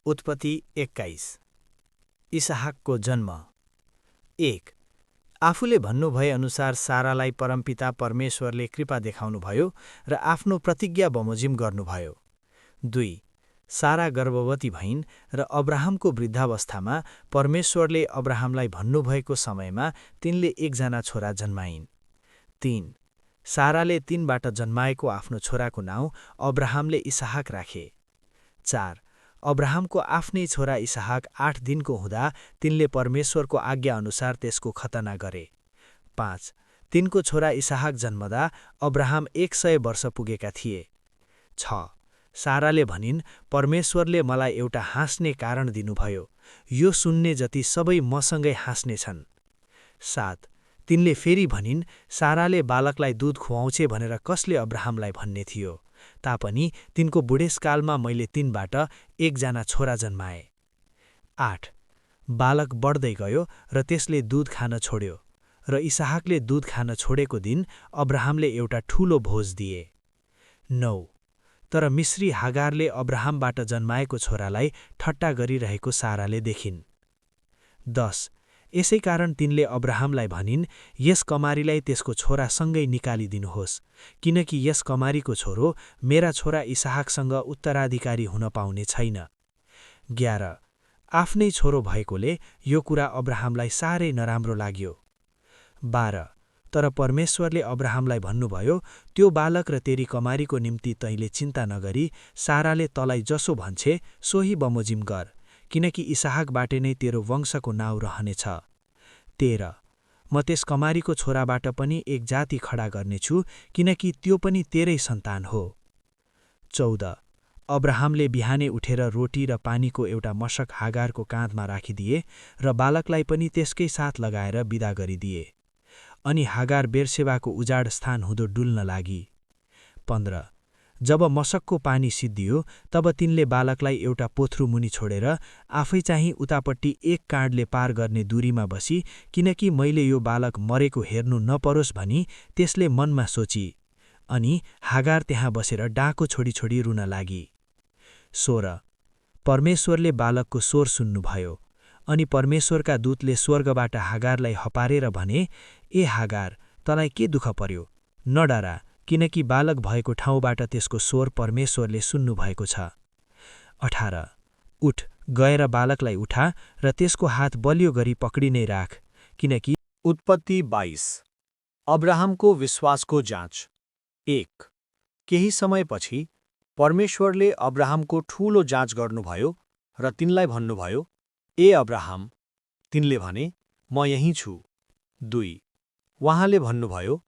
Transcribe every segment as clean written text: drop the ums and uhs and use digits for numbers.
उत्पत्ति 21। इसहाकको जन्म। 1। आफूले भन्नुभए अनुसार सारालाई परमपिता परमेश्वरले कृपा देखाउनुभयो र आफ्नो प्रतिज्ञा बमोजिम गर्नुभयो। 2। सारा गर्भवती भइन् र अब्राहमको वृद्धावस्थामा परमेश्वरले अब्राहमलाई भन्नुभएको समयमा तिनले एकजना छोरा जन्माइन्। 3। साराले तिनबाट जन्माएको आफ्नो छोराको नाउँ अब्राहमले इसहाक राखे। 4। अब्राहमको आफ्नै छोरा इसहाक 8 दिनको हुँदा तिनले परमेश्वरको आज्ञा अनुसार त्यसको खतना गरे। 5। तिनको छोरा इसहाक जन्मदा अब्राहम 100 वर्ष पुगेका थिए। 6। साराले भनिन्, परमेश्वरले मलाई एउटा हाँस्ने कारण दिनुभयो, यो सुन्ने जति सबै मसँगै हाँस्नेछन्। 7। तिनले फेरि भनिन्, साराले बालकलाई दूध खुवाउँछे भनेर कसले अब्राहमलाई भन्ने थियो, तापनि तिनको बुढेसकालमा मैले तिनबाट एकजना छोरा जन्माए। 8। बालक बढ्दै गयो र त्यसले दूध खान छोड्यो, र इसहाकले दूध खान छोडेको दिन अब्राहमले एउटा ठूलो भोज दिए। 9। तर मिश्री हागारले अब्राहमबाट जन्माएको छोरालाई ठट्टा गरिरहेको साराले देखिन्। 10। यसै कारण तिनले अब्राहमलाई भनिन्, यस कमारीलाई त्यसको छोरासँगै निकालिदिनुहोस्, किनकि यस कमारीको छोरो मेरा छोरा इसहाकसँग उत्तराधिकारी हुन पाउने छैन। 11। आफ्नै छोरो भएकोले यो कुरा अब्राहमलाई साह्रै नराम्रो लाग्यो। 12। तर परमेश्वरले अब्राहमलाई भन्नुभयो, त्यो बालक र तेरी कमारीको निम्ति तैँले चिन्ता नगरी साराले तँलाई जसो भन्छे सोही बमोजिम गर, किनकि इसहाकबाट नै तेरो वंशको नाउँ रहनेछ। 13। म त्यस कमारीको छोराबाट पनि एक जाति खडा गर्नेछु, किनकि त्यो पनि तेरै सन्तान हो। 14। अब्राहमले बिहानै उठेर रोटी र पानीको एउटा मशक हागारको काँधमा राखिदिए र बालकलाई पनि त्यसकै साथ लगाएर बिदा गरिदिए। अनि हागार बेर्सेबाको उजाड स्थान हुँदो डुल्न लागी। 15। जब मशकको पानी सिद्धियो तब तिनले बालकलाई एउटा पोथ्रू मुनि छोडेर आफै चाहिँ उतापट्टि एक काँडले पार गर्ने दूरीमा बसी, किनकि मैले यो बालक मरेको हेर्नु नपरोस् भनी त्यसले मनमा सोची। अनि हागार त्यहाँ बसेर डाँको छोडी छोडी रुन लागी। 16। परमेश्वरले बालकको स्वर सुन्नुभयो, अनि परमेश्वरका दूतले स्वर्गबाट हागारलाई हपारेर भने, ए हागार, तँलाई के दुःख पर्यो? नडरा, किनकि बालक भएको ठाउँबाट त्यसको स्वर परमेश्वरले सुन्नुभएको छ। 18। उठ, गएर बालकलाई उठा र त्यसको हात बलियो गरी पक्डिनै राख, किनकि उत्पत्ति 22। अब्राहमको विश्वासको जाँच। 1। केही समयपछि परमेश्वरले अब्राहमको ठूलो जाँच गर्नुभयो र तिनलाई भन्नुभयो, ए अब्राहम। तिनले भने, म यहीँ छु। 2। उहाँले भन्नुभयो,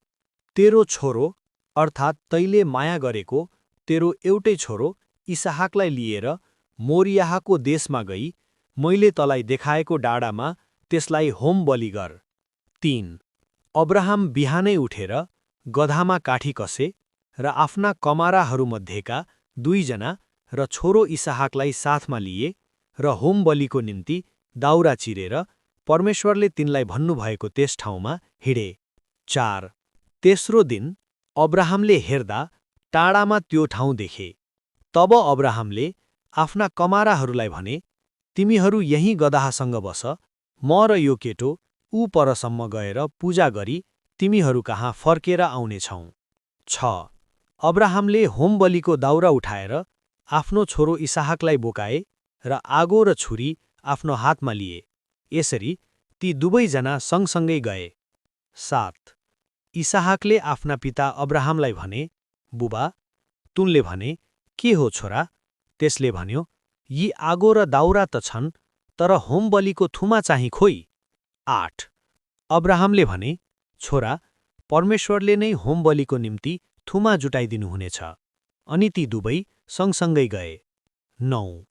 तेरो छोरो अर्थात् तैँले माया गरेको तेरो एउटै छोरो इसहाकलाई लिएर मोरियाहको देशमा गई मैले तँलाई देखाएको डाँडामा त्यसलाई होम बलि गर। 3। अब्राहम बिहानै उठेर गधामा काठी कसे र आफ्ना कमाराहरूमध्येका 2 जना र छोरो इसहाकलाई साथमा लिए र होम बलिको निम्ति दाउरा चिरेर परमेश्वरले तिनलाई भन्नुभएको त्यस ठाउँमा हिँडे। 4। तेस्रो दिन अब्राहमले हेर्दा टाढामा त्यो ठाउँ देखे। तब अब्राहमले आफ्ना कमाराहरूलाई भने, तिमीहरू यहीँ गधासँग बस, म र यो केटो ऊ परसम्म गएर पूजा गरी तिमीहरू कहाँ फर्केर आउनेछौँ। 6। अब्राहमले होम बलिको दाउरा उठाएर आफ्नो छोरो इसहाकलाई बोकाए र आगो र छुरी आफ्नो हातमा लिए। यसरी ती दुवैजना सँगसँगै गए। 7। इसहाकले आफ्ना पिता अब्राहमलाई भने, बुबा। तुनले भने, के हो छोरा? त्यसले भन्यो, यी आगो र दाउरा त छन्, तर होम बलिको थुमा चाहिँ खोइ। 8। अब्राहमले भने, छोरा, परमेश्वरले नै होम बलिको निम्ति थुमा जुटाइदिनुहुनेछ। अनि ती दुवै सँगसँगै गए। 9।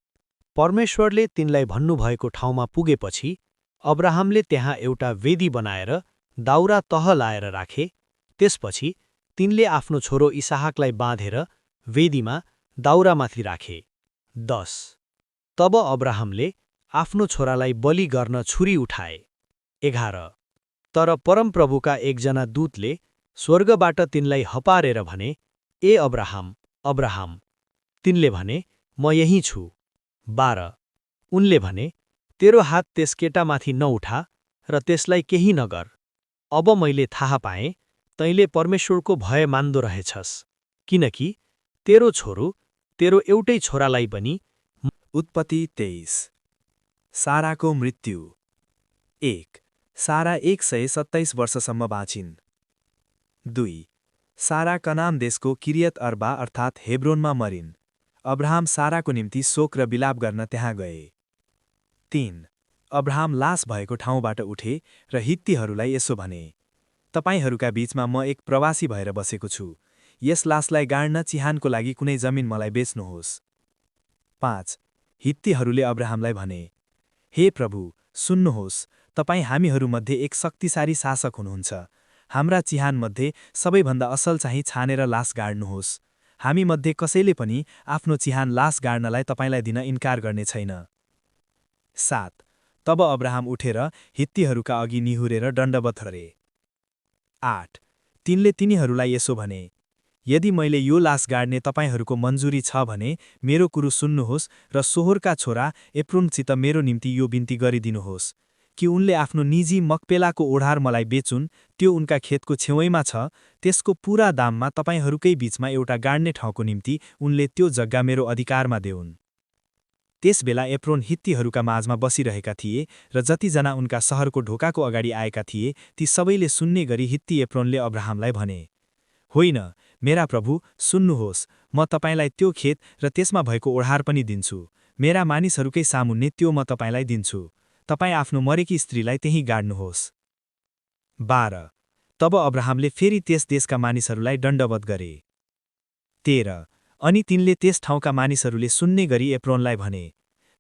परमेश्वरले तिनलाई भन्नुभएको ठाउँमा पुगेपछि अब्राहमले त्यहाँ एउटा वेदी बनाएर दाउरा तह लाएर राखे। त्यसपछि तिनले आफ्नो छोरो इसहाकलाई बाँधेर वेदीमा दाउरामाथि राखे। 10। तब अब्राहमले आफ्नो छोरालाई बलि गर्न छुरी उठाए। 11। तर परमप्रभुका एकजना दूतले स्वर्गबाट तिनलाई हपारेर भने, ए अब्राहम, अब्राहम। तिनले भने, म यहीँ छु। 12। उनले भने, तेरो हात त्यस केटामाथि नउठा र त्यसलाई केही नगर। अब मैले थाहा पाएँ, तैँले परमेश्वरको भय मान्दो रहेछस्, किनकि तेरो छोरो, तेरो एउटै छोरालाई पनि। उत्पत्ति 23। साराको मृत्यु। 1. सारा 127 वर्षसम्म बाँचिन्। 2. सारा कनान देशको किरियत अर्बा अर्थात् हेब्रोनमा मरिन्। अब्राहम साराको निम्ति शोक र विलाप गर्न त्यहाँ गए। 3. अब्राहम लास भएको ठाउँबाट उठे र हित्तीहरूलाई यसो भने, तपाईहरूका बीचमा म एक प्रवासी भएर बसेको छु, यस लासलाई गाड्न चिहानको लागि कुनै जमिन मलाई बेच्नुहोस्। 5. हित्तीहरूले अब्राहमलाई भने, हे प्रभु, सुन्नुहोस्, तपाईँ हामीहरूमध्ये एक शक्तिशाली शासक हुनुहुन्छ। हाम्रा चिहानमध्ये सबैभन्दा असल चाहिँ छानेर लास गाड्नुहोस्। हामीमध्ये कसैले पनि आफ्नो चिहान लास गाड्नलाई तपाईँलाई दिन इन्कार गर्ने छैन। 7. तब अब्राहम उठेर हित्तीहरूका अघि निहुरेर दण्डवत गरे। 8. तिनले तिनीहरूलाई यसो भने, यदि मैले यो लास गाड्ने तपाईँहरूको मन्जुरी छ भने मेरो कुरो सुन्नुहोस् र सोहोरका छोरा एप्रोनसित मेरो निम्ति यो बिन्ती गरिदिनुहोस् कि उनले आफ्नो निजी मक्पेलाको ओढार मलाई बेचुन्, त्यो उनका खेतको छेउैमा छ, त्यसको पूरा दाममा तपाईँहरूकै बीचमा एउटा गाड्ने ठाउँको निम्ति उनले त्यो जग्गा मेरो अधिकारमा देऊन्। त्यसबेला एप्रोन हित्तीहरूका माझमा बसिरहेका थिए र जतिजना उनका सहरको ढोकाको अगाडि आएका थिए ती सबैले सुन्ने गरी हित्ती एप्रोनले अब्राहमलाई भने, होइन, मेरा प्रभु, सुन्नुहोस्, म तपाईँलाई त्यो खेत र त्यसमा भएको ओढार पनि दिन्छु। मेरा मानिसहरूकै सामुन्ने त्यो म तपाईँलाई दिन्छु। तपाईँ आफ्नो मरेकी स्त्रीलाई त्यहीँ गाड्नुहोस्। 12. तब अब्राहमले फेरि त्यस देशका मानिसहरूलाई दण्डवत गरे। 13. अनि तिनले त्यस ठाउँका मानिसहरूले सुन्ने गरी एप्रोनलाई भने,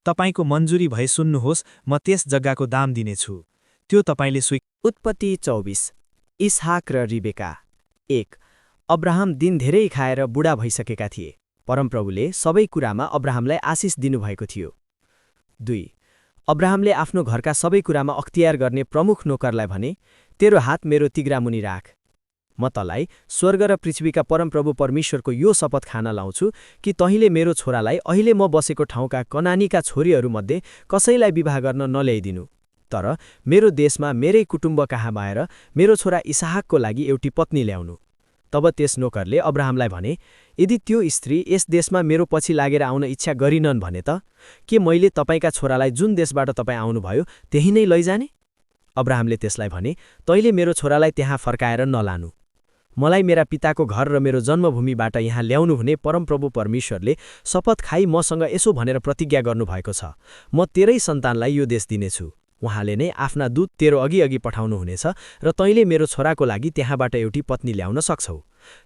तपाईँको मन्जुरी भए सुन्नुहोस्, म त्यस जग्गाको दाम दिनेछु, त्यो तपाईँले उत्पत्ति 24। इसहाक र रिबेका। 1. अब्राहम दिन धेरै खाएर बुढा भइसकेका थिए। परमप्रभुले सबै कुरामा अब्राहमलाई आशिष दिनुभएको थियो। 2. अब्राहमले आफ्नो घरका सबै कुरामा अख्तियार गर्ने प्रमुख नोकरलाई भने, तेरो हात मेरो तिग्रामुनि राख। म तँलाई स्वर्ग र पृथ्वीका परमप्रभु परमेश्वरको यो शपथ खान लाउँछु कि तहिले मेरो छोरालाई अहिले म बसेको ठाउँका कनानीका छोरीहरूमध्ये कसैलाई विवाह गर्न नल्याइदिनु, तर मेरो देशमा मेरै कुटुम्ब कहाँ भएर मेरो छोरा इसहाकको लागि एउटी पत्नी ल्याउनु। तब त्यस नोकरले अब्राहमलाई भने, यदि त्यो स्त्री यस देशमा मेरो पछि लागेर आउन इच्छा गरिनन् भने त के मैले तपाईँका छोरालाई जुन देशबाट तपाईँ आउनुभयो त्यही नै लैजाने? अब्राहमले त्यसलाई भने, तैँले मेरो छोरालाई त्यहाँ फर्काएर नलानु। मलाई मेरा पिताको घर र मेरो जन्मभूमिबाट यहाँ ल्याउनु हुने परमप्रभु परमेश्वरले शपथ खाई मसँग यसो भनेर प्रतिज्ञा गर्नुभएको छ, म तेरै सन्तानलाई यो देश दिनेछु। उहाँले नै आफ्ना दूत तेरो अघि पठाउनुहुनेछ र तैँले मेरो छोराको लागि त्यहाँबाट एउटी पत्नी ल्याउन सक्छौ।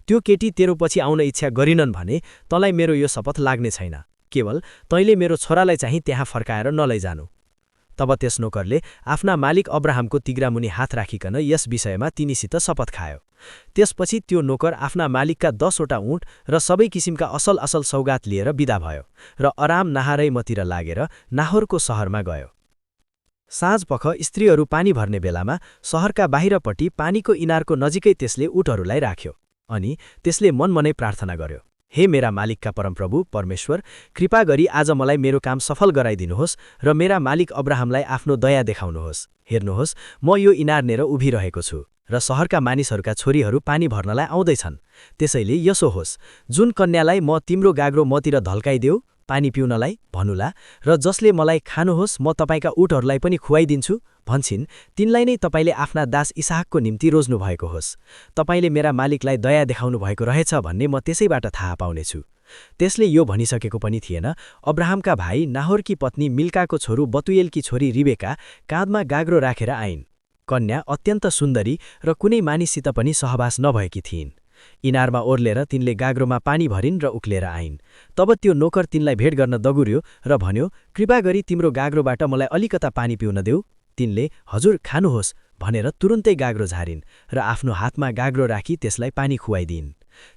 त्यो केटी तेरो पछि आउन इच्छा गरिनन् भने तँलाई मेरो यो शपथ लाग्ने छैन, केवल तैँले मेरो छोरालाई चाहिँ त्यहाँ फर्काएर नलैजानु। तब त्यस नोकरले आफ्ना मालिक अब्राहमको तिग्रामुनि हात राखिकन यस विषयमा तिनीसित शपथ खायो। त्यसपछि त्यो नोकर आफ्ना मालिकका 10वटा ऊँट र सबै किसिमका असल असल सौगात लिएर विदा भयो र अराम नाहारैमतिर लागेर नाहोरको सहरमा गयो। साँझपख स्त्रीहरू पानी भर्ने बेलामा सहरका बाहिरपट्टि पानीको इनारको नजिकै त्यसले ऊँटहरूलाई राख्यो अनि त्यसले मनमनै प्रार्थना गर्यो, हे मेरा मालिकका परमप्रभु परमेश्वर, कृपा गरी आज मलाई मेरो काम सफल गराइदिनुहोस् र मेरा मालिक अब्राहमलाई आफ्नो दया देखाउनुहोस्। हेर्नुहोस्, म यो इनारनेर उभिरहेको छु र सहरका मानिसहरूका छोरीहरू पानी भर्नलाई आउँदैछन्। त्यसैले यसो होस्, जुन कन्यालाई म तिम्रो गाग्रो मतिर धल्काइदेऊ पानी पिउनलाई भनुला र जसले मलाई खानुहोस् म तपाईँका ऊँटहरूलाई पनि खुवाइदिन्छु भन्छन्, तिनलाई नै तपाईँले आफ्ना दास इसहाकको निम्ति रोज्नु भएको होस्। तपाईँले मेरा मालिकलाई दया देखाउनु भएको रहेछ भन्ने म त्यसैबाट थाहा पाउनेछु। त्यसले यो भनिसकेको पनि थिएन, अब्राहमका भाइ नाहोरकी पत्नी मिल्काको छोरू बतुएलकी छोरी रिबेका काँधमा गाग्रो राखेर आइन्। कन्या अत्यन्त सुन्दरी र कुनै मानिससित पनि सहवास नभएकी थिइन्। इनारमा ओर्लेर तिनले गाग्रोमा पानी भरिन् र उक्लेर आइन्। तब त्यो नोकर तिनलाई भेट गर्न दगुर्यो र भन्यो, कृपा गरी तिम्रो गाग्रोबाट मलाई अलिकता पानी पिउन देऊ। तिनले हजुर खानुहोस् भनेर तुरुन्तै गाग्रो झारिन् र आफ्नो हातमा गाग्रो राखी त्यसलाई पानी खुवाइदिइन्।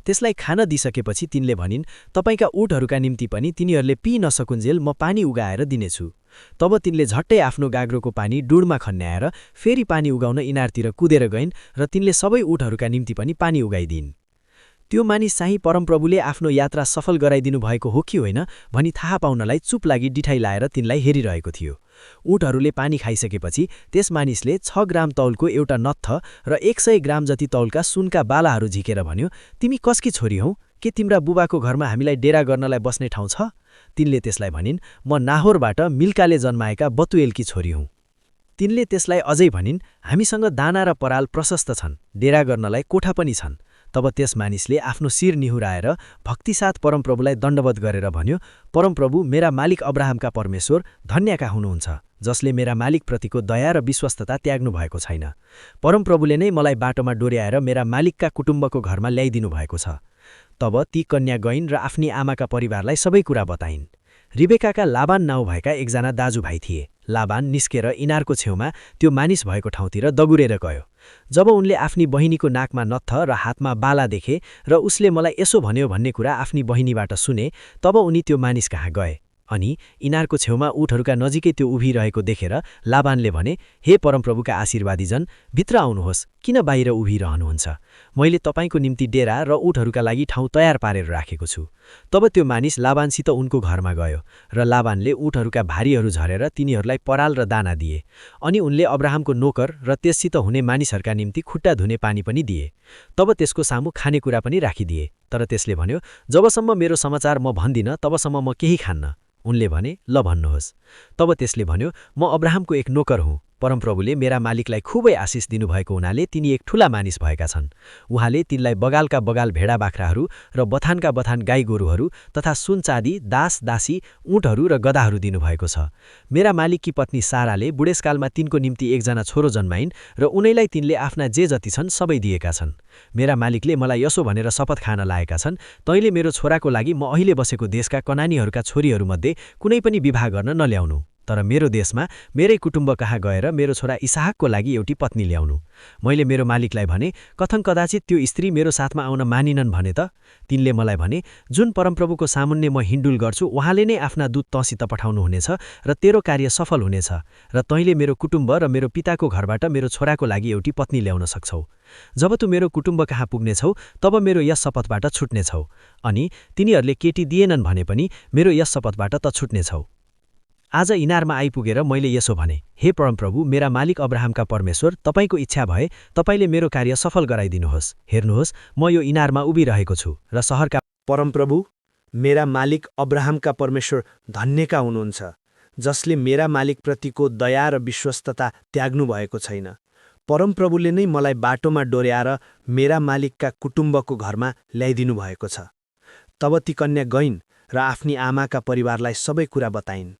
त्यसलाई खान दिइसकेपछि तिनले भनिन्, तपाईँका ऊँटहरूका निम्ति पनि तिनीहरूले पिइ नसकुन्जेल म पानी उगाएर दिनेछु। तब तिनले झट्टै आफ्नो गाग्रोको पानी डुडमा खन्याएर फेरि पानी उगाउन इनारतिर कुदेर गइन् र तिनले सबै ऊँटहरूका निम्ति पनि पानी उगाइदिइन्। त्यो मानिस चाहिँ परमप्रभुले आफ्नो यात्रा सफल गराइदिनु भएको हो कि होइन भनी थाहा पाउनलाई चुप लागि डिठाइ लाएर तिनलाई हेरिरहेको थियो। ऊँटहरूले पानी खाइसकेपछि त्यस मानिसले 6 ग्राम तौलको एउटा नत्थ र 100 ग्राम जति तौलका सुनका बालाहरू झिकेर भन्यो, तिमी कसकी छोरी हौ? के तिम्रा बुबाको घरमा हामीलाई डेरा गर्नलाई बस्ने ठाउँ छ? तिनले त्यसलाई भनिन्, म नाहोरबाट मिल्काले जन्माएका बतुएलकी छोरी हुँ। तिनले त्यसलाई अझै भनिन्, हामीसँग दाना र पराल प्रशस्त छन्, डेरा गर्नलाई कोठा पनि छन्। तब त्यस मानिसले आफ्नो शिर निहुराएर भक्तिसाथ परमप्रभुलाई दण्डवत गरेर भन्यो, परमप्रभु, मेरा मालिक अब्राहमका परमेश्वर धन्यका हुनुहुन्छ, जसले मेरा मालिकप्रतिको दया र विश्वस्तता त्याग्नु भएको छैन। परमप्रभुले नै मलाई बाटोमा डोर्याएर मेरा मालिकका कुटुम्बको घरमा ल्याइदिनु भएको छ। तब ती कन्या गइन् र आफ्नी आमाका परिवारलाई सबै कुरा बताइन्। रिबेकाका लाबान नाउँ भएका एकजना दाजुभाइ थिए। लाबान निस्केर इनारको छेउमा त्यो मानिस भएको ठाउँतिर दगुरेर गयो। जब उनले आफ्नी बहिनीको नाकमा नत्थ र हातमा बाला देखे र उसले मलाई यसो भन्यो भन्ने कुरा आफ्नी बहिनीबाट सुने, तब उनी त्यो मानिस कहाँ गए। अनि इनारको छेउमा ऊँटहरूका नजिकै त्यो उभिरहेको देखेर लाबानले भने, हे परमप्रभुका आशीर्वादीजन, भित्र आउनुहोस्, किन बाहिर उभिरहनुहुन्छ? मैले तपाईँको निम्ति डेरा र ऊँटहरूका लागि ठाउँ तयार पारेर राखेको छु। तब त्यो मानिस लाबानसित उनको घरमा गयो र लाबानले ऊँटहरूका भारीहरू झरेर तिनीहरूलाई पराल र दाना दिए। अनि उनले अब्राहमको नोकर र त्यससित हुने मानिसहरूका निम्ति खुट्टा धुने पानी पनि दिए। तब त्यसको सामु खानेकुरा पनि राखिदिए। तर त्यसले भन्यो, जबसम्म मेरो समाचार म भन्दिनँ तबसम्म म केही खान्न। उनले भने, ल भन्नुहोस्। तब त्यसले भन्यो, म अब्राहमको एक नोकर हुँ। परमप्रभुले मेरा मालिकलाई खुबै आशिष दिनुभएको हुनाले तिनी एक ठूला मानिस भएका छन्। उहाँले तिनलाई बगालका बगाल भेडा बाख्राहरू र बथानका बथान गाई गोरुहरू तथा सुन चाँदी, दास दासी, ऊँटहरू र गधाहरू दिनुभएको छ। मेरा मालिककी पत्नी साराले बुढेसकालमा तिनको निम्ति एकजना छोरो जन्माइन् र उनैलाई तिनले आफ्ना जे जति छन् सबै दिएका छन्। मेरा मालिकले मलाई यसो भनेर शपथ खान लाएका छन्, तैँले मेरो छोराको लागि म अहिले बसेको देशका कनानीहरूका छोरीहरूमध्ये कुनै पनि विवाह गर्न नल्याउनु, तर मेरो देशमा मेरै कुटुम्ब कहाँ गएर मेरो छोरा इसाहकको लागि एउटी पत्नी ल्याउनु। मैले मेरो मालिकलाई भने, कथन कदाचित त्यो स्त्री मेरो साथमा आउन मानिनन् भने त? तिनले मलाई भने, जुन परमप्रभुको सामुन्ने म हिन्डुल गर्छु उहाँले नै आफ्ना दूत तँसित पठाउनुहुनेछ र तेरो कार्य सफल हुनेछ र तैँले मेरो कुटुम्ब र मेरो पिताको घरबाट मेरो छोराको लागि एउटी पत्नी ल्याउन सक्छौ। जब तू मेरो कुटुम्ब कहाँ पुग्नेछौ तब मेरो यस शपथबाट छुट्नेछौ। अनि तिनीहरूले केटी दिएनन् भने पनि मेरो यस शपथबाट त छुट्नेछौ। आज इनारमा आइपुगेर मैले यसो भने, हे परमप्रभु, मेरा मालिक अब्राहमका परमेश्वर, तपाईँको इच्छा भए तपाईँले मेरो कार्य सफल गराइदिनुहोस्। हेर्नुहोस्, म यो इनारमा उभिरहेको छु र सहरका परमप्रभु, मेरा मालिक अब्राहमका परमेश्वर धन्यका हुनुहुन्छ, जसले मेरा मालिकप्रतिको दया र विश्वस्तता त्याग्नु भएको छैन। परमप्रभुले नै मलाई बाटोमा डोर्याएर मेरा मालिकका कुटुम्बको घरमा ल्याइदिनु भएको छ। तब ती कन्या गइन् र आफ्नी आमाका परिवारलाई सबै कुरा बताइन्।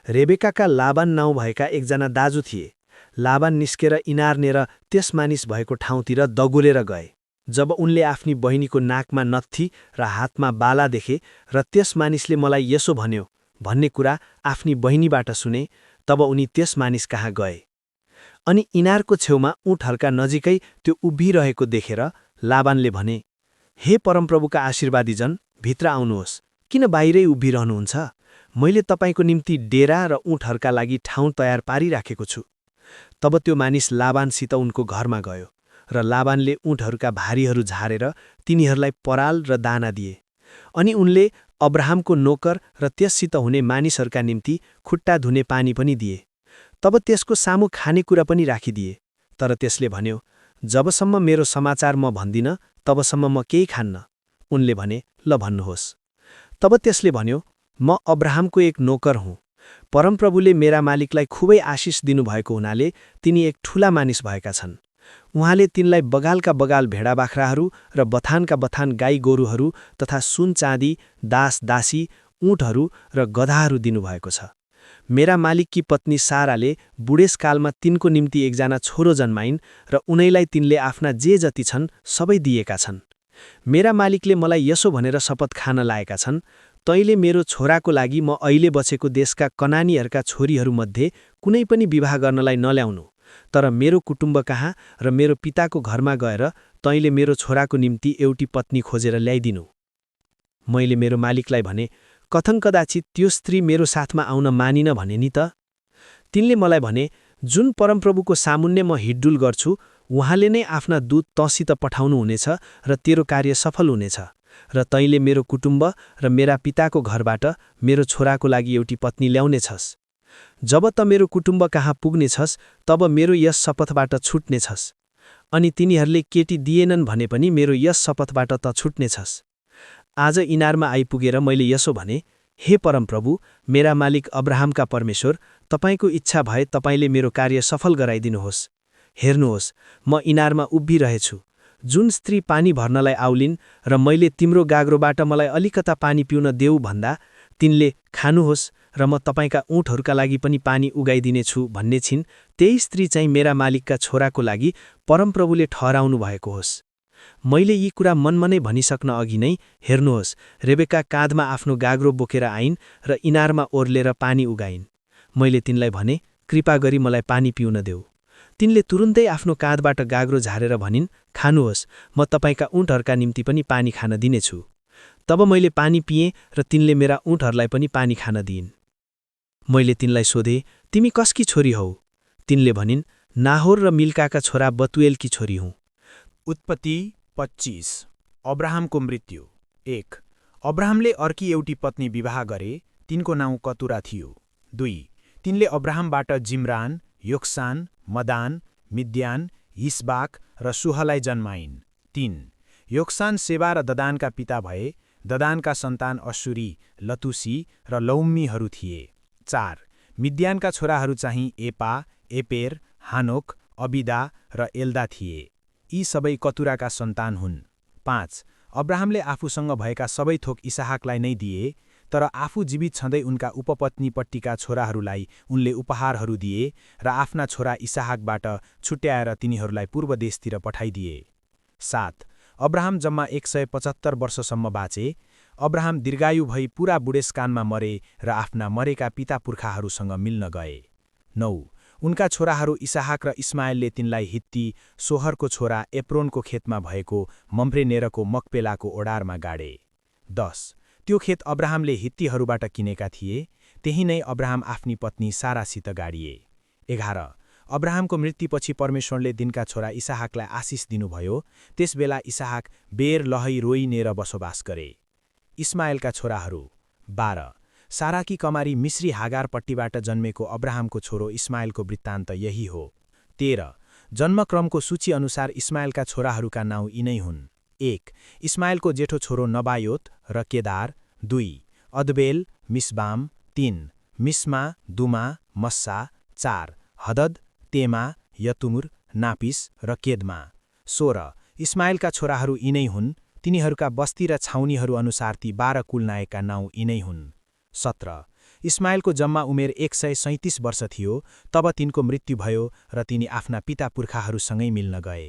रेबेकाका लाबान नाउँ भएका एकजना दाजु थिए। लाबान निस्केर इनारनेर त्यस मानिस भएको ठाउँतिर दगुरेर गए। जब उनले आफ्नी बहिनीको नाकमा नत्थी र हातमा बाला देखे र त्यस मानिसले मलाई यसो भन्यो भन्ने कुरा आफ्नी बहिनीबाट सुने, तब उनी त्यस मानिस कहाँ गए। अनि इनारको छेउमा ऊँटहरूका नजिकै त्यो उभिरहेको देखेर लाबानले भने, हे परमप्रभुका आशीर्वादीजन, भित्र आउनुहोस्, किन बाहिरै उभिरहनुहुन्छ? मैले तपाईँको निम्ति डेरा र ऊँटहरूका लागि ठाउँ तयार पारिराखेको छु। तब त्यो मानिस लाबानसित उनको घरमा गयो र लाबानले ऊँटहरूका भारीहरू झारेर तिनीहरूलाई पराल र दाना दिए। अनि उनले अब्राहमको नोकर र त्यससित हुने मानिसहरूका निम्ति खुट्टा धुने पानी पनि दिए। तब त्यसको सामु खानेकुरा पनि राखिदिए। तर त्यसले भन्यो, जबसम्म मेरो समाचार म भन्दिनँ तबसम्म म केही खान्न। उनले भने, ल भन्नुहोस्। तब त्यसले भन्यो, म अब्राहमको एक नोकर हुँ। परमप्रभुले मेरा मालिकलाई खुबै आशिष दिनुभएको हुनाले तिनी एक ठूला मानिस भएका छन्। उहाँले तिनलाई बगालका बगाल भेडा बाख्राहरू र बथानका बथान गाई गोरुहरू तथा सुन चाँदी, दास दासी, ऊँटहरू र गधाहरू दिनुभएको छ। मेरा मालिककी पत्नी साराले बुढेसकालमा तिनको निम्ति एकजना छोरो जन्माइन् र उनैलाई तिनले आफ्ना जे जति छन् सबै दिएका छन्। मेरा मालिकले मलाई यसो भनेर शपथ खान लाएका छन्, तैँले मेरो छोराको लागि म अहिले बसेको देशका कनानीहरूका छोरीहरूमध्ये कुनै पनि विवाह गर्नलाई नल्याउनु, तर मेरो कुटुम्ब कहाँ र मेरो पिताको घरमा गएर तैँले मेरो छोराको निम्ति एउटी पत्नी खोजेर ल्याइदिनु। मैले मेरो मालिकलाई भने, कथन कदाचित त्यो स्त्री मेरो साथमा आउन मानिन भने नि त? तिनले मलाई भने, जुन परमप्रभुको सामुन्ने म हिड्डुल गर्छु उहाँले नै आफ्ना दूत तँसित पठाउनुहुनेछ र तेरो कार्य सफल हुनेछ र तैँले मेरो कुटुम्ब र मेरा पिताको घरबाट मेरो छोराको लागि एउटी पत्नी ल्याउनेछस्। जब त मेरो कुटुम्ब कहाँ पुग्नेछस् तब मेरो यस शपथबाट छुट्नेछस्। अनि तिनीहरूले केटी दिएनन् भने पनि मेरो यस शपथबाट त छुट्नेछस्। आज इनारमा आइपुगेर मैले यसो भने, हे परमप्रभु, मेरा मालिक अब्राहमका परमेश्वर, तपाईँको इच्छा भए तपाईँले मेरो कार्य सफल गराइदिनुहोस्। हेर्नुहोस्, म इनारमा उभिरहेछु। जुन स्त्री पानी भर्नलाई आउलिन् र मैले तिम्रो गाग्रोबाट मलाई अलिकता पानी पिउन देऊ भन्दा तिनले खानुहोस् र म तपाईँका ऊँटहरूका लागि पनि पानी उगाइदिनेछु भन्ने छिन्, त्यही स्त्री चाहिँ मेरा मालिकका छोराको लागि परमप्रभुले ठहराउनु भएको होस्। मैले यी कुरा मनमा नै भनिसक्न अघि नै हेर्नुहोस्, रेबेका काँधमा आफ्नो गाग्रो बोकेर आइन् र इनारमा ओर्लेर पानी उगाइन्। मैले तिनलाई भने, कृपा गरी मलाई पानी पिउन देऊ। तिनले तुरुन्तै आफ्नो काँधबाट गाग्रो झारेर भनिन्, खानुहोस्, म तपाईँका ऊँटहरूका निम्ति पनि पानी खान दिनेछु। तब मैले पानी पिएँ र तिनले मेरा ऊँटहरूलाई पनि पानी खान दिइन्। मैले तिनलाई सोधेँ, तिमी कसकी छोरी हौ? तिनले भनिन्, नाहोर र मिल्काका छोरा बतुएलकी छोरी हुँ। उत्पत्ति 25। अब्राहमको मृत्यु। 1। अब्राहमले अर्की एउटी पत्नी विवाह गरे, तिनको नाउँ कतुरा थियो। 2। तिनले अब्राहमबाट जिम्रान, योक्सान, मदान, मिद्यान, हिस्बाक र सुहलाई जन्माइन्। 3। योक्सान सेवा र ददानका पिता भए, ददानका सन्तान अश्शुरी, लतुसी र लौम्मीहरू थिए। 4। मिद्यानका छोराहरू चाहिँ एपा, एपेर, हानोक, अबिदा र एल्दा थिए। यी सबै कतुराका सन्तान हुन्। 5। अब्राहमले आफूसँग भएका सबै थोक इसहाकलाई नै दिए, तर आफू जीवित छँदै उनका उपपत्नीपट्टिका छोराहरूलाई उनले उपहारहरू दिए र आफ्ना छोरा इसहाकबाट छुट्याएर तिनीहरूलाई पूर्व देशतिर पठाइदिए। 7। अब्राहम जम्मा 175 वर्षसम्म बाँचे। अब्राहम दीर्घायु भई पुरा बुढेसकालमा मरे र आफ्ना मरेका पिता पुर्खाहरूसँग मिल्न गए। 9। उनका छोराहरू इसहाक र इस्माएलले तिनलाई हित्ती, सोहरको छोरा एप्रोनको खेतमा भएको मम्फ्रेनेरको मकपेलाको ओडारमा गाडे। 10। त्यो खेत अब्राहमले हित्तीहरूबाट किनेका थिए, त्यही नै अब्राहम आफ्नी पत्नी सारासित गाडिए। 11। अब्राहमको मृत्युपछि परमेश्वरले तिनका छोरा इसहाकलाई आशिष दिनुभयो, त्यसबेला इसहाक बेर लहै रोइनेर बसोबास गरे। इस्माएलका छोराहरू। 12। साराकी कमारी मिश्री हागारपट्टिबाट जन्मेको अब्राहमको छोरो इस्माएलको वृत्तान्त यही हो। 13। जन्मक्रमको सूची अनुसार इस्माएलका छोराहरूका नाउँ यिनै हुन्। 1। इस्माएलको जेठो छोरो नबायोत र केदार। 2। अदबेल, मिसबाम। 3। मिस्मा, दुमा, मस्सा। 4। हदद, तेमा, यतुर, नापिस र केदमा। 16। इस्माएलका छोराहरू यिनै हुन्, तिनीहरूका बस्ती र छाउनीहरू अनुसार ती 12 कुलनायकका नाउँ यिनै हुन्। 17। इस्माएलको जम्मा उमेर 137 वर्ष थियो, तब तिनको मृत्यु भयो र तिनी आफ्ना पिता पुर्खाहरूसँगै मिल्न गए।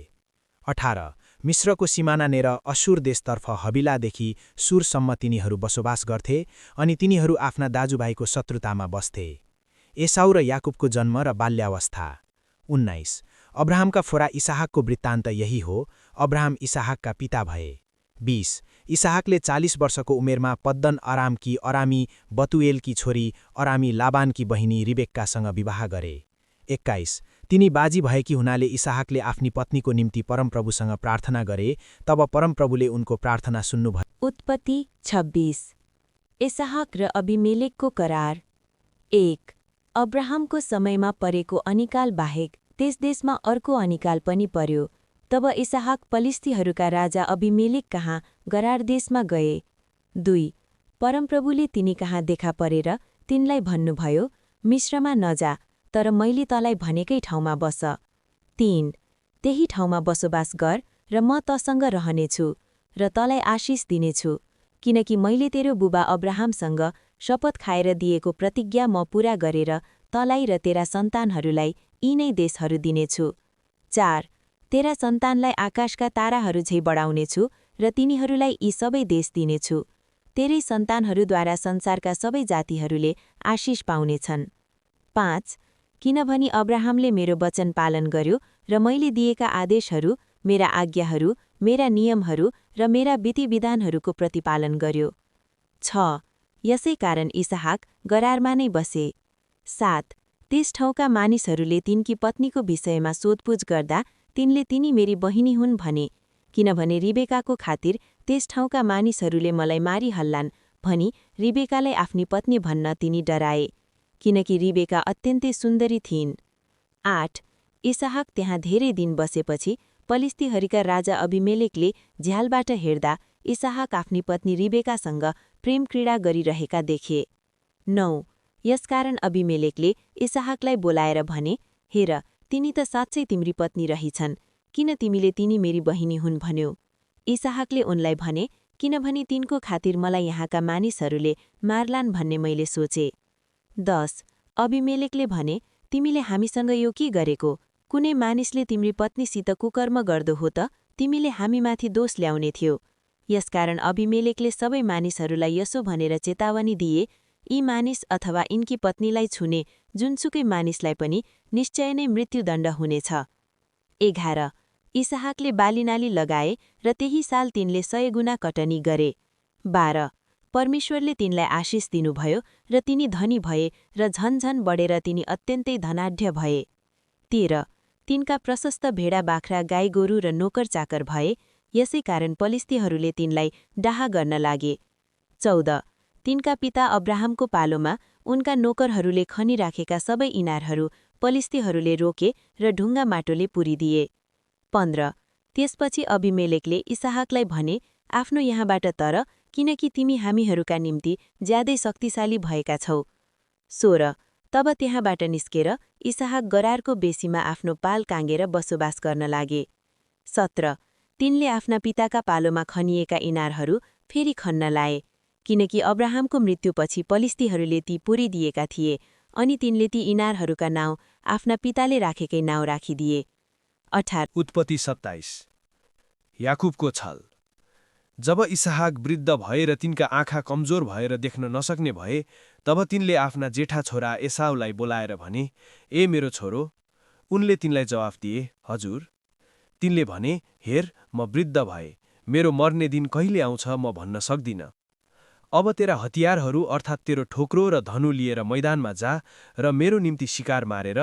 18। मिश्रको सिमानानेर अश्शुर देशतर्फ हबिलादेखि सुरसम्म तिनीहरू बसोबास गर्थे अनि तिनीहरू आफ्ना दाजुभाइको शत्रुतामा बस्थे। एसाउ र याकुबको जन्म र बाल्यावस्था। 19। अब्राहमका फोरा इसहाकको वृत्तान्त यही हो, अब्राहम इसहाकका पिता भए। 20। इसहाकले 40 वर्षको उमेरमा पद्दन अरामकी अरामी बतुएलकी छोरी अरामी लाबानकी बहिनी रिबेक्कासँग विवाह गरे। 21। तिनी बाजी भएकी हुनाले इसहाकले आफ्नी पत्नीको निम्ति परमप्रभुसँग प्रार्थना गरे, तब परमप्रभुले उनको प्रार्थना सुन्नुभयो। उत्पत्ति 26। इसहाक र अबिमेलेकको करार। 1। अब्राहमको समयमा परेको अनिकाल बाहेक त्यस देशमा अर्को अनिकाल पनि पर्यो। तब इसहाक पलिस्तीहरूका राजा अबिमेलेक कहाँ गरार देशमा गए। 2। परमप्रभुले तिनी कहाँ देखा परेर तिनलाई भन्नुभयो, मिश्रमा नजा, तर मैले तँलाई भनेकै ठाउँमा बस। 3। त्यही ठाउँमा बसोबास गर र म तसँग रहनेछु र तँलाई आशिष दिनेछु, किनकि मैले तेरो बुबा अब्राहमसँग शपथ खाएर दिएको प्रतिज्ञा म पूरा गरेर तँलाई र तेरा सन्तानहरूलाई यी नै देशहरू दिनेछु। 4। तेरा सन्तानलाई आकाशका ताराहरू झै बढाउनेछु र तिनीहरूलाई यी सबै देश दिनेछु। तेरै सन्तानहरूद्वारा संसारका सबै जातिहरूले आशिष पाउनेछन्। 5। किनभने अब्राहमले मेरो वचन पालन गर्यो र मैले दिएका आदेशहरू, मेरा आज्ञाहरू, मेरा नियमहरू र मेरा विधिविधानहरूको प्रतिपालन गर्यो। 6। यसै कारण इसहाक गरारमा नै बसे। 7। त्यस ठाउँका मानिसहरूले तिनकी पत्नीको विषयमा सोधपुछ गर्दा तिनले तिनी मेरी बहिनी हुन् भने, किनभने रिबेकाको खातिर त्यस ठाउँका मानिसहरूले मलाई मारिहल्लान् भनी रिबेकालाई आफ्नी पत्नी भन्न तिनी डराए, किनकि रिबेका अत्यन्तै सुन्दरी थिइन्। 8 इसहाक त्यहाँ धेरै दिन बसेपछि पलिस्तीहरूका राजा अबिमेलेकले झ्यालबाट हेर्दा इसहाक आफ्नी पत्नी रिबेकासँग प्रेम क्रीडा गरिरहेका देखे। 9 यसकारण अबिमेलेकले इसहाकलाई बोलाएर भने, हेर, तिनी त साँच्चै तिम्री पत्नी रहिछन्, किन तिमीले तिनी मेरी बहिनी हुन् भन्यो? इसहाकले उनलाई भने, किनभने तिनको खातिर मलाई यहाँका मानिसहरूले मार्लान् भन्ने मैले सोचे। 10 अबिमेलेकले भने, तिमीले हामीसँग यो के गरेको? कुनै मानिसले तिम्री पत्नीसित कुकर्म गर्दो हो त तिमीले हामीमाथि दोष ल्याउने थियो। यसकारण अबिमेलेकले सबै मानिसहरूलाई यसो भनेर चेतावनी दिए, यी मानिस अथवा यिनकी पत्नीलाई छुने जुनसुकै मानिसलाई पनि निश्चय नै मृत्युदण्ड हुनेछ। 11 इसहाकले बालीनाली लगाए र त्यही साल तिनले 100 गुणा कटनी गरे। 12 परमेश्वरले तिनलाई आशिष दिनुभयो र तिनी धनी भए र झनझन बढेर तिनी अत्यन्तै धनाढ्य भए। 13 तिनका प्रशस्त भेडा बाख्रा गाई गोरु र नोकर चाकर भए, यसै कारण पलिस्तीहरूले तिनलाई डाहा गर्न लागे। 14 तिनका पिता अब्राहमको पालोमा उनका नोकरहरूले खनिराखेका सबै इनारहरू पलिस्तीहरूले रोके र ढुङ्गा माटोले पुरिदिए। 15 त्यसपछि अबिमेलेकले इसहाकलाई भने, आफ्नो यहाँबाट तर, किनकि तिमी हामीहरूका निम्ति ज्यादै शक्तिशाली भएका छौ। 16 तब त्यहाँबाट निस्केर इसहाक गरारको बेसीमा आफ्नो पाल काँगेर बसोबास गर्न लागे। 17 तिनले आफ्ना पिताका पालोमा खनिएका इनारहरू फेरि खन्न लाए, किनकि अब्राहमको मृत्युपछि पलिस्तीहरूले ती पुरिदिएका थिए, अनि तिनले ती इनारहरूका नाउँ आफ्ना पिताले राखेकै नाउँ राखिदिए। 18 उत्पत्ति 27 याकुबको छल। जब इसहाक वृद्ध भए र तिनका आँखा कमजोर भएर देख्न नसक्ने भए, तब तिनले आफ्ना जेठा छोरा एसाउलाई बोलाएर भने, ए मेरो छोरो। उनले तिनलाई जवाफ दिए, हजुर। तिनले भने, हेर, म वृद्ध भए, मेरो मर्ने दिन कहिले आउँछ म भन्न सक्दिन। अब तेरा हतियारहरू अर्थात् तेरो ठोक्रो र धनु लिएर मैदानमा जा र मेरो निम्ति शिकार मारेर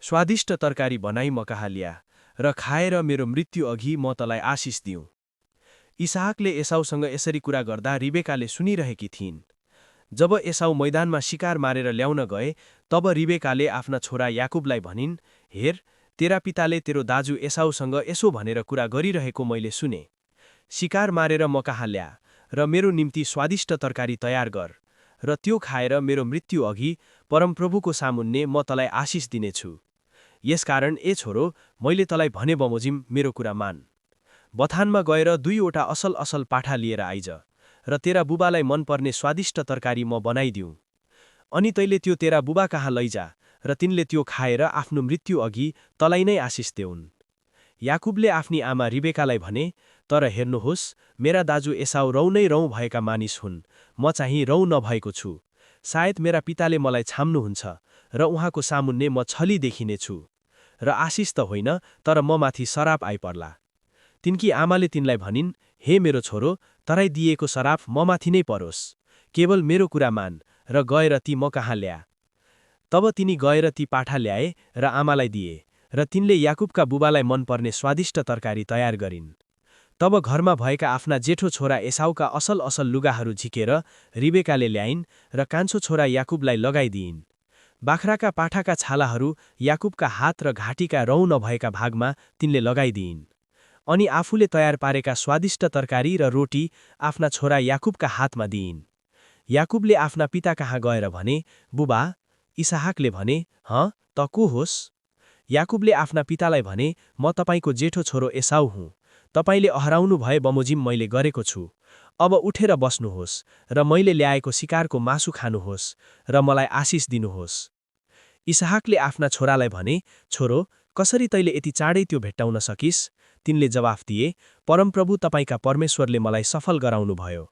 स्वादिष्ट तरकारी बनाई म कहाँ ल्या र खाएर मेरो मृत्यु अघि म तँलाई आशिष दिउँ। इसहाकले एसाउसँग यसरी कुरा गर्दा रिबेकाले सुनिरहेकी थिइन्। जब एसाउ मैदानमा शिकार मारेर ल्याउन गए, तब रिबेकाले आफ्ना छोरा याकुबलाई भनिन्, हेर, तेरा पिताले तेरो दाजु एसाउसँग यसो भनेर कुरा गरिरहेको मैले सुने। शिकार मारेर म कहाँ ल्या र मेरो निम्ति स्वादिष्ट तरकारी तयार गर र त्यो खाएर मेरो मृत्यु अघि परमप्रभुको सामुन्ने म तँलाई आशिष दिनेछु। यसकारण ए छोरो, मैले तँलाई भने बमोजिम मेरो कुरा मान। बथानमा गएर 2वटा असल असल पाठा लिएर आइज र तेरा बुबालाई मनपर्ने स्वादिष्ट तरकारी म बनाइदिउँ। अनि तैले त्यो तेरा बुबा कहाँ लैजा र तिनले त्यो खाएर आफ्नो मृत्यु अघि तँलाई नै आशिष देऊन्। याकुबले आफ्नी आमा रिबेकालाई भने, तर हेर्नुहोस्, मेरा दाजु एसाउ रौ नै रौ भएका मानिस हुन्, म चाहिँ रौ नभएको छु। सायद मेरा पिताले मलाई छाम्नुहुन्छ र उहाँको सामुन्ने म छली देखिनेछु र आशिष त होइन, तर म माथि सराप आइपर्ला। तिनकी आमाले तिनलाई भनिन्, हे मेरो छोरो, तराई दिएको सराप म माथि नै परोस्। केवल मेरो कुरा मान र गएर ती म कहाँ ल्या। तब तिनी गएर ती पाठा ल्याए र आमालाई दिए र तिनले याकुबका बुबालाई मनपर्ने स्वादिष्ट तरकारी तयार गरिन्। तब घरमा भएका आफ्ना जेठो छोरा एसाउका असल असल लुगाहरू झिकेर रिबेकाले ल्याइन् र कान्छो छोरा याकुबलाई लगाइदिइन्। बाख्राका पाठाका छालाहरू याकुबका हात र घाँटीका रौ नभएका भागमा तिनले लगाइदिइन्। अनि आफूले तयार पारेका स्वादिष्ट तरकारी र रोटी आफ्ना छोरा याकुबका हातमा दिइन्। याकुबले आफ्ना पिता कहाँ गएर भने, बुबा। इसहाकले भने, हँ, त को होस्? याकुबले आफ्ना पितालाई भने, म तपाईको जेठो छोरो एसाउ हुँ। तपाईले अहराउनु भए बमोजिम मैले गरेको छु। अब उठेर बस्नुहोस् र मैले ल्याएको शिकारको मासु खानुहोस् र मलाई आशिष दिनुहोस्। इसहाकले आफ्ना छोरालाई भने, छोरो, कसरी तैले यति चाँडै त्यो भेट्टाउन सकिस्? तिनले जवाफ दिए, परमप्रभु तपाईका परमेश्वरले मलाई सफल गराउनु भयो।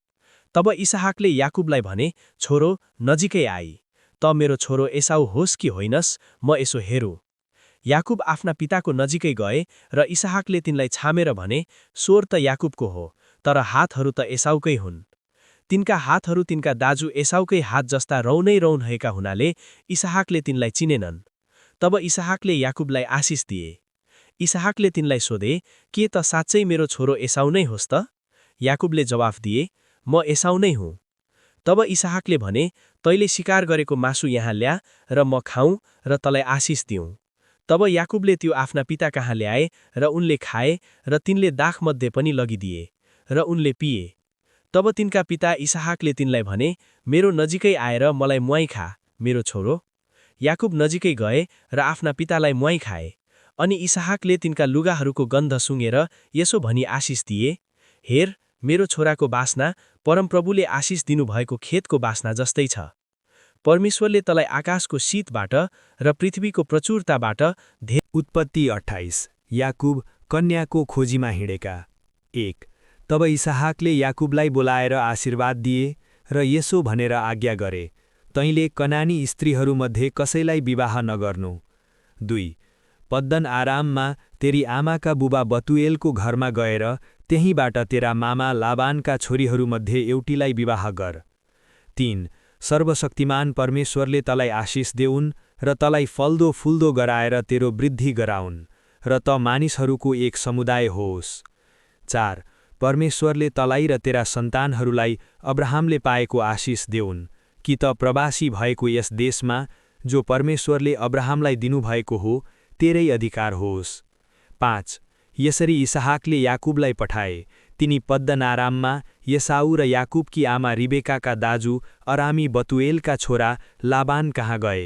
तब इसहाकले याकुबलाई भने, छोरो, नजिकै आई, त मेरो छोरो एसाउ होस् कि होइनस्, म यसो हेरौँ। याकुब आफ्ना पिताको नजिकै गए र इसहाकले तिनलाई छामेर भने, स्वर त याकुबको हो, तर हातहरू त एसाउकै हुन्। तिनका हातहरू तिनका दाजु एसाउकै हात जस्ता रौ नै रौ भएका हुनाले इसहाकले तिनलाई चिनेनन्। तब इसहाकले याकुबलाई आशिष दिए। इसहाकले तिनलाई सोधे, के त साँच्चै मेरो छोरो एसाउ नै होस् त? याकुबले जवाफ दिए, म एसाउ नै हुँ। तब इसहाकले भने, तैले शिकार गरेको मासु यहाँ ल्या र म खाऊँ र तलाई आशिष दिउँ। तब याकुबले त्यो आफ्ना पिता कहाँ ल्याए र उनले खाए र तिनले दाखमध्ये पनि लगिदिए र उनले पिए। तब तिनका पिता इसहाकले तिनलाई भने, मेरो नजिकै आएर मलाई म्वाइ खा, मेरो छोरो। याकुब नजिकै गए र आफ्ना पितालाई म्वाइ खाए। अनि इसहाकले तिनका लुगाहरूको गन्ध सुँगेर यसो भनी आशिष दिए, हेर, मेरो छोराको बासना परमप्रभुले आशिष दिनुभएको खेतको बासना जस्तै छ। परमेश्वरले तलाई आकाशको शीतबाट र पृथ्वीको प्रचुरताबाट धेरै। उत्पत्ति 28 याकुब कन्याको खोजीमा हिँडेका। 1 तब इसहाकले याकुबलाई बोलाएर आशीर्वाद दिए र यसो भनेर आज्ञा गरे, तैँले कनानी स्त्रीहरूमध्ये कसैलाई विवाह नगर्नु। 2 पद्दन आराममा तेरी आमाका बुबा बतुएलको घरमा गएर त्यहीँबाट तेरा मामा लाबानका छोरीहरूमध्ये एउटीलाई विवाह गर। 3 सर्वशक्तिमान परमेश्वरले तलाई आशिष देऊन् र तलाई फल्दो फुल्दो गराएर तेरो वृद्धि गराउन् र त मानिसहरूको एक समुदाय होस्। 4 परमेश्वरले तलाई र तेरा सन्तानहरूलाई अब्राहमले पाएको आशिष देऊन्, कि त प्रवासी भएको यस देशमा जो परमेश्वरले अब्राहमलाई दिनुभएको हो तेरै अधिकार होस्। 5 यसरी इसहाकले याकुबलाई पठाए। तिनी पद्दन आराममा एसाउ र याकुबकी आमा रिबेकाका दाजु अरामी बतुएलका छोरा लाबान कहाँ गए।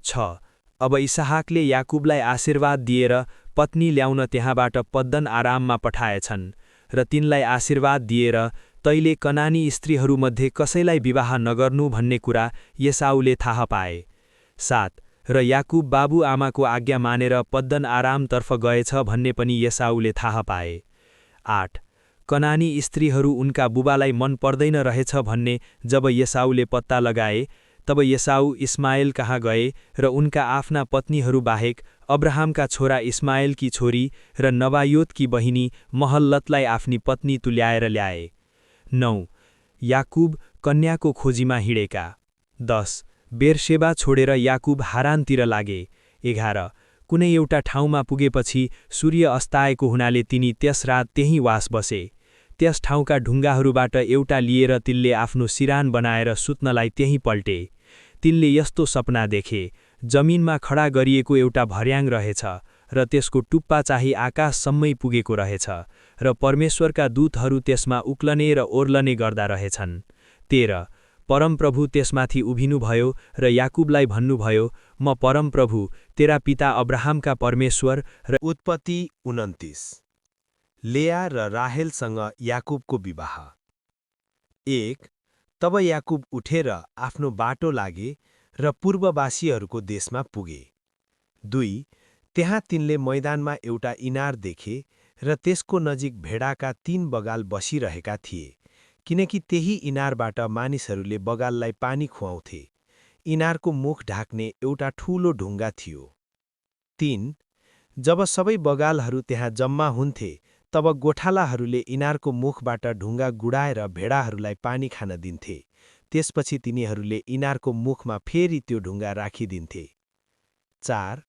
6 अब इसहाकले याकुबलाई आशीर्वाद दिएर पत्नी ल्याउन त्यहाँबाट पद्दन आराममा पठाएछन् र तिनलाई आशीर्वाद दिएर तैले कनानी स्त्रीहरूमध्ये कसैलाई विवाह नगर्नु भन्ने कुरा एसाउले थाहा पाए। 7 र याकुब बाबु आमाको आज्ञा मानेर पद्दन आरामतर्फ गएछ भन्ने पनि एसाउले थाहा पाए। 8 कनानी स्त्रीहरू उनका बुबालाई मन पर्दैन रहेछ भन्ने जब एसाउले पत्ता लगाए, तब एसाउ इस्माएल कहाँ गए र उनका आफ्ना पत्नीहरू बाहेक अब्राहमका छोरा इस्माएलकी छोरी र नबायोतकी बहिनी महल्लतलाई आफ्नी पत्नी तुल्याएर ल्याए। 9 याकुब कन्याको खोजीमा हिँडेका। 10 बेरसेबा छोडेर याकुब हारानतिर लागे। 11 कुनै एउटा ठाउँमा पुगेपछि सूर्य अस्ताएको हुनाले तिनी त्यस रात त्यहीँ वास बसे। त्यस ठाउँका ढुङ्गाहरूबाट एउटा लिएर तिनले आफ्नो सिरान बनाएर सुत्नलाई त्यहीँ पल्टे। तिनले यस्तो सपना देखे, जमिनमा खडा गरिएको एउटा भर्याङ रहेछ र त्यसको टुप्पा चाहिँ आकाशसम्मै पुगेको रहेछ र परमेश्वरका दूतहरू त्यसमा उक्लने र ओर्लने गर्दा रहेछन्। 13 परमप्रभु त्यसमाथि उभिनुभयो र याकुबलाई भन्नुभयो, म परमप्रभु तेरा पिता अब्राहमका परमेश्वर र। उत्पत्ति 29 लेया र राहेलसँग याकुबको विवाह। 1 तब याकुब उठेर आफ्नो बाटो लागे र पूर्ववासीहरूको देशमा पुगे। 2 त्यहाँ तिनले मैदानमा एउटा इनार देखे र त्यसको नजिक भेडाका 3 बगाल बसिरहेका थिए, किनकि त्यही इनारबाट मानिसहरूले बगाललाई पानी खुवाउँथे। इनारको मुख ढाक्ने एउटा ठूलो ढुङ्गा थियो। 3 जब सबै बगालहरू त्यहाँ जम्मा हुन्थे, तब गोठालाहरूले इनारको मुखबाट ढुङ्गा गुडाएर भेडाहरूलाई पानी खान दिन्थे। त्यसपछि तिनीहरूले इनारको मुखमा फेरि त्यो ढुङ्गा राखिदिन्थे। 4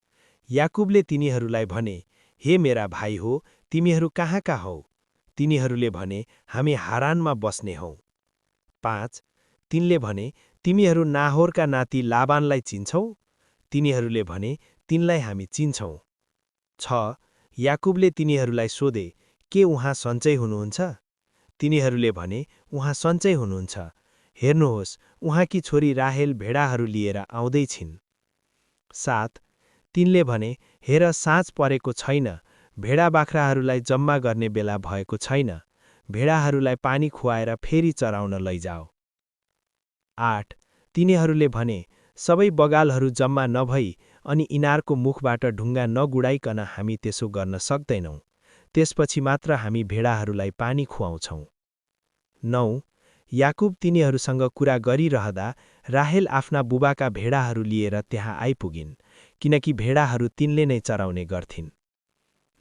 याकुबले तिनीहरूलाई भने, हे मेरा भाइ हो, तिमीहरू कहाँका हौ? तिनीहरूले भने, हामी हारानमा बस्ने हौं। 5 तिनले भने, तिमीहरू नाहोरका नाति लाबानलाई चिन्छौ? तिनीहरूले भने, तिनलाई हामी चिन्छौं। 6 याकुबले तिनीहरूलाई सोधे, के उहाँ सन्चै हुनुहुन्छ? तिनीहरूले भने, उहाँ सन्चै हुनुहुन्छ। हेर्नुहोस्, उहाँकी छोरी राहेल भेडाहरू लिएर आउँदै छिन्। 7 तिनले भने, हेर साँझ परेको छैन, भेडा बाख्राहरूलाई जम्मा गर्ने बेला भएको छैन, भेडाहरूलाई पानी खुवाएर फेरि चराउन लैजाओ। 8 तिनीहरूले भने, सबै बगालहरू जम्मा नभई अनि इनारको मुखबाट ढुङ्गा नगुडाइकन हामी त्यसो गर्न सक्दैनौं, त्यसपछि मात्र हामी भेडाहरूलाई पानी खुवाउँछौं। 9 याकुब तिनीहरूसँग कुरा गरिरहँदा राहेल आफ्ना बुबाका भेडाहरू लिएर त्यहाँ आइपुगिन्, किनकि भेडाहरू तिनले नै चराउने गर्थिन्।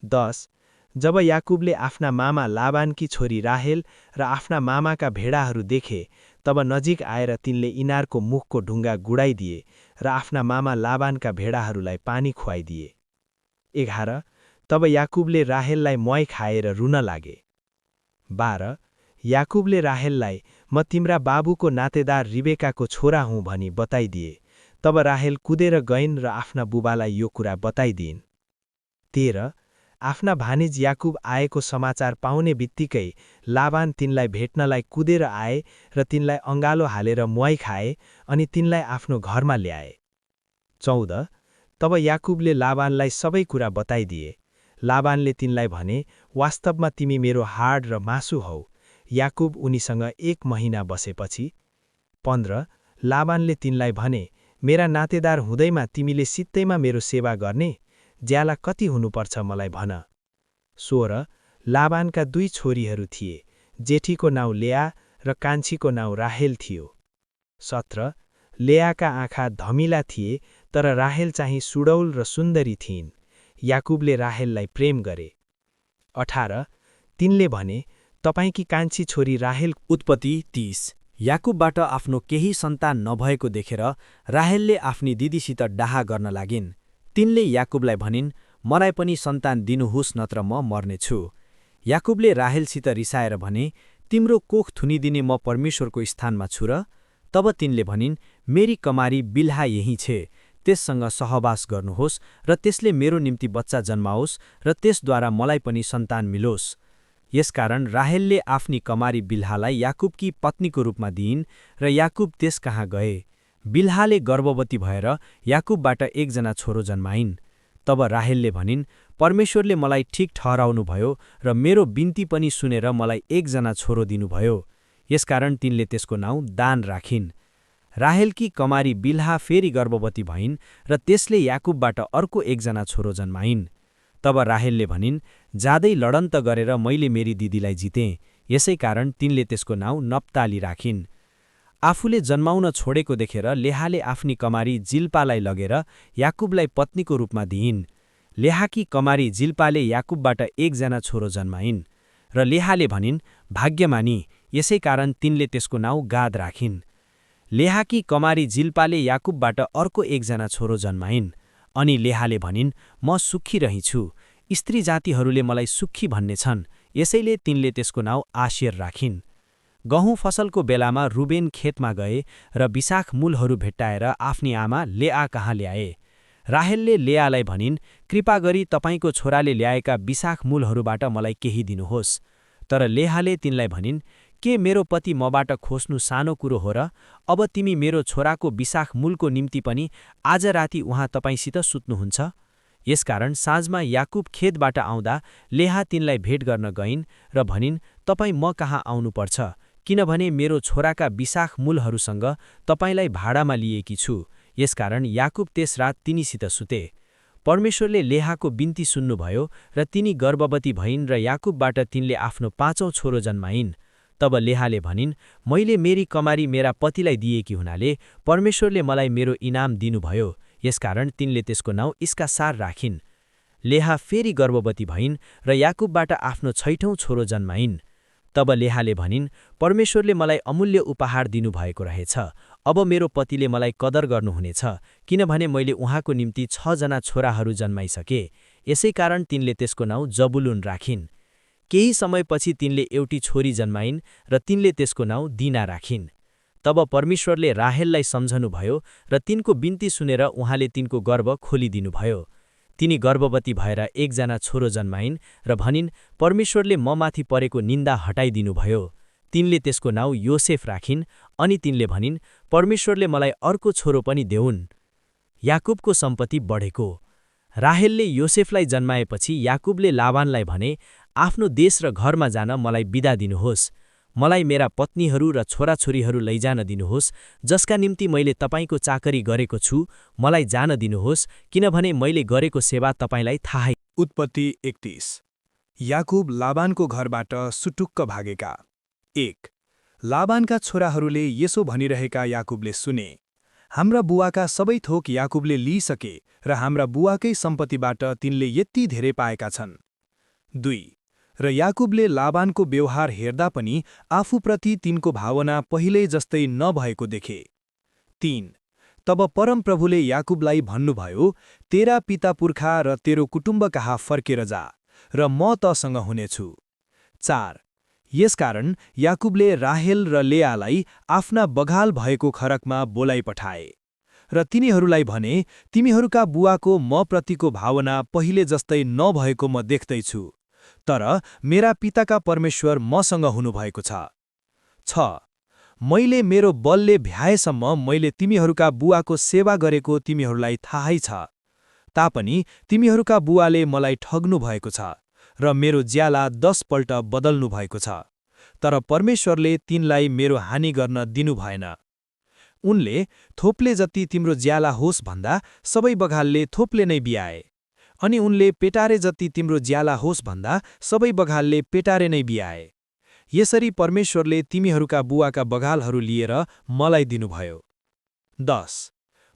10 जब याकुबले आफ्ना मामा लाबानकी छोरी राहेल र आफ्ना मामाका भेडाहरू देखे, तब नजिक आएर तिनले इनारको मुखको ढुङ्गा गुडाइदिए र आफ्ना मामा लाबानका भेडाहरूलाई पानी खुवाइदिए। 11 तब याकुबले राहेललाई म्वाइ खाएर रुन लागे। 12 याकुबले राहेललाई म तिम्रा बाबुको नातेदार रिबेकाको छोरा हुँ भनी बताइदिए। तब राहेल कुदेर गइन् र आफ्ना बुबालाई यो कुरा बताइदिइन्। 13 आफ्ना भानिज याकुब आएको समाचार पाउने बित्तिकै लाबान तिनलाई भेट्नलाई कुदेर आए र तिनलाई अँगालो हालेर म्वाइ खाए अनि तिनलाई आफ्नो घरमा ल्याए। 14 तब याकुबले लाबानलाई सबै कुरा बताइदिए। लाबानले तिनलाई भने, वास्तवमा तिमी मेरो हाड र मासु हौ। याकुब उनीसँग 1 महिना बसेपछि। 15 लाबानले तिनलाई भने, मेरा नातेदार हुँदैमा तिमीले सित्तैमा मेरो सेवा गर्ने? ज्याला कति हुनुपर्छ मलाई भन। 16 लाबानका 2 छोरीहरू थिए, जेठीको नाउँ लेआ र कान्छीको नाउँ राहेल थियो। 17 लेआका आँखा धमिला थिए, तर राहेल चाहिँ सुडौल र सुन्दरी थिइन्। याकुबले राहेललाई प्रेम गरे। 18 तिनले भने, तपाईकी कान्छी छोरी राहेल। उत्पत्ति 30 याकुबबाट आफ्नो केही सन्तान नभएको देखेर राहेलले आफ्नी दिदीसित डाहा गर्न लागिन्। तिनले याकुबलाई भनिन्, मलाई पनि सन्तान दिनुहोस् नत्र म मर्नेछु। याकुबले राहेलसित रिसाएर भने, तिम्रो कोख थुनिदिने म परमेश्वरको स्थानमा छु र? तब तिनले भनिन्, मेरी कमारी बिल्हा यही छे, त्यससँग सहवास गर्नुहोस् र त्यसले मेरो निम्ति बच्चा जन्माओस् र त्यसद्वारा मलाई पनि सन्तान मिलोस्। यसकारण राहेलले आफ्नी कमारी बिल्हालाई याकुबकी पत्नीको रूपमा दिइन् र याकुब त्यस कहाँ गए। बिल्हाले गर्भवती भएर याकुबबाट 1 जना छोरो जन्माइन्। तब राहेलले भनिन्, परमेश्वरले मलाई ठिक ठहराउनुभयो र मेरो बिन्ती पनि सुनेर मलाई 1 जना छोरो दिनुभयो। यसकारण तिनले त्यसको नाउँ दान राखिन्। राहेलकी कमारी बिल्हा फेरि गर्भवती भइन् र त्यसले याकुबबाट अर्को 1 जना छोरो जन्माइन्। तब राहेलले भनिन्, जाँदै लडन्त गरेर मैले मेरी दिदीलाई जितेँ, यसै कारण तिनले त्यसको नाउँ नप्ताली राखिन्। आफूले जन्माउन छोडेको देखेर लेहाले आफ्नी कमारी जिल्पालाई लगेर याकुबलाई पत्नीको रूपमा दिइन्। लेहाकी कमारी जिल्पाले याकुबबाट 1 जना छोरो जन्माइन् र लेहाले भनिन्, भाग्यमानी, यसै कारण तिनले त्यसको नाउँ गाद राखिन्। लेहाकी कमारी जिल्पाले याकुबबाट अर्को 1 जना छोरो जन्माइन्। अनि लेहाले भनिन्, म सुखी रहिछु, स्त्री जातिहरूले मलाई सुखी भन्ने छन्, यसैले तिनले त्यसको नाउँ आशेर राखिन्। गहुँ फसलको बेलामा रुबेन खेतमा गए र विशाख मूलहरू भेट्टाएर आफ्नी आमा लेआ कहाँ ल्याए। राहेलले लेआलाई भनिन्, कृपा गरी तपाईको छोराले ल्याएका विशाख मूलहरूबाट मलाई केही दिनुहोस्। तर लेहाले तिनलाई भनिन्, के मेरो पति मबाट खोज्नु सानो कुरो हो र? अब तिमी मेरो छोराको विशाख मूलको निम्ति पनि आज राति उहाँ तपाईसित सुत्नुहुन्छ? यसकारण साँझमा याकुब खेतबाट आउँदा लेहा तिनलाई भेट गर्न गइन् र भनिन्, तपाईँ म कहाँ आउनुपर्छ, किनभने मेरो छोराका विशाख मूलहरूसँग तपाईलाई भाडामा लिएकी छु। यसकारण याकुब त्यस रात तिनीसित सुते। परमेश्वरले लेहाको बिन्ती सुन्नुभयो र तिनी गर्भवती भइन् र याकुबबाट तिनले आफ्नो 5औं छोरो जन्माइन्। तब लेहाले भनिन्, मैले मेरी कमारी मेरा पतिलाई दिएकी हुनाले परमेश्वरले मलाई मेरो इनाम दिनुभयो। यसकारण तिनले त्यसको नाउँ इस्कासार राखिन्। लेहा फेरि गर्भवती भइन् र याकुबबाट आफ्नो 6औं छोरो जन्माइन्। तब लेहाले भनिन्, परमेश्वरले मलाई अमूल्य उपहार दिनुभएको रहेछ। अब मेरो पतिले मलाई कदर गर्नुहुनेछ, किनभने मैले उहाँको निम्ति 6 जना छोराहरू जन्माइसके। यसै कारण तिनले त्यसको नाउँ जबुलुन राखिन्। केही समयपछि तिनले एउटी छोरी जन्माइन् र तिनले त्यसको नाउँ दिना राखिन्। तब परमेश्वरले राहेललाई सम्झनुभयो र तिनको बिन्ती सुनेर उहाँले तिनको गर्भ खोलिदिनुभयो। तिनी गर्भवती भएर 1 जना छोरो जन्माइन् र भनिन्, परमेश्वरले ममाथि परेको निन्दा हटाइदिनुभयो। तिनले त्यसको नाउँ योसेफ राखिन्। अनि तिनले भनिन्, परमेश्वरले मलाई अर्को छोरो पनि देऊन्। याकुबको सम्पत्ति बढेको। राहेलले योसेफलाई जन्माएपछि याकुबले लाबानलाई भने, आफ्नो देश र घरमा जान मलाई बिदा दिनुहोस्। मलाई मेरा पत्नीहरू र छोराछोरीहरू लैजान दिनुहोस्, जसका निम्ति मैले तपाईको चाकरी गरेको छु, मलाई जान दिनुहोस्, किनभने मैले गरेको सेवा तपाईलाई थाहै। उत्पत्ति 31 याकुब लाबानको घरबाट सुटुक्क भागेका। 1 लाबानका छोराहरूले यसो भनिरहेका याकुबले सुने, हाम्रा बुवाका सबै थोक याकुबले लिइसके र हाम्रा बुवाकै सम्पत्तिबाट तिनले यति धेरै पाएका छन्। 2 र याकुबले लाबानको व्यवहार हेर्दा पनि आफूप्रति तिनको भावना पहिले जस्तै नभएको देखे। 3 तब परमप्रभुले याकुबलाई भन्नुभयो, तेरा पिता पुर्खा र तेरो कुटुम्ब कहाँ फर्केर जा, र म तसँग हुनेछु। 4 यसकारण याकुबले राहेल र लेयालाई आफ्ना बगाल भएको खरकमा बोलाइ पठाए र तिनीहरूलाई भने, तिमीहरूका बुवाको म प्रतिको भावना पहिले जस्तै नभएको म देख्दैछु, तर मेरा पिताका परमेश्वर मसँग हुनुभएको छ। 6 मैले मेरो बलले भ्याएसम्म मैले तिमीहरूका बुवाको सेवा गरेको तिमीहरूलाई थाहै छ, तापनि तिमीहरूका बुवाले मलाई ठग्नु भएको छ र मेरो ज्याला 10 पल्ट बदल्नु भएको छ, तर परमेश्वरले तिनलाई मेरो हानि गर्न दिनु भएन। उनले थोप्ले जति तिम्रो ज्याला होस् भन्दा सबै बगालले थोप्ले नै बियाए, अनि उनले पेटारे जति तिम्रो ज्याला होस् भन्दा सबै बगालले पेटारे नै बियाए। यसरी परमेश्वरले तिमीहरूका बुवाका बगालहरू लिएर मलाई दिनुभयो। 10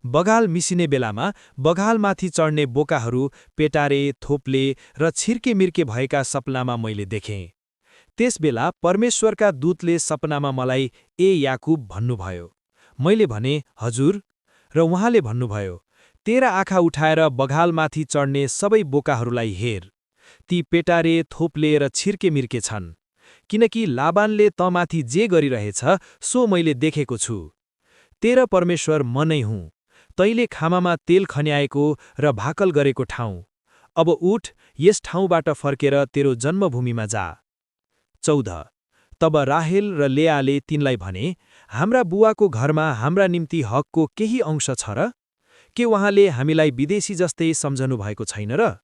बगाल मिसिने बेलामा बगालमाथि चढ्ने बोकाहरू पेटारे, थोप्ले र छिर्केमिर्के भएका सपनामा मैले देखेँ। त्यसबेला परमेश्वरका दूतले सपनामा मलाई, ए याकुब भन्नुभयो। मैले भने, हजुर। र उहाँले भन्नुभयो, तेरा आँखा उठाएर बगालमाथि चढ्ने सबै बोकाहरूलाई हेर, ती पेटारे, थोप्ले र छिर्केमिर्के छन्, किनकि लाबानले तँमाथि जे गरिरहेछ सो मैले देखेको छु। तेरा परमेश्वर म नै हुँ, तैले खामामा तेल खन्याएको र भाकल गरेको ठाउँ। अब उठ, यस ठाउँबाट फर्केर तेरो जन्मभूमिमा जा। 14 तब राहेल र लेयाले तिनलाई भने, हाम्रा बुवाको घरमा हाम्रा निम्ति हकको केही अंश छ र? के उहाँले हामीलाई विदेशी जस्तै सम्झनु भएको छैन र?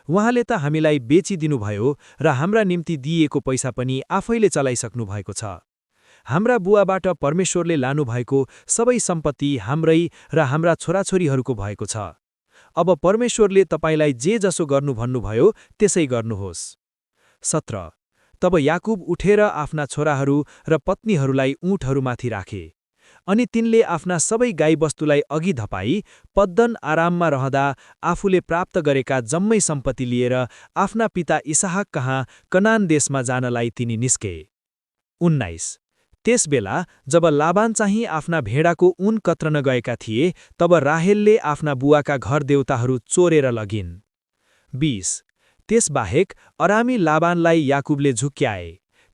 उहाँले त हामीलाई बेचिदिनुभयो र हाम्रा निम्ति दिइएको पैसा पनि आफैले चलाइसक्नु भएको छ। हाम्रा बुवाबाट परमेश्वरले लानुभएको सबै सम्पत्ति हाम्रै र हाम्रा छोराछोरीहरूको भएको छ। अब परमेश्वरले तपाईलाई जे जसो गर्नु भन्नुभयो त्यसै गर्नुहोस्। 17 तब याकुब उठेर आफ्ना छोराहरू र पत्नीहरूलाई ऊँटहरूमाथि राखे, अनि तिनले आफ्ना सबै गाईबस्तुलाई अघि धपाई पद्दन आराममा रहँदा आफूले प्राप्त गरेका जम्मै सम्पत्ति लिएर आफ्ना पिता इसहाक कहाँ कनान देशमा जानलाई तिनी निस्के। 19 त्यसबेला जब लाबान चाहिँ आफ्ना भेडाको ऊन कत्रन गएका थिए, तब राहेलले आफ्ना बुवाका घर देवताहरू चोरेर लगिन्। 20 त्यसबाहेक अरामी लाबानलाई याकुबले झुक्क्याए,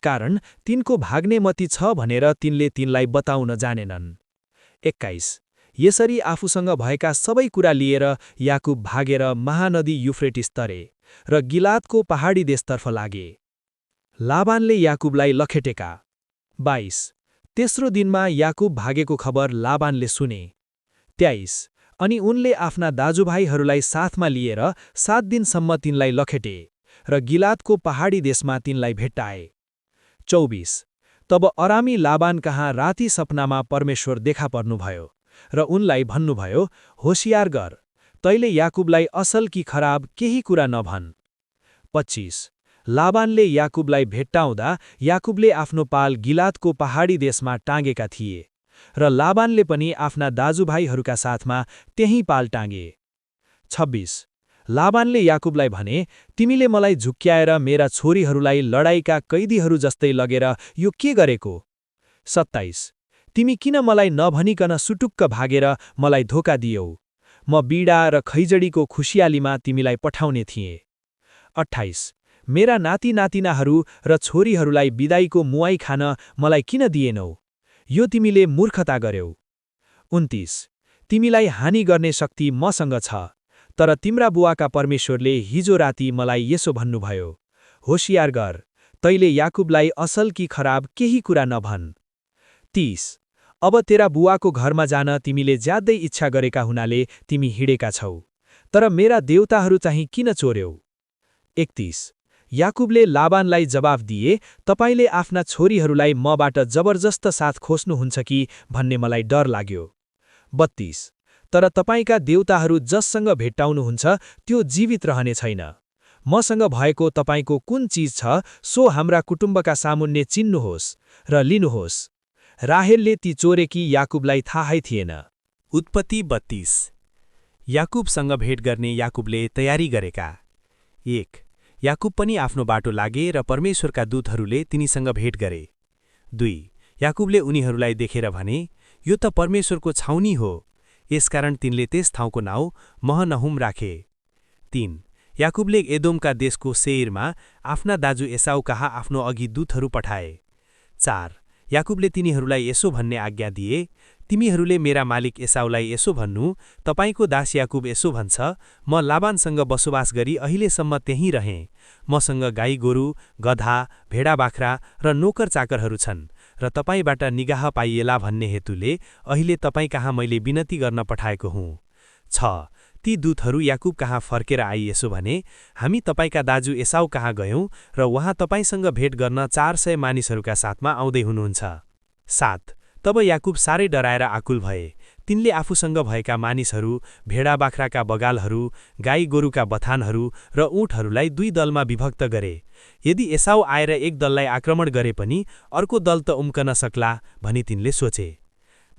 कारण तिनको भाग्ने मती छ भनेर तिनले तिनलाई बताउन जानेनन्। 21 यसरी आफूसँग भएका सबै कुरा लिएर याकुब भागेर महानदी युफ्रेटिस तरे र गिलादको पहाडी देशतर्फ लागे। लाबानले याकुबलाई लखेटेका। 22 तेस्रो दिनमा याकुब भागेको खबर लाबानले सुने। 23 अनि उनले आफ्ना दाजुभाइहरूलाई साथमा लिएर 7 दिनसम्म तिनलाई लखेटे र गिलादको पहाडी देशमा तिनलाई भेट्टाए। 24 तब अरामी लाबान कहाँ राति सपनामा परमेश्वर देखा पर्नुभयो र उनलाई भन्नुभयो, होशियार गर, तैले याकुबलाई असल कि खराब केही कुरा नभन्। 25 लाबानले याकुबलाई भेट्टाउँदा याकुबले आफ्नो पाल गिलादको पहाडी देशमा टाँगेका थिए र लाबानले पनि आफ्ना दाजुभाइहरूका साथमा त्यही पाल टाँगे। 26 लाबानले याकुबलाई भने, तिमीले मलाई झुक्क्याएर मेरा छोरीहरूलाई लडाईका कैदीहरू जस्तै लगेर यो के गरेको? 27 तिमी किन मलाई नभनिकन सुटुक्क भागेर मलाई धोका दियौ? म बीडा र खैजडीको खुसियालीमा तिमीलाई पठाउने थिएँ। 28 मेरा नाति नातिनाहरू र छोरीहरूलाई बिदाईको मुवाई खान मलाई किन दिएनौ? यो तिमीले मूर्खता गर्यौ। 29 तिमीलाई हानि गर्ने शक्ति मसँग छ, तर तिम्रा बुवाका परमेश्वरले हिजो राति मलाई यसो भन्नुभयो, होशियार गर, तैले याकुबलाई असल कि खराब केही कुरा नभन्। 30 अब तेरा बुवाको घरमा जान तिमीले ज्यादै इच्छा गरेका हुनाले तिमी हिँडेका छौ, तर मेरा देवताहरू चाहिँ किन चोर्यौ? 31 याकुबले लाबानलाई जवाफ दिए, तपाईले आफ्ना छोरीहरूलाई मबाट जबरजस्त साथ खोज्नुहुन्छ कि भन्ने मलाई डर लाग्यो। 32 तर तपाईका देवताहरू जससँग भेट्टाउनुहुन्छ त्यो जीवित रहने छैन। मसँग भएको तपाईको कुन चीज छ सो हाम्रा कुटुम्बका सामुन्ने चिन्नुहोस् र लिनुहोस्। राहेलले ती चोरेकी याकुबलाई थाहै थिएन। उत्पत्ति 32 याकुबसँग भेट गर्ने याकुबले तयारी गरेका। 1 याकुब पनि आफ्नो बाटो लागे र परमेश्वरका दूतहरूले तिनीसँग भेट गरे। 2 याकुबले उनीहरूलाई देखेर भने, यो त परमेश्वरको छाउनी हो, यसकारण तिनले त्यस ठाउँको नाउँ महनहुम राखे। 3. याकुबले एदोमका देशको सेयरमा आफ्ना दाजु एसाउ कहाँ आफ्नो अघि दूतहरू पठाए। 4. याकुबले तिनीहरूलाई यसो भन्ने आज्ञा दिए, तिमीहरूले मेरा मालिक एसाउलाई यसो भन्नु, तपाईको दास याकुब यसो भन्छ, म लाबानसँग बसोबास गरी अहिलेसम्म त्यहीँ रहेँ। मसँग गाई गोरु, गधा, भेडा बाख्रा र नोकर चाकरहरू छन् र तपाईबाट निगाह पाइएला भन्ने हेतुले अहिले तपाईँ कहाँ मैले विनती गर्न पठाएको हुँ। 6. ती दूतहरू याकुब कहाँ फर्केर आई यसो भने, हामी तपाईका दाजु एसाउ कहाँ गयौं र उहाँ तपाईसँग भेट गर्न 400 मानिसहरूका साथमा आउँदै हुनुहुन्छ। 7. तब याकुब साह्रै डराएर आकुल भए। तिनले आफूसँग भएका मानिसहरू, भेडा बाख्राका बगालहरू, गाई गोरुका बथानहरू र ऊँटहरूलाई 2 दलमा विभक्त गरे। यदि एसाउ आएर एक दललाई आक्रमण गरे पनि अर्को दल त उम्कन सक्ला भनी तिनले सोचे।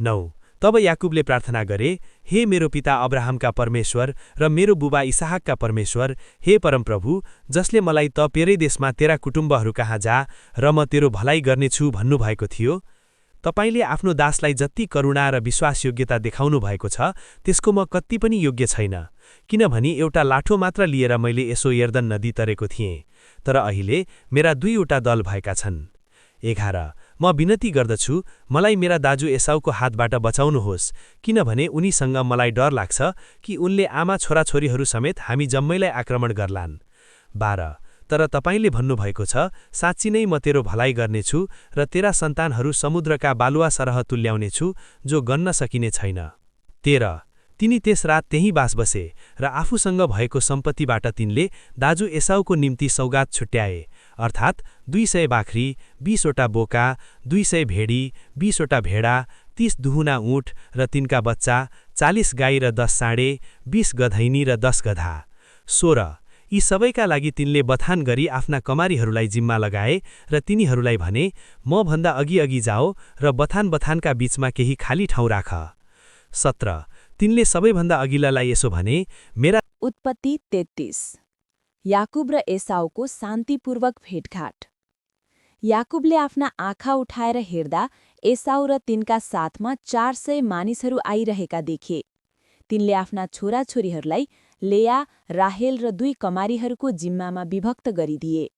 9. तब याकुबले प्रार्थना गरे, हे मेरो पिता अब्राहमका परमेश्वर र मेरो बुबा इसाहकका परमेश्वर, हे परमप्रभु, जसले मलाई त पेरै देशमा तेरा कुटुम्बहरू कहाँ जा र म तेरो भलाइ गर्नेछु भन्नुभएको थियो, तपाईले आफ्नो दासलाई जति करुणा र विश्वासयोग्यता देखाउनु भएको छ त्यसको म कति पनि योग्य छैन, किनभने एउटा लाठो मात्र लिएर मैले यसो यर्दन नदी तरेको थिएँ, तर अहिले मेरा 2वटा दल भएका छन्। 11. म विनती गर्दछु, मलाई मेरा दाजु एसाउको हातबाट बचाउनुहोस्, किनभने उनीसँग मलाई डर लाग्छ कि उनले आमा छोराछोरीहरू समेत हामी जम्मैलाई आक्रमण गर्लान्। 12. तर तपाईले भन्नुभएको छ, साँच्ची नै म तेरो भलाइ गर्नेछु र तेरा सन्तानहरू समुद्रका बालुवा सरह तुल्याउनेछु जो गन्न सकिने छैन। 13. तिनी त्यस रात त्यहीँ बास बसे र आफूसँग भएको सम्पत्तिबाट तिनले दाजु एसाउको निम्ति सौगात छुट्याए, अर्थात् 200 बाख्री, 20वटा बोका, 200 भेडी, 20वटा भेडा, 30 दुहुना ऊँट र तिनका बच्चा, 40 गाई र 10 साँडे, 20 गधैनी र 10 गधा। 16. यी सबैका लागि तिनले बथान गरी आफ्ना कमारीहरूलाई जिम्मा लगाए र तिनीहरूलाई भने, म भन्दा अघि जाओ र बथानका बीचमा केही खाली ठाउँ राख। 17. तिनले सबैभन्दा अघिल्लालाई यसो भने, मेरा उत्पत्ति 33। याकुब र एसाउको शान्तिपूर्वक भेटघाट। याकुबले आफ्ना आँखा उठाएर हेर्दा एसाउ र तिनका साथमा 400 मानिसहरू आइरहेका देखे। तिनले आफ्ना छोराछोरीहरूलाई लेया, राहेल र 2 कमारीहरूको जिम्मामा विभक्त गरिदिए।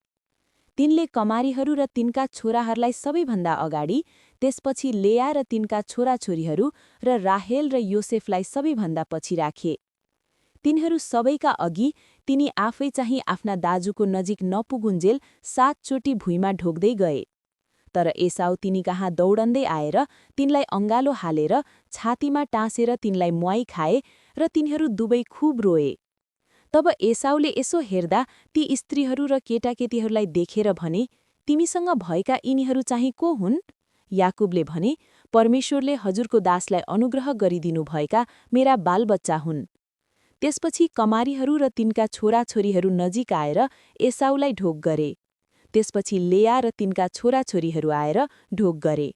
तिनले कमारीहरू र तिनका छोराहरूलाई सबैभन्दा अगाडि, त्यसपछि लेया र तिनका छोराछोरीहरू र राहेल र योसेफलाई सबैभन्दा पछि राखे। तिनीहरू सबैका अघि तिनी आफै चाहिँ आफ्ना दाजुको नजिक नपुगुन्जेल 7 चोटि भुइँमा ढोक्दै गए। तर एसाउ तिनी कहाँ दौडन्दै आएर तिनलाई अङ्गालो हालेर छातीमा टाँसेर तिनलाई म्वाई खाए र तिनीहरू दुवै खूब रोए। तब एसाउले यसो हेर्दा ती स्त्रीहरू र केटाकेटीहरूलाई देखेर भने, तिमीसँग भएका यिनीहरू चाहिँ को हुन्? याकुबले भने, परमेश्वरले हजुरको दासलाई अनुग्रह गरिदिनु भएका मेरा बालबच्चा हुन्। त्यसपछि कमारीहरू र तिनका छोराछोरीहरू नजिक आएर एसाउलाई ढोक गरे। त्यसपछि लेया र तिनका छोराछोरीहरू आएर ढोक गरे।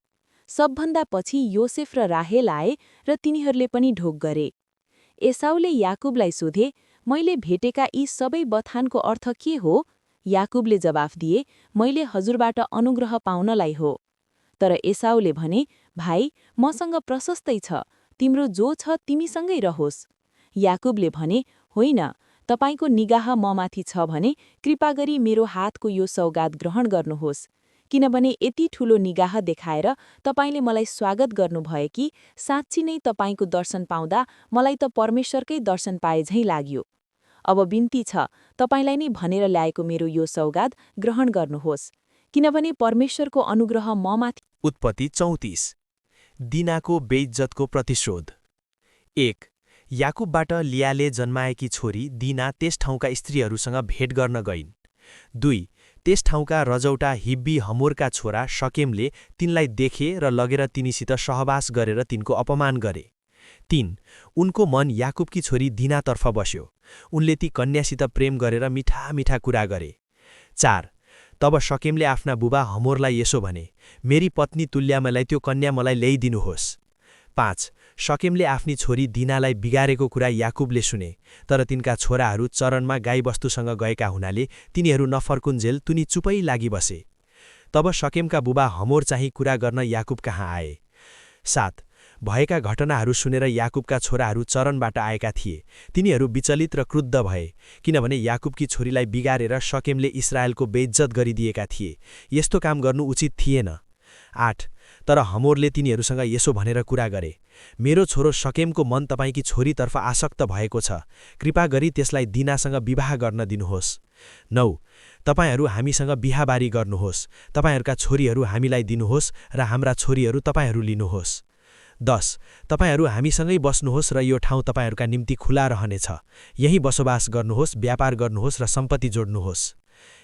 सबभन्दा पछि योसेफ र राहेल आए र तिनीहरूले पनि ढोक गरे। एसाउले याकुबलाई सोधे, मैले भेटेका यी सबै बथानको अर्थ के हो? याकुबले जवाफ दिए, मैले हजुरबाट अनुग्रह पाउनलाई हो। तर एसाउले भने, भाइ, मसँग प्रशस्तै छ, तिम्रो जो छ तिमीसँगै रहोस्। याकुबले भने, होइन, तपाईको निगाह ममाथि छ भने कृपा गरी मेरो हातको यो सौगात ग्रहण गर्नुहोस्, किनभने यति ठूलो निगाह देखाएर तपाईले मलाई स्वागत गर्नुभए कि साँच्ची नै तपाईको दर्शन पाउँदा मलाई त परमेश्वरकै दर्शन पाए झैं लाग्यो। अब बिन्ती छ, तपाईलाई नै भनेर ल्याएको मेरो यो सौगात ग्रहण गर्नुहोस्, किनभने परमेश्वरको अनुग्रह ममाथि। उत्पत्ति 34। दिनाको बेइज्जतको प्रतिशोध। 1. याकुबबाट लियाले जन्माएकी छोरी दिना त्यस ठाउँका स्त्रीहरूसँग भेट गर्न गइन्। 2. त्यस ठाउँका रजौटा हिब्बी हमोरका छोरा शकेमले तिनलाई देखे र लगेर तिनीसित सहवास गरेर तिनको अपमान गरे। 3. उनको मन याकुबकी छोरी दिनातर्फ बस्यो। उनले ती कन्यासित प्रेम गरेर मिठा मिठा कुरा गरे। 4. तब शकेमले आफ्ना बुबा हमोरलाई यसो भने, मेरी पत्नी तुल्यामलाई त्यो कन्या मलाई ल्याइदिनुहोस्। 5. शकेमले आफ्नी छोरी दिनालाई बिगारेको कुरा याकुबले सुने, तर तिनका छोराहरू चरणमा गाईबस्तुसँग गएका हुनाले तिनीहरू नफर्कुन्जेल तुनी चुपै लागि बसे। तब शकेमका बुबा हमोर चाहिँ कुरा गर्न याकुब कहाँ आए। 7. भएका घटनाहरू सुनेर याकुबका छोराहरू चरणबाट आएका थिए। तिनीहरू विचलित र क्रुद्ध भए, किनभने याकुबकी छोरीलाई बिगारेर शकेमले इस्राएलको बेइज्जत गरिदिएका थिए। यस्तो काम गर्नु उचित थिएन। 8 तर हमोरले तिनीहरूसँग यसो भनेर कुरा गरे, मेरो छोरो शकेमको मन तपाईँकी छोरीतर्फ आसक्त भएको छ, कृपा गरी त्यसलाई दिनासँग विवाह गर्न दिनुहोस्। 9 तपाईहरू हामीसँग बिहाबारी गर्नुहोस्, तपाईँहरूका छोरीहरू हामीलाई दिनुहोस् र हाम्रा छोरीहरू तपाईँहरू लिनुहोस्। 10 तपाईहरू हामीसँगै बस्नुहोस् र यो ठाउँ तपाईँहरूका निम्ति खुला रहनेछ, यहीँ बसोबास गर्नुहोस्, व्यापार गर्नुहोस् र सम्पत्ति जोड्नुहोस्।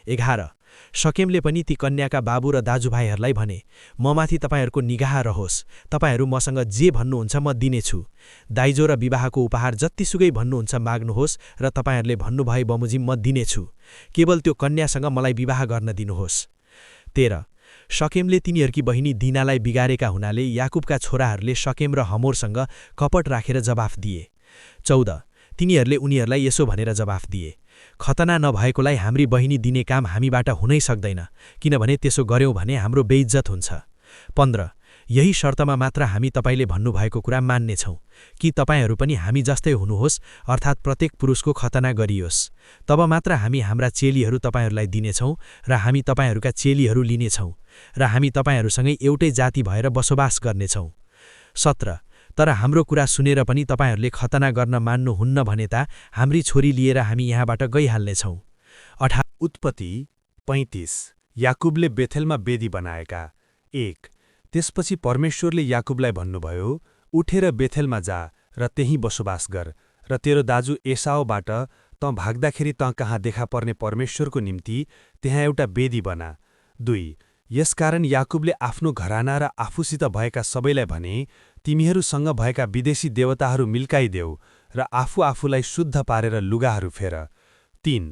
11 शकेमले पनि ती कन्याका बाबु र दाजुभाइहरूलाई भने, ममाथि तपाईँहरूको निगाह रहोस्, तपाईँहरू मसँग जे भन्नुहुन्छ म दिनेछु। दाइजो र विवाहको उपहार जत्तिसुकै भन्नुहुन्छ माग्नुहोस् र तपाईँहरूले भन्नुभए बमोजिम म दिनेछु, केवल त्यो कन्यासँग मलाई विवाह गर्न दिनुहोस्। 13 शकेमले तिनीहरूकी बहिनी दिनालाई बिगारेका हुनाले याकुबका छोराहरूले शकेम र हमोरसँग कपट राखेर जवाफ दिए। 14 तिनीहरूले उनीहरूलाई यसो भनेर जवाफ दिए, खतना नभएकोलाई हाम्री बहिनी दिने काम हामीबाट हुनै सक्दैन, किनभने त्यसो गर्यौं भने हाम्रो बेइज्जत हुन्छ। 15 यही शर्तमा मात्र हामी तपाईँले भन्नुभएको कुरा मान्नेछौँ कि तपाईँहरू पनि हामी जस्तै हुनुहोस्, अर्थात् प्रत्येक पुरुषको खतना गरियोस्। तब मात्र हामी हाम्रा चेलीहरू तपाईँहरूलाई दिनेछौँ र हामी तपाईँहरूका चेलीहरू लिनेछौँ र हामी तपाईँहरूसँगै एउटै जाति भएर बसोबास गर्नेछौँ। 17 तर हाम्रो कुरा सुनेर पनि तपाईँहरूले खतना गर्न मान्नुहुन्न भने त हाम्री छोरी लिएर हामी यहाँबाट गइहाल्नेछौँ। 18 उत्पत्ति 35 याकुबले बेथेलमा वेदी बनाएका। 1 त्यसपछि परमेश्वरले याकुबलाई भन्नुभयो, उठेर बेथेलमा जा र त्यहीँ बसोबास गर र तेरो दाजु एसावबाट तँ भाग्दाखेरि तँ कहाँ देखा पर्ने परमेश्वरको निम्ति त्यहाँ एउटा वेदी बना। 2 यसकारण याकुबले आफ्नो घराना र आफूसित भएका सबैलाई भने, तिमीहरूसँग भएका विदेशी देवताहरू मिल्काइदेऊ र आफूलाई शुद्ध पारेर लुगाहरू फेर। 3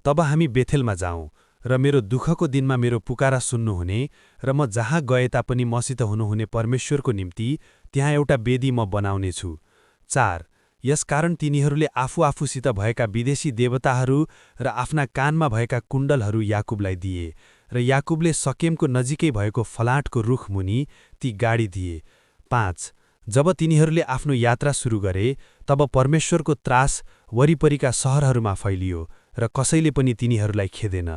तब हामी बेथेलमा जाउँ र मेरो दुःखको दिनमा मेरो पुकारा सुन्नुहुने र म जहाँ गए तापनि मसित हुनुहुने परमेश्वरको निम्ति त्यहाँ एउटा वेदी म बनाउनेछु। 4 यसकारण तिनीहरूले आफूसित भएका विदेशी देवताहरू र आफ्ना कानमा भएका कुण्डलहरू याकुबलाई दिए र याकुबले शकेमको नजिकै भएको फलाटको रुख मुनि ती गाडी दिए। 5 जब तिनीहरूले आफ्नो यात्रा सुरु गरे तब परमेश्वरको त्रास वरिपरिका शहरहरूमा फैलियो र कसैले पनि तिनीहरूलाई खेदेन।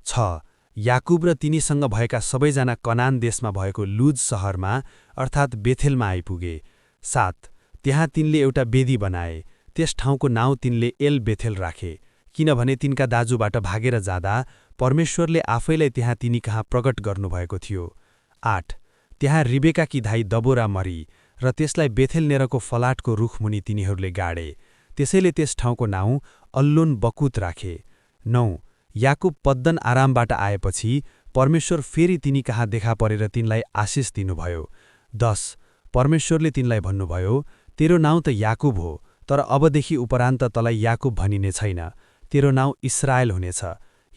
6 याकुब र तिनीसँग भएका सबैजना कनान देशमा भएको लुज शहरमा अर्थात् बेथेलमा आइपुगे। 7 त्यहाँ तिनले एउटा वेदी बनाए, त्यस ठाउँको नाउँ तिनले एल बेथेल राखे, किनभने तिनका दाजुबाट भागेर जाँदा परमेश्वरले आफैलाई त्यहाँ तिनी कहाँ प्रकट गर्नुभएको थियो। 8 त्यहाँ रिबेकाकी दाइ दबोरा मरी र त्यसलाई बेथेलनेरको फलाटको रुखमुनि तिनीहरूले गाडे, त्यसैले त्यस ठाउँको नाउँ अल्लोन बकुत राखे। 9 याकुब पद्दन आरामबाट आएपछि परमेश्वर फेरि तिनी कहाँ देखा परेर तिनलाई आशिष दिनुभयो। 10 परमेश्वरले तिनलाई भन्नुभयो, तेरो नाउँ त याकुब हो, तर अबदेखि उपरान्त तँलाई याकुब भनिने छैन, तेरो नाउँ इस्राएल हुनेछ,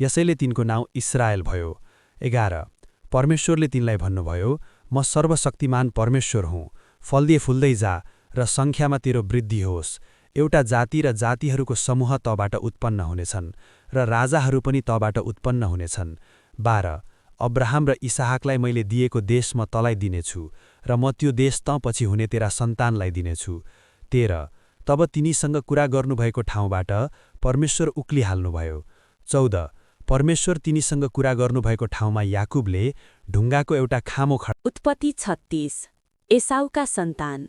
यसैले तिनको नाउँ इस्राएल भयो। 11 परमेश्वरले तिनलाई भन्नुभयो, म सर्वशक्तिमान परमेश्वर हुँ, फल्दै फुल्दै जा र सङ्ख्यामा तेरो वृद्धि होस्, एउटा जाति र जातिहरूको समूह तँबाट उत्पन्न हुनेछन् र राजाहरू पनि तँबाट उत्पन्न हुनेछन्। 12 अब्राहम र इसहाकलाई मैले दिएको देश म तँलाई दिनेछु र म त्यो देश तँपछि हुने तेरा सन्तानलाई दिनेछु। 13 तब तिनीसँग कुरा गर्नुभएको ठाउँबाट परमेश्वर उक्लिहाल्नुभयो। 14 परमेश्वर तिनीसँग कुरा गर्नुभएको ठाउँमा याकुबले ढुङ्गाको एउटा खामो खडा। उत्पत्ति 36 एसाउका सन्तान।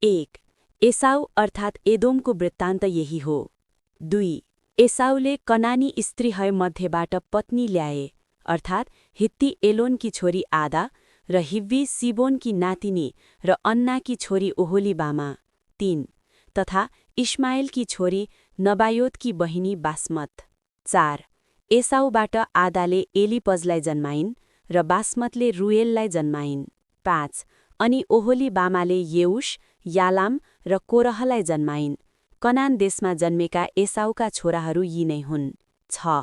1 एसाउ अर्थात् एदोमको वृत्तान्त यही हो। 2 एसाउले कनानी स्त्रीहरूमध्येबाट पत्नी ल्याए, अर्थात् हित्ती एलोनकी छोरी आदा र हिब्बी सिबोनकी नातिनी र अन्नाकी छोरी ओहोलीबामा। 3 तथा इस्माएलकी छोरी नबायोतकी बहिनी बासमत। 4 एसाउबाट आदाले एलिपजलाई जन्माइन् र बासमतले रुएललाई जन्माइन्। 5 अनि ओहोलीबामाले येउश, यालाम र कोरहलाई जन्माइन्। कनान देशमा जन्मेका एसाउका छोराहरू यी नै हुन्। 6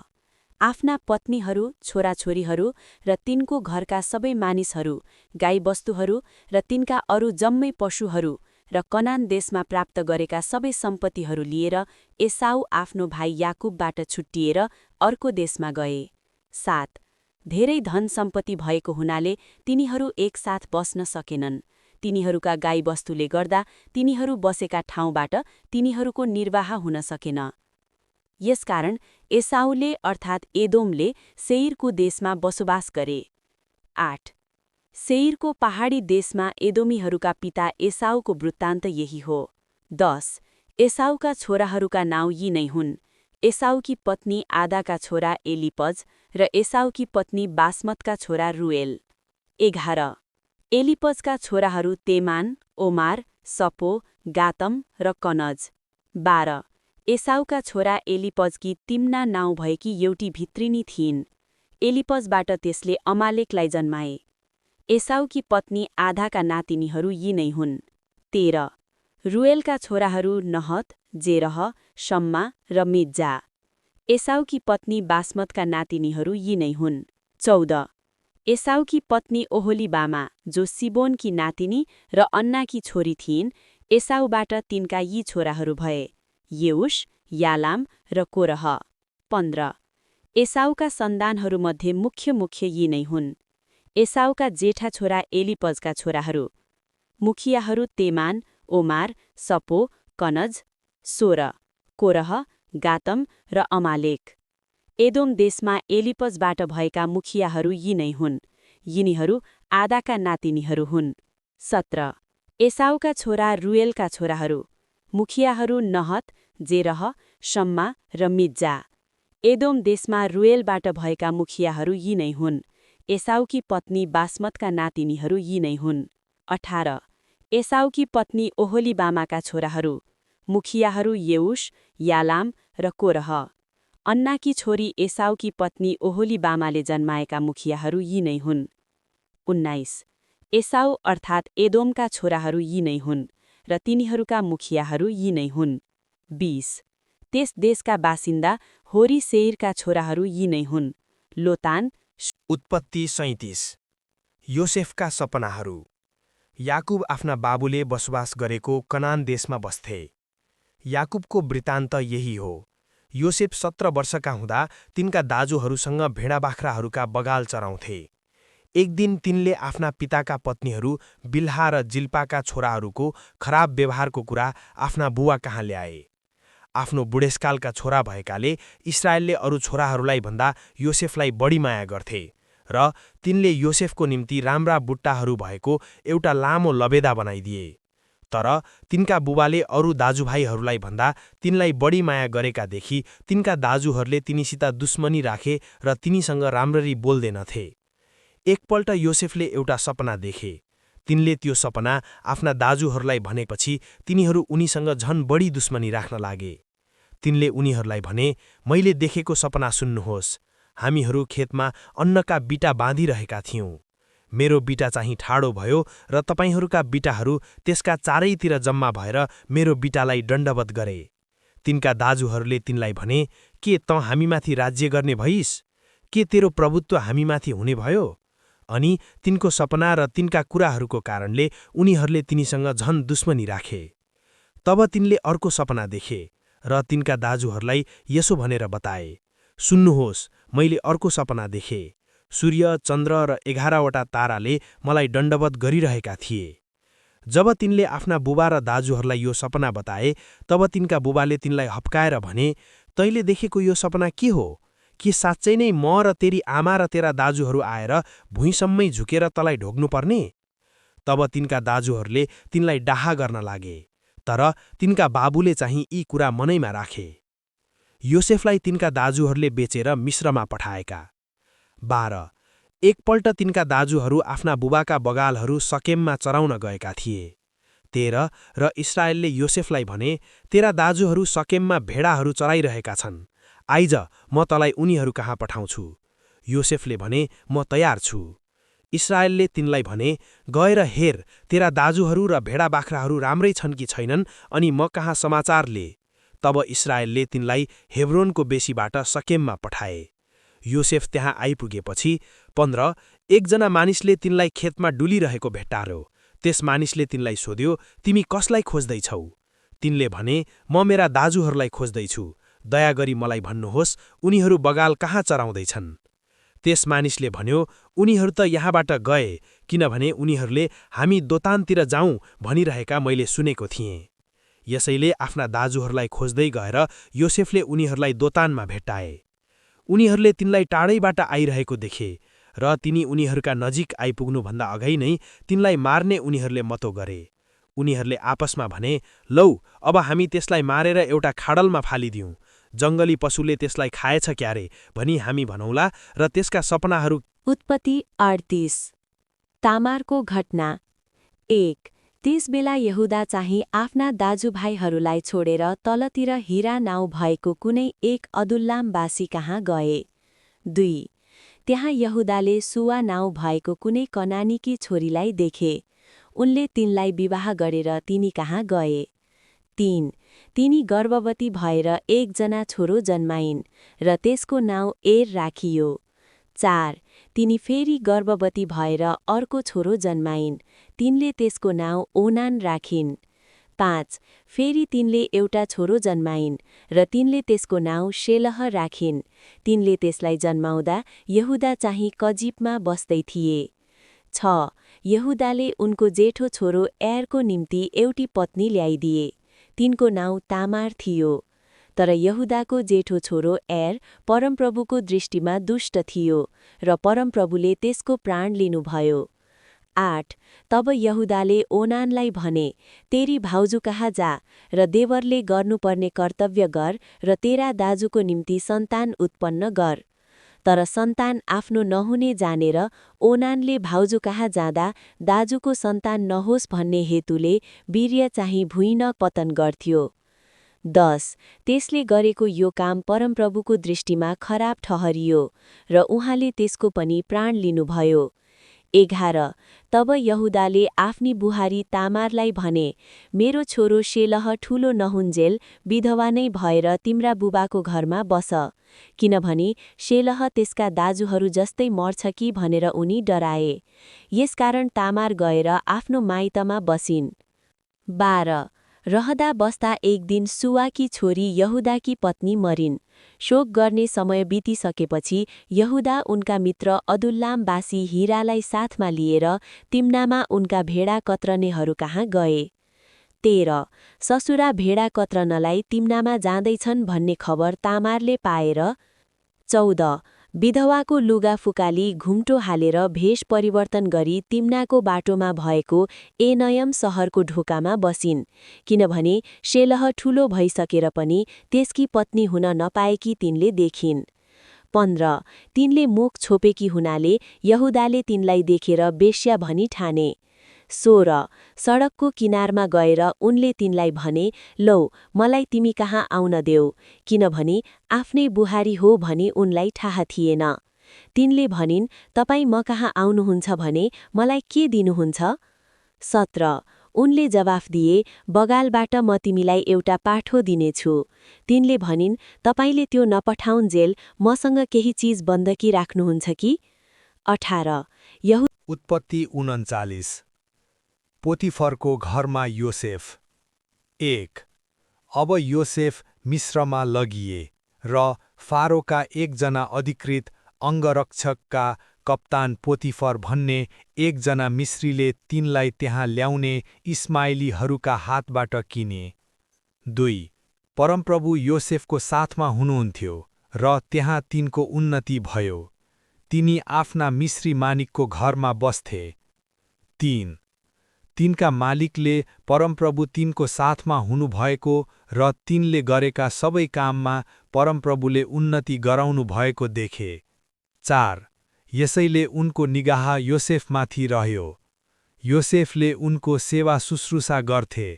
आफ्ना पत्नीहरू, छोराछोरीहरू र तिनको घरका सबै मानिसहरू, गाईबस्तुहरू र तिनका अरू जम्मै पशुहरू र कनान देशमा प्राप्त गरेका सबै सम्पत्तिहरू लिएर एसाउ आफ्नो भाइ याकुबबाट छुट्टिएर अर्को देशमा गए। 7 धेरै धन सम्पत्ति भएको हुनाले तिनीहरू एकसाथ बस्न सकेनन्, तिनीहरूका गाईबस्तुले गर्दा तिनीहरू बसेका ठाउँबाट तिनीहरूको निर्वाह हुन सकेन। यसकारण एसाउले अर्थात् एदोमले सेयीरको देशमा बसोबास गरे। 8. सेयीरको पहाडी देशमा एदोमीहरूका पिता एसाउको वृत्तान्त यही हो। 10. एसाउका छोराहरूका नाउँ यी नै हुन्। एसाउकी पत्नी आदाका छोरा एलिपज र एसाउकी पत्नी बासमतका छोरा रुएल। 11. एलिपजका छोराहरू तेमान, ओमार, सपो, गातम र कनज। 12. एसाउका छोरा एलिपजकी तिम्ना नाउँ भएकी एउटी भित्रिनी थिइन्। एलिपजबाट त्यसले अमालेकलाई जन्माए। एसाउकी पत्नी आधाका नातिनीहरू यी नै हुन्। 13. रुएलका छोराहरू नहत, जेरह, शम्मा र मिज्जा। एसाउकी पत्नी बासमतका नातिनीहरू यी नै हुन्। 14. एसाउकी पत्नी ओहोलिबामा, जो सिबोनकी नातिनी र अन्नाकी छोरी थिइन्, एसाउबाट तिनका यी छोराहरू भए, येउश, यालाम र कोरह। 15. एसाउका सन्तानहरूमध्ये मुख्य यी नै हुन्। एसाउका जेठा छोरा एलिपजका छोराहरू। मुखियाहरू तेमान, ओमार, सपो, कनज, सोर, कोरह, गातम र अमालेक। एदोम देशमा एलिपजबाट भएका मुखियाहरू यी नै हुन्। यिनीहरू आदाका नातिनीहरू हुन्। 17. एसाउका छोरा रुएलका छोराहरू। मुखियाहरू नहत, जेरह, शम्मा र मिज्जा। एदोम देशमा रुएलबाट भएका मुखियाहरू यी नै हुन्। एसाउकी पत्नी बासमतका नातिनीहरू यी नै हुन्। 18. एसाउकी पत्नी ओहोलिबामाका छोराहरू। मुखियाहरू येउश, यालाम र कोरह। अन्नाकी छोरी एसाउकी पत्नी ओहोलिबामाले जन्माएका मुखियाहरू यी नै हुन्। 19. एसाउ अर्थात् एदोमका छोराहरू यी नै हुन् र तिनीहरूका मुखियाहरू यी नै हुन्। 20. त्यस देशका बासिन्दा होरी सेयीरका छोराहरू यी नै हुन्। लोतान। उत्पत्ति 37. योसेफका सपनाहरू। याकुब आफ्ना बाबुले बसोबास गरेको कनान देशमा बस्थे। याकुबको वृत्तान्त यही हो। योसेफ 17 वर्षका हुँदा तिनका दाजुहरूसँग भेडाबाख्राहरूका बगाल चराउँथे। एक दिन तिनले आफ्ना पिताका पत्नीहरू बिल्हा र जिल्पाका छोराहरूको खराब व्यवहारको कुरा आफ्ना बुवा कहाँ ल्याए। आफ्नो बुढेसकालका छोरा भएकाले इस्राएलले अरू छोराहरूलाई भन्दा योसेफलाई बढी माया गर्थे र तिनले योसेफको निम्ति राम्रा बुट्टाहरू भएको एउटा लामो लबेदा बनाइदिए। तर तिनका बुबाले अरू दाजुभाइहरूलाई भन्दा तिनलाई बढी माया गरेका देखि तिनका दाजुहरूले तिनीसित दुश्मनी राखे र तिनीसँग राम्ररी बोल्दैनथे। एकपल्ट योसेफले एउटा सपना देखे। तिनले त्यो सपना आफ्ना दाजुहरूलाई भनेपछि तिनीहरू उनीसँग झन बढी दुश्मनी राख्न लागे। तिनले उनीहरूलाई भने, मैले देखेको सपना सुन्नुहोस्। हामीहरू खेतमा अन्नका बिटा बाँधिरहेका थियौं। मेरो बिटा चाहिँ ठाडो भयो र तपाईहरूका बिटाहरू त्यसका चारैतिर जम्मा भएर मेरो बिटालाई दण्डवत गरे। तिनका दाजुहरूले तिनलाई भने, के तँ हामीमाथि राज्य गर्ने भइस्? के तेरो प्रभुत्व हामीमाथि हुने भयो? अनि तिनको सपना र तिनका कुराहरूको कारणले उनीहरूले तिनीसँग झन दुश्मनी राखे। तब तिनले अर्को सपना देखे र तिनका दाजुहरूलाई यसो भनेर बताए, सुन्नुहोस्, मैले अर्को सपना देखे। सूर्य, चन्द्र र 11वटा ताराले मलाई दण्डवत गरिरहेका थिए। जब तिनले आफ्ना बुबा र दाजुहरूलाई यो सपना बताए, तब तिनका बुबाले तिनलाई हप्काएर भने, तैँले देखेको यो सपना के हो? के साँच्चै नै म र तेरी आमा र तेरा दाजुहरू आएर भुइँसम्मै झुकेर तँलाई ढोग्नुपर्ने? तब तिनका दाजुहरूले तिनलाई डाहा गर्न लागे। तर तिनका बाबुले चाहिँ यी कुरा मनैमा राखे। योसेफलाई तिनका दाजुहरूले बेचेर मिस्रमा पठाएका। 12. एकपल्ट तिनका दाजुहरू आफ्ना बुबाका बगालहरू सकेममा चराउन गएका थिए। 13. र इस्राएलले योसेफलाई भने, तेरा दाजुहरू सकेममा भेडाहरू चराइरहेका छन्। आइज, म तँलाई उनीहरू कहाँ पठाउँछु। योसेफले भने, म तयार छु। इस्राएलले तिनलाई भने, गएर हेर, तेरा दाजुहरू र भेडा बाख्राहरू राम्रै छन् कि छैनन्, अनि म कहाँ समाचार ले। तब इस्राएलले तिनलाई हेब्रोनको बेसीबाट सकेममा पठाए। योसेफ त्यहाँ आइपुगेपछि 15. एकजना मानिसले तिनलाई खेतमा डुलिरहेको भेट्टार्यो। त्यस मानिसले तिनलाई सोध्यो, तिमी कसलाई खोज्दैछौ? तिनले भने, म मेरा दाजुहरूलाई खोज्दैछु। दया गरी मलाई भन्नुहोस्, उनीहरू बगाल कहाँ चराउँदैछन्? त्यस मानिसले भन्यो, उनीहरू त यहाँबाट गए, किनभने उनीहरूले हामी दोतानतिर जाउँ भनिरहेका मैले सुनेको थिएँ। यसैले आफ्ना दाजुहरूलाई खोज्दै गएर योसेफले उनीहरूलाई दोतानमा भेट्टाए। उनीहरूले तिनलाई टाढैबाट आइरहेको देखे र तिनी उनीहरूका नजिक आइपुग्नुभन्दा अघि नै तिनलाई मार्ने उनीहरूले मतो गरे। उनीहरूले आपसमा भने, लौ अब हामी त्यसलाई मारेर एउटा खाडलमा फालिदिउँ, जङ्गली पशुले त्यसलाई खाएछ क्यारे भनी हामी भनौला र त्यसका सपनाहरू। उत्पत्ति 38। तामारको घटना 1। त्यसबेला यहुदा चाहिँ आफ्ना दाजुभाइहरूलाई छोडेर तलतिर हिरा नाउँ भएको कुनै एक अदुल्लामवासी कहाँ गए। 2। त्यहाँ यहुदाले सुवा नाउँ भएको कुनै कनानीकी छोरीलाई देखे। उनले तिनलाई विवाह गरेर तिनी कहाँ गए। 3। तिनी गर्भवती भएर एकजना छोरो जन्माइन् र त्यसको नाउँ एर राखियो। 4। तिनी फेरि गर्भवती भएर अर्को छोरो जन्माइन्, तिनले त्यसको नाउँ ओनान राखिन्। 5। फेरि तिनले एउटा छोरो जन्माइन् र तिनले त्यसको नाउँ शेलह राखिन्, तिनले त्यसलाई जन्माउँदा यहुदा चाहिँ कजिपमा बस्दै थिए। 6। यहुदाले उनको जेठो छोरो एरको निम्ति एउटी पत्नी ल्याइदिए, तिनको नाउँ तामार थियो। तर यहुदाको जेठो छोरो एर परमप्रभुको दृष्टिमा दुष्ट थियो र परमप्रभुले त्यसको प्राण लिनुभयो। 8। तब यहुदाले ओनानलाई भने, तेरी भाउजू कहाँ जा र देवरले गर्नुपर्ने कर्तव्य गर र तेरा दाजुको निम्ति सन्तान उत्पन्न गर। तर सन्तान आफ्नो नहुने जानेर ओनानले भाउजू कहाँ जाँदा दाजुको सन्तान नहोस् भन्ने हेतुले वीर्य चाहिँ भुइँ पतन गर्थ्यो। 10। त्यसले गरेको यो काम परमप्रभुको दृष्टिमा खराब ठहरियो र उहाँले त्यसको पनि प्राण लिनुभयो। 11। तब यहुदाले आफ्नी बुहारी तामारलाई भने, मेरो छोरो शेलह ठूलो नहुन्जेल विधवा नै भएर तिम्रा बुबाको घरमा बस, किनभने शेलह त्यसका दाजुहरू जस्तै मर्छ कि भनेर उनी डराए। यसकारण तामार गएर आफ्नो माइतमा बसिन्। 12। रहदा बस्दा एक दिन सुवाकी छोरी यहुदाकी पत्नी मरिन्। शोक गर्ने समय बितिसकेपछि यहुदा उनका मित्र अदुल्लामवासी हिरालाई साथमा लिएर तिम्नामा उनका भेडा कत्रनेहरू कहाँ गए। 13। ससुरा भेडा कत्रनलाई तिम्नामा जाँदैछन् भन्ने खबर तामारले पाएर। 14। विधवाको लुगा फुकाली घुम्टो हालेर भेष परिवर्तन गरी तिम्नाको बाटोमा भएको एनयम सहरको ढोकामा बसिन्, किनभने शेलह ठूलो भइसकेर पनि त्यसकी पत्नी हुन नपाएकी तिनले देखिन्। 15। तिनले मुख छोपेकी हुनाले यहुदाले तिनलाई देखेर बेश्या भनी ठाने। 16। सडकको किनारमा गएर उनले तिनलाई भने, लौ मलाई तिमी कहाँ आउन देऊ, किनभने आफ्नै बुहारी हो भनी उनलाई थाहा थिएन। तिनले भनिन्, तपाईँ म कहाँ आउनुहुन्छ भने मलाई के दिनुहुन्छ। 17। उनले जवाफ दिए, बगालबाट म तिमीलाई एउटा पाठो दिनेछु। तिनले भनिन्, तपाईले त्यो नपठाउन्जेल मसँग केही चीज बन्दकी राख्नुहुन्छ कि। 18। उत्पत्ति 39। पोतिफरको घरमा योसेफ। 1। अब योसेफ मिस्रमा लगिए र फारोका एकजना अधिकृत अङ्गरक्षकका कप्तान पोतिफर भन्ने एकजना मिस्रीले तिनलाई त्यहाँ ल्याउने इस्माएलीहरूका हातबाट किने। 2। परमप्रभु योसेफको साथमा हुनुहुन्थ्यो र त्यहाँ तिनको उन्नति भयो। तिनी आफ्ना मिस्री मानिकको घरमा बस्थे। 3। तिनका मालिकले परमप्रभु तिनको साथमा हुनुभएको र तिनले गरेका सबै काममा परमप्रभुले उन्नति गराउनु भएको देखे। 4। यसैले उनको निगाह योसेफमाथि रह्यो। योसेफले उनको सेवा शुश्रूषा गर्थे।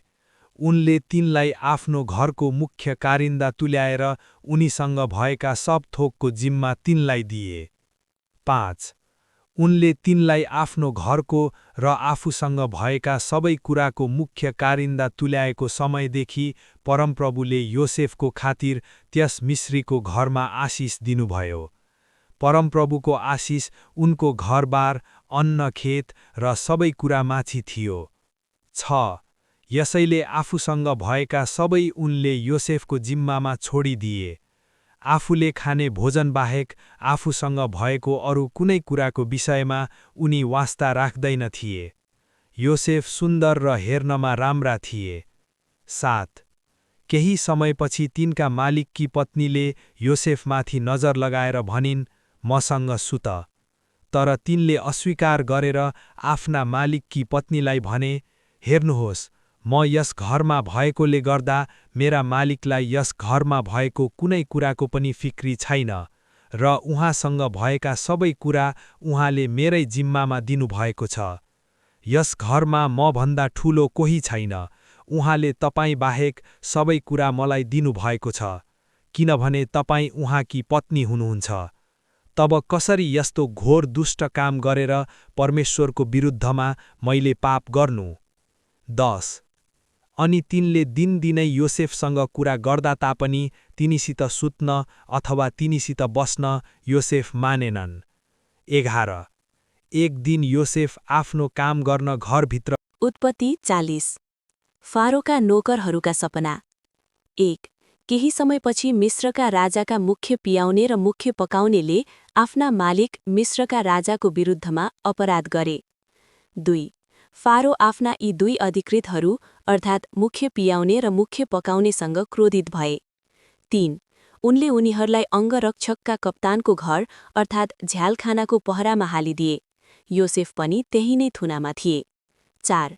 उनले तिनलाई आफ्नो घरको मुख्य कारिन्दा तुल्याएर उनीसँग भएका सब थोकको जिम्मा तिनलाई दिए। 5। उनले तिनलाई आफ्नो घरको र आफूसँग भएका सबै कुराको मुख्य कारिन्दा तुल्याएको समयदेखि परमप्रभुले योसेफको खातिर त्यस मिस्रीको घरमा आशिष दिनुभयो। परमप्रभुको आशिष उनको घरबार, अन्न खेत र सबै कुरामाथि थियो। 6। यसैले आफूसँग भएका सबै उनले योसेफको जिम्मामा छोडिदिए। आफूले खाने भोजनबाहेक आफूसँग भएको अरू कुनै कुराको विषयमा उनी वास्ता राख्दैन थिए। योसेफ सुन्दर र हेर्नमा राम्रा थिए। 7 केही समयपछि तिनका मालिककी पत्नीले योसेफमाथि नजर लगाएर भनिन्, मसँग सुत। तर तिनले अस्वीकार गरेर आफ्ना मालिककी पत्नीलाई भने, हेर्नुहोस्, म यस घरमा भएकोले गर्दा मेरा मालिकलाई यस घरमा भएको कुनै कुराको पनि फिक्री छैन र उहाँसँग भएका सबै कुरा उहाँले मेरै जिम्मामा दिनुभएको छ। यस घरमा मभन्दा ठूलो कोही छैन। उहाँले तपाईँ बाहेक सबै कुरा मलाई दिनुभएको छ, किनभने तपाईँ उहाँकी पत्नी हुनुहुन्छ। तब कसरी यस्तो घोर दुष्ट काम गरेर परमेश्वरको विरुद्धमा मैले पाप गर्नु? 10 अनि तिनले दिनदिनै योसेफसँग कुरा गर्दा तापनि तिनीसित सुत्न अथवा तिनीसित बस्न योसेफ मानेनन्। 11 एक दिन योसेफ आफ्नो काम गर्न घरभित्र उत्पत्ति 40 फारोका नोकरहरूका सपना। 1 केही समयपछि मिस्रका राजाका मुख्य पियाउने र मुख्य पकाउनेले आफ्ना मालिक मिस्रका राजाको विरुद्धमा अपराध गरे। 2 फारो आफ्ना यी दुई अधिकृतहरू अर्थात् मुख्य पियाउने र मुख्य पकाउनेसँग क्रोधित भए। 3 उनले उनीहरूलाई अङ्गरक्षकका कप्तानको घर अर्थात् झ्यालखानाको पहरामा हालिदिए। योसेफ पनि त्यही नै थुनामा थिए। 4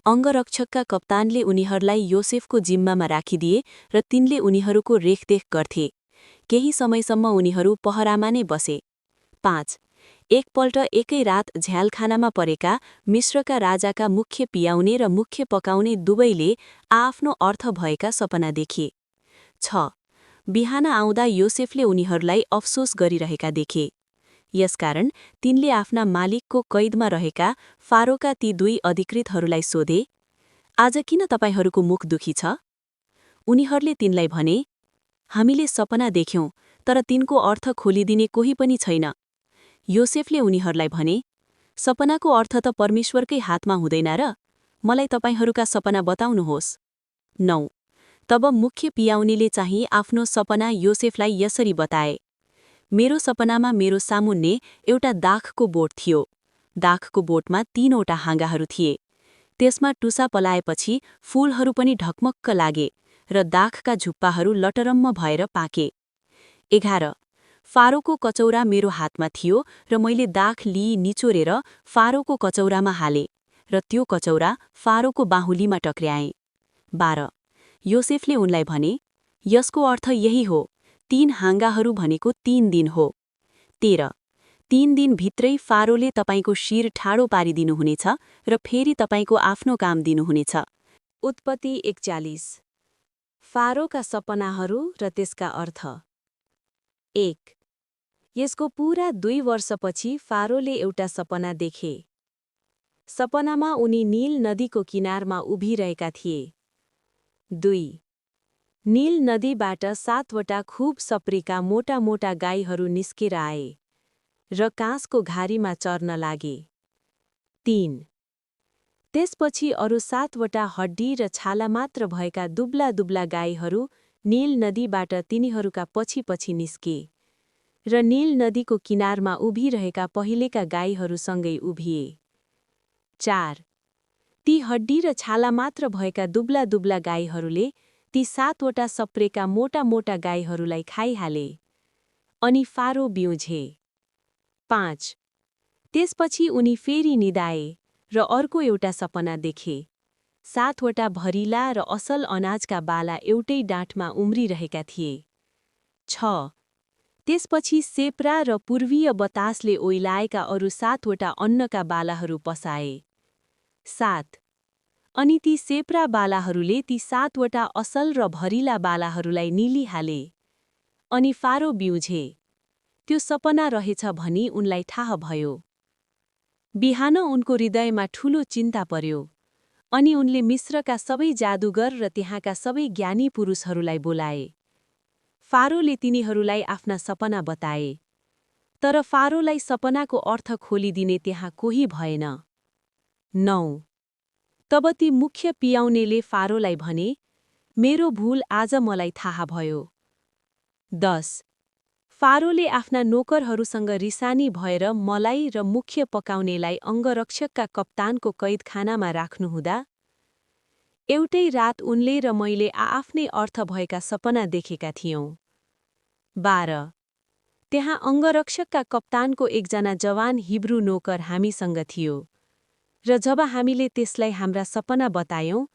अङ्गरक्षकका कप्तानले उनीहरूलाई योसेफको जिम्मामा राखिदिए र तिनले उनीहरूको रेखदेख गर्थे। केही समयसम्म उनीहरू पहरामा नै बसे। 5 एकपल्ट एकै रात झ्यालखानामा परेका मिस्रका राजाका मुख्य पियाउने र मुख्य पकाउने दुवैले आआफ्नो अर्थ भएका सपना देखे। 6 बिहान आउँदा योसेफले उनीहरूलाई अफसोस गरिरहेका देखे। यसकारण तिनले आफ्ना मालिकको कैदमा रहेका फारोका ती दुई अधिकृतहरूलाई सोधे, आज किन तपाईहरूको मुख दुखी छ? उनीहरूले तिनलाई भने, हामीले सपना देख्यौं, तर तिनको अर्थ खोलिदिने कोही पनि छैन। योसेफले उनीहरूलाई भने, सपनाको अर्थ त परमेश्वरकै हातमा हुँदैन र? मलाई तपाईहरूका सपना बताउनुहोस्। 9 तब मुख्य पियाउनीले चाहिँ आफ्नो सपना योसेफलाई यसरी बताए, मेरो सपनामा मेरो सामुन्ने एउटा दाखको बोट थियो। दाखको बोटमा 3 वटा हाँगाहरू थिए। त्यसमा टुसा पलाएपछि फूलहरू पनि ढकमक्क लागे र दाखका झुप्पाहरू लटरम्म भएर पाके। 11 फारोको कचौरा मेरो हातमा थियो र मैले दाख लिई निचोरेर फारोको कचौरामा हाले र त्यो कचौरा फारोको बाहुलीमा टक्र्याएँ। 12 योसेफले उनलाई भने, यसको अर्थ यही हो, 3 हाँगाहरू भनेको 3 दिन हो। 13 3 दिन भित्रै फारोले तपाईको शिर ठाडो पारिदिनुहुनेछ र फेरि तपाईको आफ्नो काम दिनुहुनेछ। उत्पत्ति 41 फारोका सपनाहरू र त्यसका अर्थ। 1 यसको पूरा 2 वर्षपछि फारोले एउटा सपना देखे। सपनामा उनी नील नदीको किनारमा उभिरहेका थिए। 2 नील नदीबाट 7 वटा खूब सप्रिका मोटा मोटा गाईहरू निस्केर आए र काँसको घारीमा चर्न लागे। 3 त्यसपछि अरू 7 वटा हड्डी र छाला मात्र भएका दुब्ला दुब्ला गाईहरू नील नदीबाट तिनीहरूका पछि पछि निस्के र नील नदीको किनारमा उभिरहेका पहिलेका गाईहरूसँगै उभिए। 4 ती हड्डी र छाला मात्र भएका दुब्ला दुब्ला गाईहरूले ती 7 वटा सप्रेका मोटा मोटा गाईहरूलाई खाइहाले अनि फारो बिउझे। 5 त्यसपछि उनी फेरि निदाए र अर्को एउटा सपना देखे। 7 वटा भरिला र असल अनाजका बाला एउटै डाँठमा उम्रिरहेका थिए। 6 त्यसपछि सेप्रा र पूर्वीय बतासले ओइलाएका अरू 7 वटा अन्नका बालाहरू पसाए। 7 अनि ती सेप्रा बालाहरूले ती 7 वटा असल र भरिला बालाहरूलाई निलिहाले अनि फारो बिउझे। त्यो सपना रहेछ भनी उनलाई थाहा भयो। बिहान उनको हृदयमा ठूलो चिन्ता पर्यो अनि उनले मिस्रका सबै जादुगर र त्यहाँका सबै ज्ञानी पुरुषहरूलाई बोलाए। फारोले तिनीहरूलाई आफ्ना सपना बताए, तर फारोलाई सपनाको अर्थ खोलिदिने त्यहाँ कोही भएन। 9 तब ती मुख्य पियाउनेले फारोलाई भने, मेरो भूल आज मलाई थाहा भयो। 10 फारोले आफ्ना नोकरहरूसँग रिसानी भएर मलाई र मुख्य पकाउनेलाई अङ्गरक्षकका कप्तानको कैदखानामा राख्नुहुँदा एउटै रात उनले र मैले आआफ्नै अर्थ भएका सपना देखेका थियौं। 12 त्यहाँ अङ्गरक्षकका कप्तानको एकजना जवान हिब्रू नोकर हामीसँग थियो र जब हामीले त्यसलाई हाम्रा सपना बतायौं,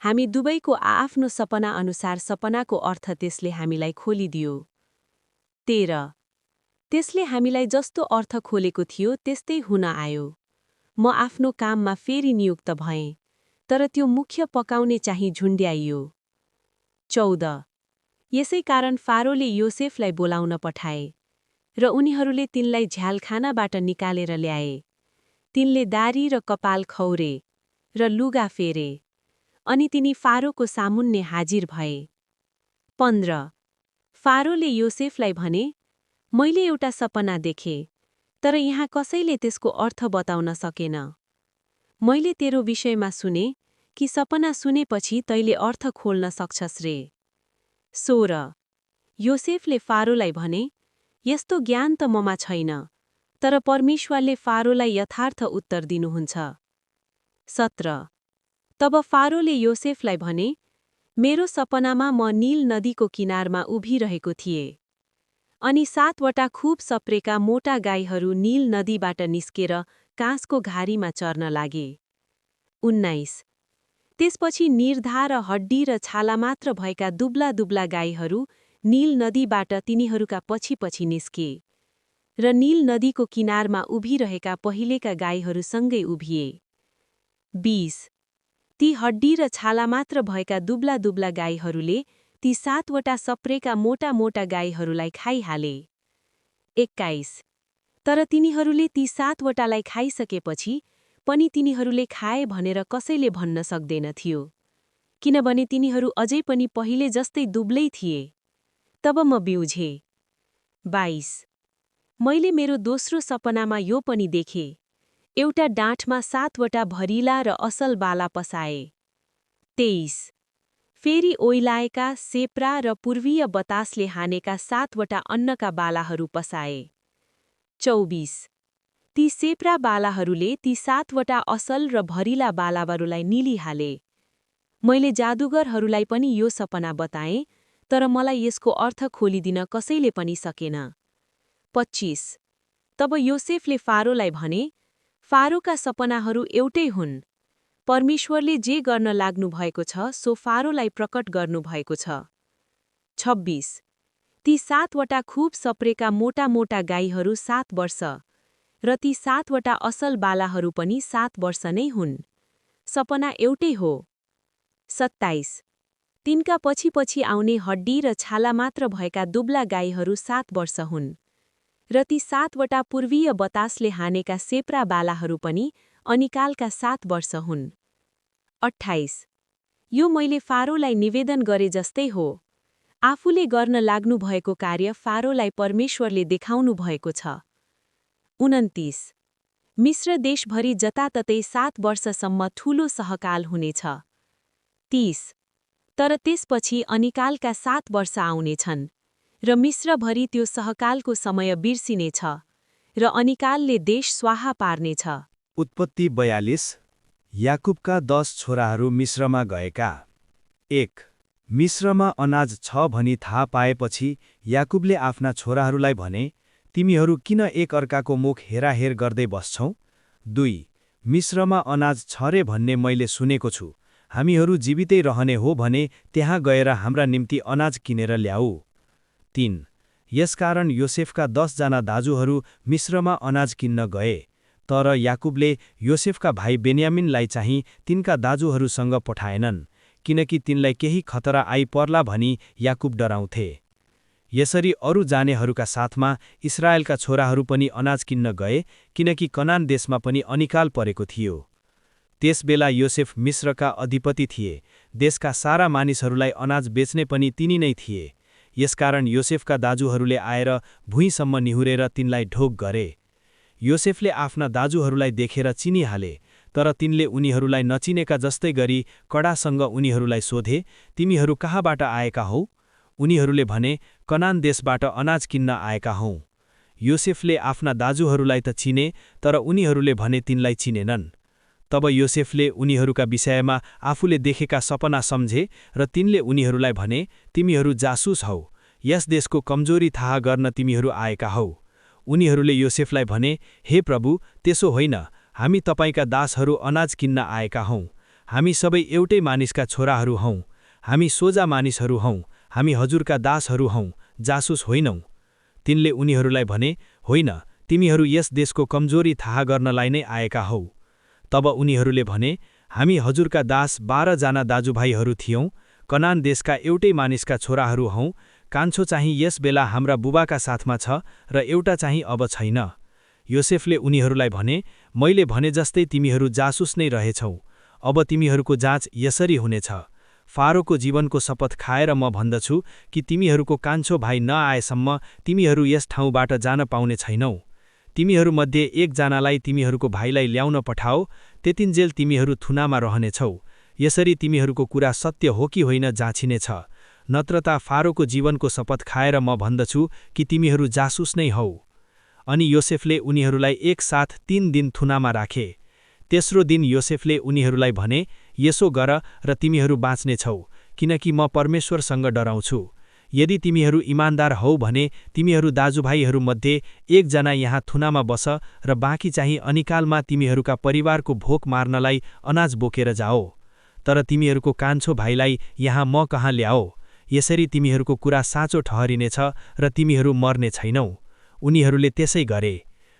हामी दुवैको आआफ्नो सपना अनुसार सपनाको अर्थ त्यसले हामीलाई खोलिदियो। 13 त्यसले हामीलाई जस्तो अर्थ खोलेको थियो त्यस्तै हुन आयो। म आफ्नो काममा फेरि नियुक्त भएँ, तर त्यो मुख्य पकाउने चाहिँ झुन्ड्याइयो। 14 यसै कारण फारोले योसेफलाई बोलाउन पठाए र उनीहरूले तिनलाई झ्यालखानाबाट निकालेर ल्याए। तिनले दारी र कपाल खौरे र लुगा फेरे, अनि तिनी फारोको सामुन्ने हाजिर भए। 15 फारोले योसेफलाई भने, मैले एउटा सपना देखे, तर यहाँ कसैले त्यसको अर्थ बताउन सकेन। मैले तेरो विषयमा सुने कि सपना सुनेपछि तैले अर्थ खोल्न सक्छस् रे। 16 योसेफले फारोलाई भने, यस्तो ज्ञान त ममा छैन, तर परमेश्वरले फारोलाई यथार्थ उत्तर दिनुहुन्छ। 17 तब फारोले योसेफलाई भने, मेरो सपनामा म नील नदीको किनारमा उभिरहेको थिएँ, अनि 7 वटा खूब सप्रेका मोटा गाईहरू नील नदीबाट निस्केर काँसको घारीमा चर्न लागे। 19 त्यसपछि निर्धा र हड्डी र छाला मात्र भएका दुब्ला दुब्ला गाईहरू नील नदीबाट तिनीहरूका पछि पछि निस्के र नील नदीको किनारमा उभिरहेका पहिलेका गाईहरूसँगै उभिए। 20 ती हड्डी र छाला मात्र भएका दुब्ला दुब्ला गाईहरूले ती 7 वटा सप्रेका मोटा मोटा गाईहरूलाई खाइहाले। 21 तर तिनीहरूले ती 7 वटालाई खाइसकेपछि पनि तिनीहरूले खाए भनेर कसैले भन्न सक्दैन थियो, किनभने तिनीहरू अझै पनि पहिले जस्तै दुब्लै थिए। तब म बिउझे। 22 मैले मेरो दोस्रो सपनामा यो पनि देखे, एउटा डाँठमा 7 वटा भरिला र असल बाला पसाए। 23 फेरि ओइलाएका, सेप्रा र पूर्वीय बतासले हानेका 7 वटा अन्नका बालाहरू पसाए। 24 ती सेप्रा बालाहरूले ती 7 वटा असल र भरिला बालाहरूलाई निलिहाले। मैले जादुगरहरूलाई पनि यो सपना बताएँ, तर मलाई यसको अर्थ खोलिदिन कसैले पनि सकेन। 25 तब योसेफले फारोलाई भने, फारोका सपनाहरू एउटै हुन्। परमेश्वरले जे गर्न लाग्नु भएको छ सो फारोलाई प्रकट गर्नु भएको छ। 26 ती 7 वटा खूब सप्रेका मोटा मोटा गाईहरू 7 वर्ष र ती 7 वटा असल बालाहरू पनि 7 वर्ष नै हुन्। सपना एउटै हो। 27 तिनका पछि पछि आउने हड्डी र छाला मात्र भएका दुब्ला गाईहरू 7 वर्ष हुन् र ती 7 वटा पूर्वीय बतासले हानेका सेप्रा बालाहरू पनि अनिकालका 7 वर्ष हुन्। 28 यो मैले फारोलाई निवेदन गरे जस्तै हो। आफूले गर्न लाग्नु भएको कार्य फारोलाई परमेश्वरले देखाउनु भएको छ। 29 मिस्र देशभरि जताततै 7 वर्षसम्म ठूलो सहकाल हुनेछ। 30 तर त्यसपछि अनिकालका 7 वर्ष आउनेछन् र मिस्रभरि त्यो सहकालको समय बिर्सिनेछ र अनिकालले देश स्वाहा पार्नेछ। उत्पत्ति 42 याकुबका 10 छोराहरू मिस्रमा गएका। 1 मिस्रमा अनाज छ भनी थाहा पाएपछि याकुबले आफ्ना छोराहरूलाई भने, तिमीहरू किन एक अर्काको मुख हेराहेर गर्दै बस्छौ? 2 मिस्रमा अनाज छ रे भन्ने मैले सुनेको छु, हामीहरू जीवितै रहने हो भने त्यहाँ गएर हाम्रा निम्ति अनाज किनेर ल्याऊ। 3 यसकारण योसेफका 10 जना दाजुहरू मिस्रमा अनाज किन्न गए, तर याकुबले योसेफका भाइ बेन्यामिनलाई चाहिँ तिनका दाजुहरूसँग पठाएनन्, किनकि तिनलाई केही खतरा आइपर्ला भनी याकुब डराउँथे। यसरी अरू जानेहरूका साथमा इस्राएलका छोराहरू पनि अनाज किन्न गए, किनकि कनान देशमा पनि अनिकाल परेको थियो। त्यसबेला योसेफ मिस्रका अधिपति थिए, देशका सारा मानिसहरूलाई अनाज बेच्ने पनि तिनी नै थिए। यसकारण योसेफका दाजुहरूले आएर भुइँसम्म निहुरेर तिनलाई ढोग गरे। योसेफले आफ्ना दाजुहरूलाई देखेर चिनिहाले, तर तिनले उनीहरूलाई नचिनेका जस्तै गरी कडासँग उनीहरूलाई सोधे, तिमीहरू कहाँबाट आएका हौ? उनीहरूले भने, कनान देशबाट अनाज किन्न आएका हौं। योसेफले आफ्ना दाजुहरूलाई त चिने, तर उनीहरूले भने तिनलाई चिनेनन्। तब योसेफले उनीहरूका विषयमा आफूले देखेका सपना सम्झे र तिनले उनीहरूलाई भने, तिमीहरू जासुस हौ, यस देशको कमजोरी थाहा गर्न तिमीहरू आएका हौ। उनीहरूले योसेफलाई भने, हे प्रभु, त्यसो होइन, हामी तपाईका दासहरू अनाज किन्न आएका हौं। हामी सबै एउटै मानिसका छोराहरू हौं। हामी सोझा मानिसहरू हौं। हामी हजुरका दासहरू हौं, जासुस होइनौं। तिनले उनीहरूलाई भने, होइन, तिमीहरू यस देशको कमजोरी थाहा गर्नलाई नै आएका हौ। तब उनीहरूले भने, हामी हजुरका दास 12 जना दाजुभाइहरू थियौं, कनान देशका एउटै मानिसका छोराहरू हौं। कान्छो चाहिँ यस बेला हाम्रा बुबाका साथमा छ र एउटा चाहिँ अब छैन। योसेफले उनीहरूलाई भने, मैले भने जस्तै तिमीहरू जासुस नै रहेछौ। अब तिमीहरूको जाँच यसरी हुनेछ। फारोको जीवनको शपथ खाएर म भन्दछु कि तिमीहरूको कान्छो भाइ नआएसम्म तिमीहरू यस ठाउँबाट जान पाउने छैनौ। तिमीहरूमध्ये एकजनालाई तिमीहरूको भाइलाई ल्याउन पठाओ, त्यतिन्जेल तिमीहरू थुनामा रहनेछौ। यसरी तिमीहरूको कुरा सत्य हो कि होइन जाँचिनेछ। नत्र त फारोको जीवनको शपथ खाएर म भन्दछु कि तिमीहरू जासुस नै हौ। अनि योसेफले उनीहरूलाई एकसाथ 3 दिन थुनामा राखे। तेस्रो दिन योसेफले उनीहरूलाई भने, यसो गर र तिमीहरू बाँच्नेछौ, किनकि म परमेश्वरसँग डराउँछु। यदि तिमीहरू इमान्दार हौ भने तिमीहरू दाजुभाइहरूमध्ये एकजना यहाँ थुनामा बस र बाँकी चाहिँ अनिकालमा तिमीहरूका परिवारको भोक मार्नलाई अनाज बोकेर जाओ। तर तिमीहरूको कान्छो भाइलाई यहाँ म कहाँ ल्याओ। यसरी तिमीहरूको कुरा साँचो ठहरिनेछ र तिमीहरू मर्ने छैनौ। उनीहरूले त्यसै गरे।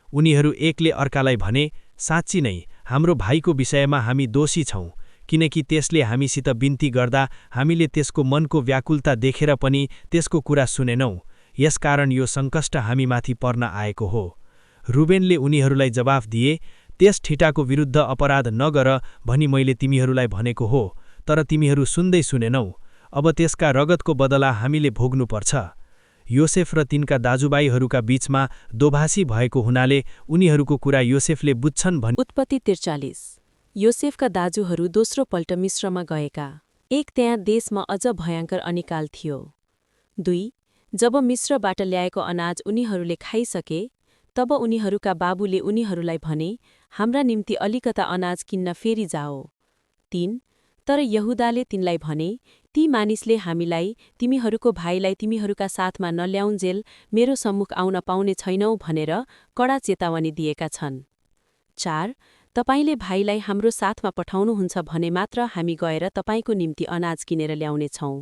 उनीहरू एकले अर्कालाई भने, साँच्ची नै हाम्रो भाइको विषयमा हामी दोषी छौं, किनकि त्यसले हामीसित बिन्ती गर्दा हामीले त्यसको मनको व्याकुलता देखेर पनि त्यसको कुरा सुनेनौ। यसकारण यो सङ्कष्ट हामीमाथि पर्न आएको हो। रुबेनले उनीहरूलाई जवाफ दिए, त्यस ठिटाको विरुद्ध अपराध नगर भनी मैले तिमीहरूलाई भनेको हो, तर तिमीहरू सुन्दै सुनेनौ। अब त्यसका रगतको बदला हामीले भोग्नुपर्छ। योसेफ र तिनका दाजुभाइहरूका बीचमा दोभाषी भएको हुनाले उनीहरूको कुरा योसेफले बुझ्छन् भनी। उत्पत्ति 43। योसेफका दाजुहरू दोस्रो पल्ट मिस्रमा गएका। 1 त्यहाँ देशमा अझ भयङ्कर अनिकाल थियो। 2 जब मिस्रबाट ल्याएको अनाज उनीहरूले खाइसके, तब उनीहरूका बाबुले उनीहरूलाई भने, हाम्रा निम्ति अलिकता अनाज किन्न फेरि जाओ। 3 तर यहुदाले तिनलाई भने, ती मानिसले हामीलाई, तिमीहरूको भाइलाई तिमीहरूका साथमा नल्याउन्जेल मेरो सम्मुख आउन पाउने छैनौ भनेर कडा चेतावनी दिएका छन्। 4 तपाईले भाइलाई हाम्रो साथमा पठाउनुहुन्छ भने मात्र हामी गएर तपाईको निम्ति अनाज किनेर ल्याउनेछौं।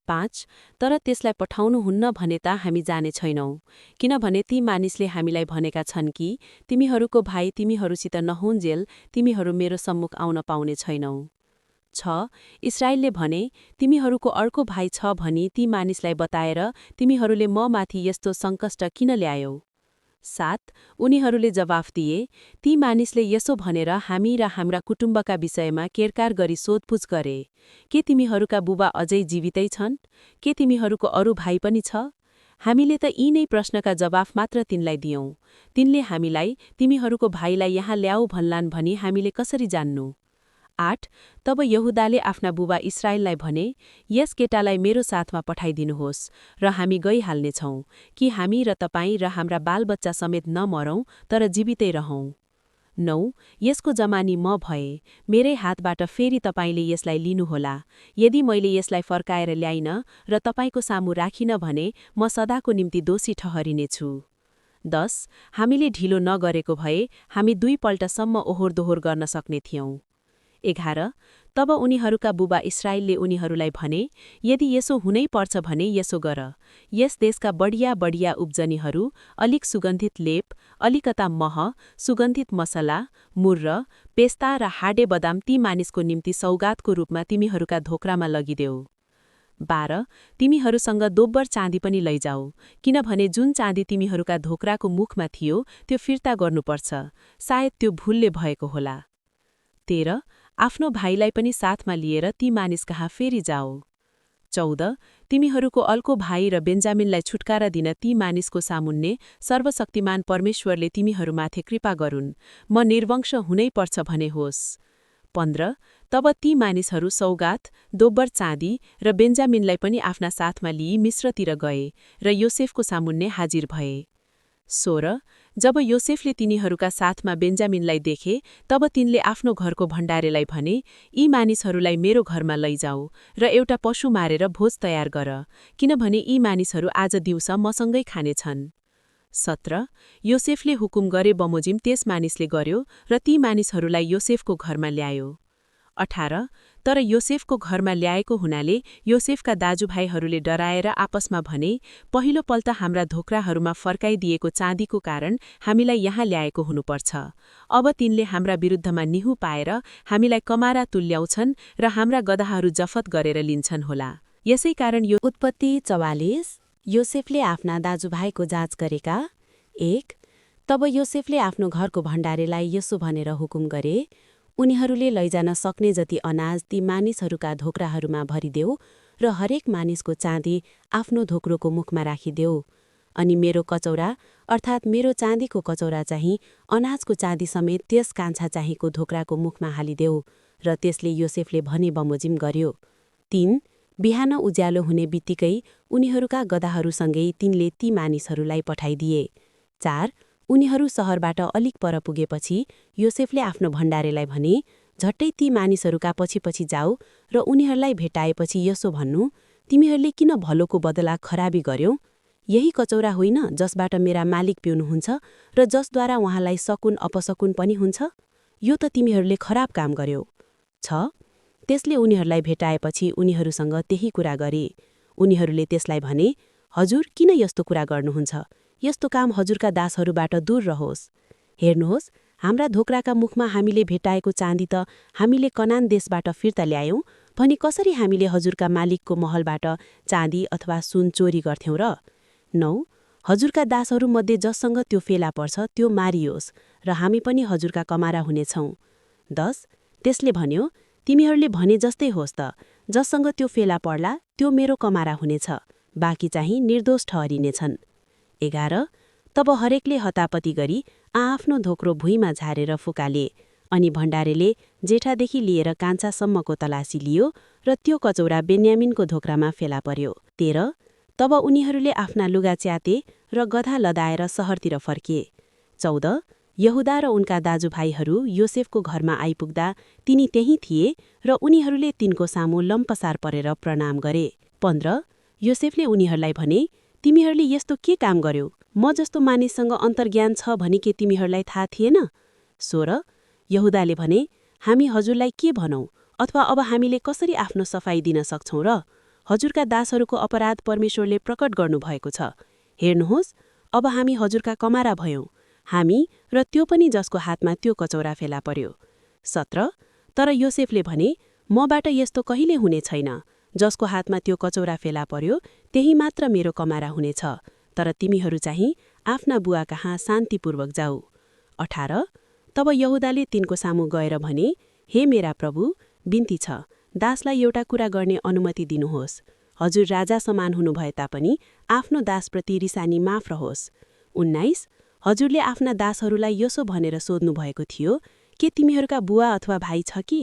5 तर त्यसलाई पठाउनुहुन्न भने त हामी जाने छैनौं, किनभने ती मानिसले हामीलाई भनेका छन् कि तिमीहरूको भाइ तिमीहरूसित नहुन्जेल तिमीहरू मेरो सम्मुख आउन पाउने छैनौ। 6 इस्राएलले भने, तिमीहरूको अर्को भाइ छ भनी ती मानिसलाई बताएर तिमीहरूले म माथि यस्तो सङ्कष्ट किन ल्यायौ। 7 उनीहरूले जवाफ दिए, ती मानिसले यसो भनेर हामी र हाम्रा कुटुम्बका विषयमा केरकार गरी सोधपुछ गरे, के तिमीहरूका बुबा अझै जीवितै छन्? के तिमीहरूको अरू भाइ पनि छ? हामीले त यी नै प्रश्नका जवाफ मात्र तिनलाई दियौं। तिनले हामीलाई, तिमीहरूको भाइलाई यहाँ ल्याऊ भन्लान् भनी हामीले कसरी जान्नु? 8 तब यहुदाले आफ्ना बुबा इस्राएललाई भने, यस केटालाई मेरो साथमा पठाइदिनुहोस् र हामी गइहाल्नेछौं, कि हामी र तपाईँ र हाम्रा बालबच्चा समेत नमरौं तर जीवितै रहौं। 9 यसको जमानी म भए, मेरै हातबाट फेरि तपाईले यसलाई लिनुहोला। यदि मैले यसलाई फर्काएर ल्याइन र तपाईको सामु राखिन भने म सदाको निम्ति दोषी ठहरिनेछु। 10 हामीले ढिलो नगरेको भए हामी 2 पल्टसम्म ओहोरदोहोर गर्न सक्ने थियौं। 11 तब उनीहरूका बुबा इस्राएलले उनीहरूलाई भने, यदि यसो हुनै पर्छ भने यसो गर, यस देशका बढिया बढिया उब्जनीहरू, अलिक सुगन्धित लेप, अलिकता मह, सुगन्धित मसला, मुर्र, पेस्ता र हाडे बदाम ती मानिसको निम्ति सौगातको रूपमा तिमीहरूका धोक्रामा लगिदेऊ। 12 तिमीहरूसँग दोब्बर चाँदी पनि लैजाऊ, किनभने जुन चाँदी तिमीहरूका धोक्राको मुखमा थियो त्यो फिर्ता गर्नुपर्छ, सायद त्यो भुलले भएको होला। 13 आफ्नो भाइलाई पनि साथमा लिएर ती मानिस कहाँ फेरि जाओ। 14 तिमीहरूको अर्को भाइ र बेन्जामिनलाई छुटकारा दिन ती मानिसको सामुन्ने सर्वशक्तिमान परमेश्वरले तिमीहरूमाथि कृपा गरून्, म निर्वंश हुनै पर्छ भने होस्। 15 तब ती मानिसहरू सौगात, दोब्बर चाँदी र बेन्जामिनलाई पनि आफ्ना साथमा लिई मिश्रतिर गए र योसेफको सामुन्ने हाजिर भए। 16 जब योसेफले तिनीहरूका साथमा बेन्जामिनलाई देखे तब तिनले आफ्नो घरको भण्डारेलाई भने, यी मानिसहरूलाई मेरो घरमा लैजाऊ र एउटा पशु मारेर भोज तयार गर, किनभने यी मानिसहरू आज दिउँसो मसँगै खानेछन्। 17 योसेफले हुकुम गरे बमोजिम त्यस मानिसले गर्यो र ती मानिसहरूलाई योसेफको घरमा ल्यायो। 18 तर योसेफको घरमा ल्याएको हुनाले योसेफका दाजुभाइहरूले डराएर आपसमा भने, पहिलोपल्ट हाम्रा धोक्राहरूमा फर्काइदिएको चाँदीको कारण हामीलाई यहाँ ल्याएको हुनुपर्छ। अब तिनले हाम्रा विरुद्धमा निहु पाएर हामीलाई कमारा तुल्याउँछन् र हाम्रा गधाहरू जफत गरेर लिन्छन् होला। यसै कारण यो उत्पत्ति 44 योसेफले आफ्ना दाजुभाइको जाँच गरेका। 1 तब योसेफले आफ्नो घरको भण्डारेलाई यसो भनेर हुकुम गरे, उनीहरूले लैजान सक्ने जति अनाज ती मानिसहरूका धोक्राहरूमा भरिदेऊ र हरेक मानिसको चाँदी आफ्नो धोक्रोको मुखमा राखिदेऊ। अनि मेरो कचौरा अर्थात् मेरो चाँदीको कचौरा चाहिँ अनाजको चाँदी समेत त्यस कान्छा चाहीको धोक्राको मुखमा हालिदेऊ। र त्यसले योसेफले भने बमोजिम गर्यो। 3 बिहान उज्यालो हुने बित्तिकै उनीहरूका गधाहरूसँगै तिनले ती मानिसहरूलाई पठाइदिए। 4 उनीहरू सहरबाट अलिक पर पुगेपछि योसेफले आफ्नो भण्डारेलाई भने, झट्टै ती मानिसहरूका पछि जाऊ र उनीहरूलाई भेटाएपछि यसो भन्नु, तिमीहरूले किन भलोको बदला खराबी गर्यौ? यही कचौरा होइन जसबाट मेरा मालिक पिउनुहुन्छ र जसद्वारा उहाँलाई सकुन अपसकुन पनि हुन्छ? यो त तिमीहरूले खराब काम गर्यौ। 6 त्यसले उनीहरूलाई भेटाएपछि उनीहरूसँग त्यही कुरा गरे। उनीहरूले त्यसलाई भने, हजुर किन यस्तो कुरा गर्नुहुन्छ? यस्तो काम हजुरका दासहरूबाट दूर रहोस्। हेर्नुहोस्, हाम्रा धोक्राका मुखमा हामीले भेटाएको चाँदी त हामीले कनान देशबाट फिर्ता ल्यायौं भनी कसरी हामीले हजुरका मालिकको महलबाट चाँदी अथवा सुन चोरी गर्थ्यौं र? 9 हजुरका दासहरूमध्ये जससँग त्यो फेला पर्छ त्यो मारियोस् र हामी पनि हजुरका कमारा हुनेछौं। 10 त्यसले भन्यो, तिमीहरूले भने जस्तै होस् त, जससँग त्यो फेला पर्ला त्यो मेरो कमारा हुनेछ, बाँकी चाहिँ निर्दोष ठहरिनेछन्। 11 तब हरेकले हतापति गरी आआफ्नो धोक्रो भुइँमा झारेर फुकाले। अनि भण्डारेले जेठादेखि लिएर कान्छासम्मको तलासी लियो र त्यो कचौरा बेन्यामिनको धोक्रामा फेला पर्यो। 13 तब उनीहरूले आफ्ना लुगा च्याते र गधा लदाएर सहरतिर फर्किए। 14 यहुदा र उनका दाजुभाइहरू योसेफको घरमा आइपुग्दा तिनी त्यही थिए र उनीहरूले तिनको सामु लम्पसार परेर प्रणाम गरे। 15 योसेफले उनीहरूलाई भने, तिमीहरूले यस्तो के काम गर्यौ? म जस्तो मानिससँग अन्तर्ज्ञान छ भनी के तिमीहरूलाई थाहा थिएन? 16 यहुदाले भने, हामी हजुरलाई के भनौं अथवा अब हामीले कसरी आफ्नो सफाई दिन सक्छौं र? हजुरका दासहरूको अपराध परमेश्वरले प्रकट गर्नुभएको छ। हेर्नुहोस्, अब हामी हजुरका कमारा भयौं, हामी र त्यो पनि जसको हातमा त्यो कचौरा फेला पर्यो। 17 तर योसेफले भने, मबाट यस्तो कहिले हुने छैन। जसको हातमा त्यो कचौरा फेला पर्यो त्यही मात्र मेरो कमारा हुनेछ, तर तिमीहरू चाहिँ आफ्ना बुवा कहाँ शान्तिपूर्वक जाऊ। 18 तब यहुदाले तिनको सामु गएर भने, हे मेरा प्रभु, बिन्ती छ, दासलाई एउटा कुरा गर्ने अनुमति दिनुहोस्। हजुर राजा समान हुनुभए तापनि आफ्नो दासप्रति रिसानी माफ रहोस्। 19 हजुरले आफ्ना दासहरूलाई यसो भनेर सोध्नु भएको थियो, के तिमीहरूका बुवा अथवा भाइ छ कि?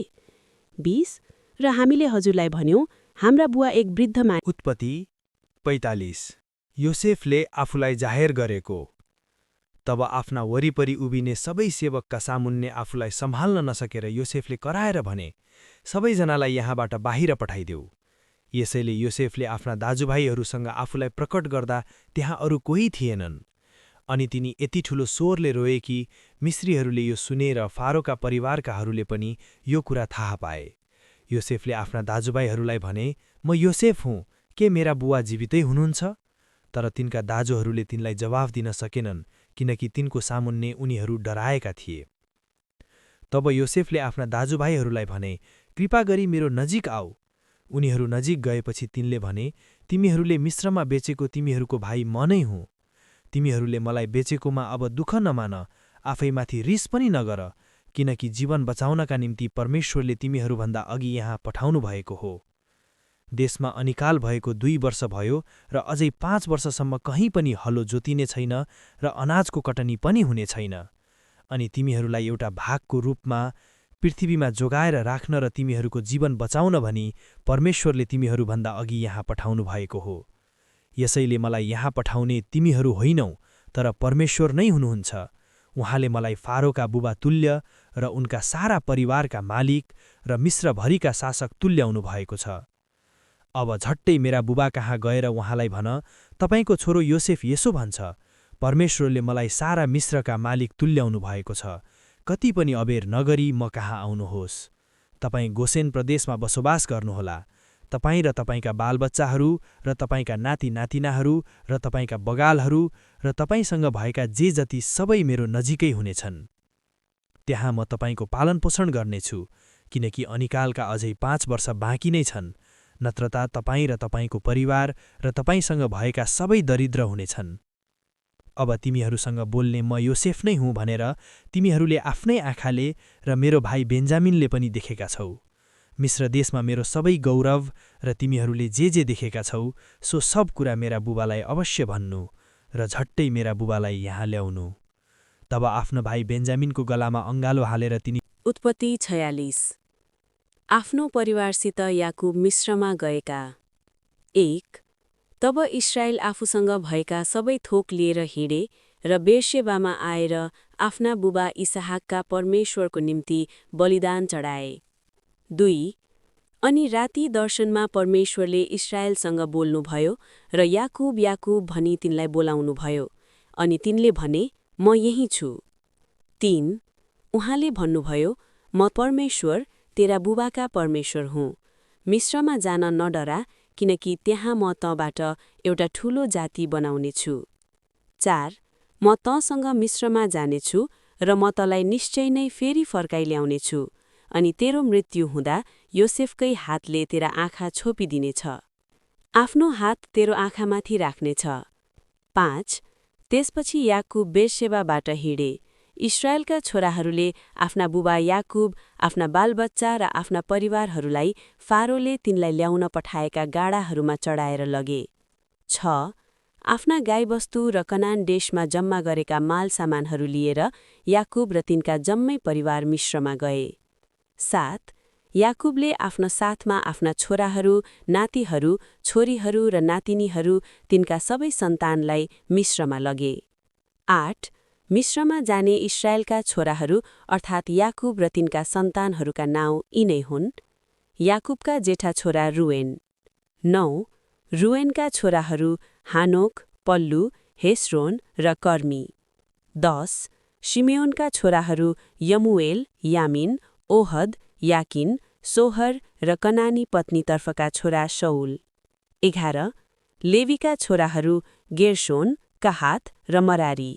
20 र हामीले हजुरलाई भन्यौं, हाम्रा बुवा एक वृद्ध मानिस। उत्पत्ति 45 योसेफले आफूलाई जाहेर गरेको। तब आफ्ना वरिपरि उभिने सबै सेवकका सामुन्ने आफूलाई सम्हाल्न नसकेर योसेफले कराएर भने, सबैजनालाई यहाँबाट बाहिर पठाइदेऊ। यसैले योसेफले आफ्ना दाजुभाइहरूसँग आफूलाई प्रकट गर्दा त्यहाँ अरू कोही थिएनन्। अनि तिनी यति ठूलो स्वरले रोए कि मिश्रीहरूले यो सुनेर फारोका परिवारकाहरूले पनि यो कुरा थाहा पाए। योसेफले आफ्ना दाजुभाइहरूलाई भने, म योसेफ हुँ, के मेरा बुवा जीवितै हुनुहुन्छ? तर तिनका दाजुहरूले तिनलाई जवाफ दिन सकेनन्, किनकि तिनको सामुन्ने उनीहरू डराएका थिए। तब योसेफले आफ्ना दाजुभाइहरूलाई भने, कृपा गरी मेरो नजिक आऊ। उनीहरू नजिक गएपछि तिनले भने, तिमीहरूले मिश्रमा बेचेको तिमीहरूको भाइ म नै हुँ। तिमीहरूले मलाई बेचेकोमा अब दुःख नमान, आफैमाथि रिस पनि नगर, किनकि जीवन बचाउनका निम्ति परमेश्वरले तिमीहरूभन्दा अघि यहाँ पठाउनु भएको हो। देशमा अनिकाल भएको 2 वर्ष भयो र अझै 5 वर्षसम्म कहीँ पनि हलो जोतिने छैन र अनाजको कटनी पनि हुने छैन। अनि तिमीहरूलाई एउटा भागको रूपमा पृथ्वीमा जोगाएर राख्न र तिमीहरूको जीवन बचाउन भनी परमेश्वरले तिमीहरूभन्दा अघि यहाँ पठाउनु भएको हो। यसैले मलाई यहाँ पठाउने तिमीहरू होइनौ, तर परमेश्वर नै हुनुहुन्छ। उहाँले मलाई फारोका बुबा तुल्य र उनका सारा परिवारका मालिक र मिस्रभरिका शासक तुल्याउनु भएको छ। अब झट्टै मेरा बुबा कहाँ गएर उहाँलाई भन, तपाईंको छोरो योसेफ यसो भन्छ, परमेश्वरले मलाई सारा मिस्रका मालिक तुल्याउनु भएको छ। कति पनि अबेर नगरी म कहाँ आउनुहोस्। तपाईं गोसेन प्रदेशमा बसोबास गर्नुहोला। तपाईं र तपाईंका बालबच्चाहरू र तपाईंका नाति नातिनाहरू र तपाईंका बगालहरू र तपाईंसँग भएका जे जति सबै मेरो नजिकै हुनेछन्। त्यहाँ म तपाईंको पालनपोषण गर्नेछु, किनकि अनिकालका अझै 5 वर्ष बाँकी नै छन्। नत्रता तपाईं र तपाईंको परिवार र तपाईंसँग भएका सबै दरिद्र हुनेछन्। अब तिमीहरूसँग बोल्ने म योसेफ नै हुँ भनेर तिमीहरूले आफ्नै आँखाले र मेरो भाइ बेन्जामिनले पनि देखेका छौ। मिस्र देशमा मेरो सबै गौरव र तिमीहरूले जे देखेका छौ सो सब कुरा मेरा बुबालाई अवश्य भन्नु र झट्टै मेरा बुबालाई यहाँ ल्याउनु। तब आफ्नो भाइ बेन्जामिनको गलामा अङ्गालो हालेर तिनी उत्पत्ति 46। आफ्नो परिवारसित याकुब मिस्रमा गएका। 1। तब इस्राएल आफूसँग भएका सबै थोक लिएर हिँडे र बेर्शेबामा आएर आफ्ना बुबा इसहाकका परमेश्वरको निम्ति बलिदान चढाए। 2। अनि राति दर्शनमा परमेश्वरले इस्राएलसँग बोल्नुभयो र याकुब याकुब भनी तिनलाई बोलाउनुभयो, अनि तिनले भने, म यही छु। 3। उहाँले भन्नुभयो, म परमेश्वर तेरा बुबाका परमेश्वर हुँ। मिस्रमा जान नडरा, किनकि त्यहाँ म तँबाट एउटा ठूलो जाति बनाउनेछु। 4। म तँसँग मिस्रमा जानेछु र म तँलाई निश्चय नै फेरि फर्काइ ल्याउनेछु, अनि तेरो मृत्यु हुँदा योसेफकै हातले तेरा आँखा छोपिदिनेछ। आफ्नो हात तेरो आँखामाथि राख्नेछ। 5। त्यसपछि याकुब बेर्शेबाबाट हिँडे। इस्राएलका छोराहरूले आफ्ना बुबा याकुब, आफ्ना बालबच्चा र आफ्ना परिवारहरूलाई फारोले तिनलाई ल्याउन पठाएका गाडाहरूमा चढाएर लगे। 6। आफ्ना गाईबस्तु र कनान देशमा जम्मा गरेका माल सामानहरू लिएर याकुब र तिनका जम्मै परिवार मिस्रमा गए। 7। याकुबले आफ्ना साथमा आफ्ना छोराहरू, नातिहरू, छोरीहरू र नातिनीहरू, तिनका सबै सन्तानलाई मिस्रमा लगे। 8। मिस्रमा जाने इस्राएलका छोराहरू अर्थात् याकुब र तिनका सन्तानहरूका नाउँ यिनै हुन्। याकुबका जेठा छोरा रुएन। 9। रुएनका छोराहरू हानोक, पल्लु, हेस्रोन र कर्मी। 10। शिमेओनका छोराहरू यमुएल, यामिन, ओहद, याकिन, सोहर र कनानी पत्नीतर्फका छोरा शौल। 11। लेवीका छोराहरू गेर्शोन, कहात र मरारी।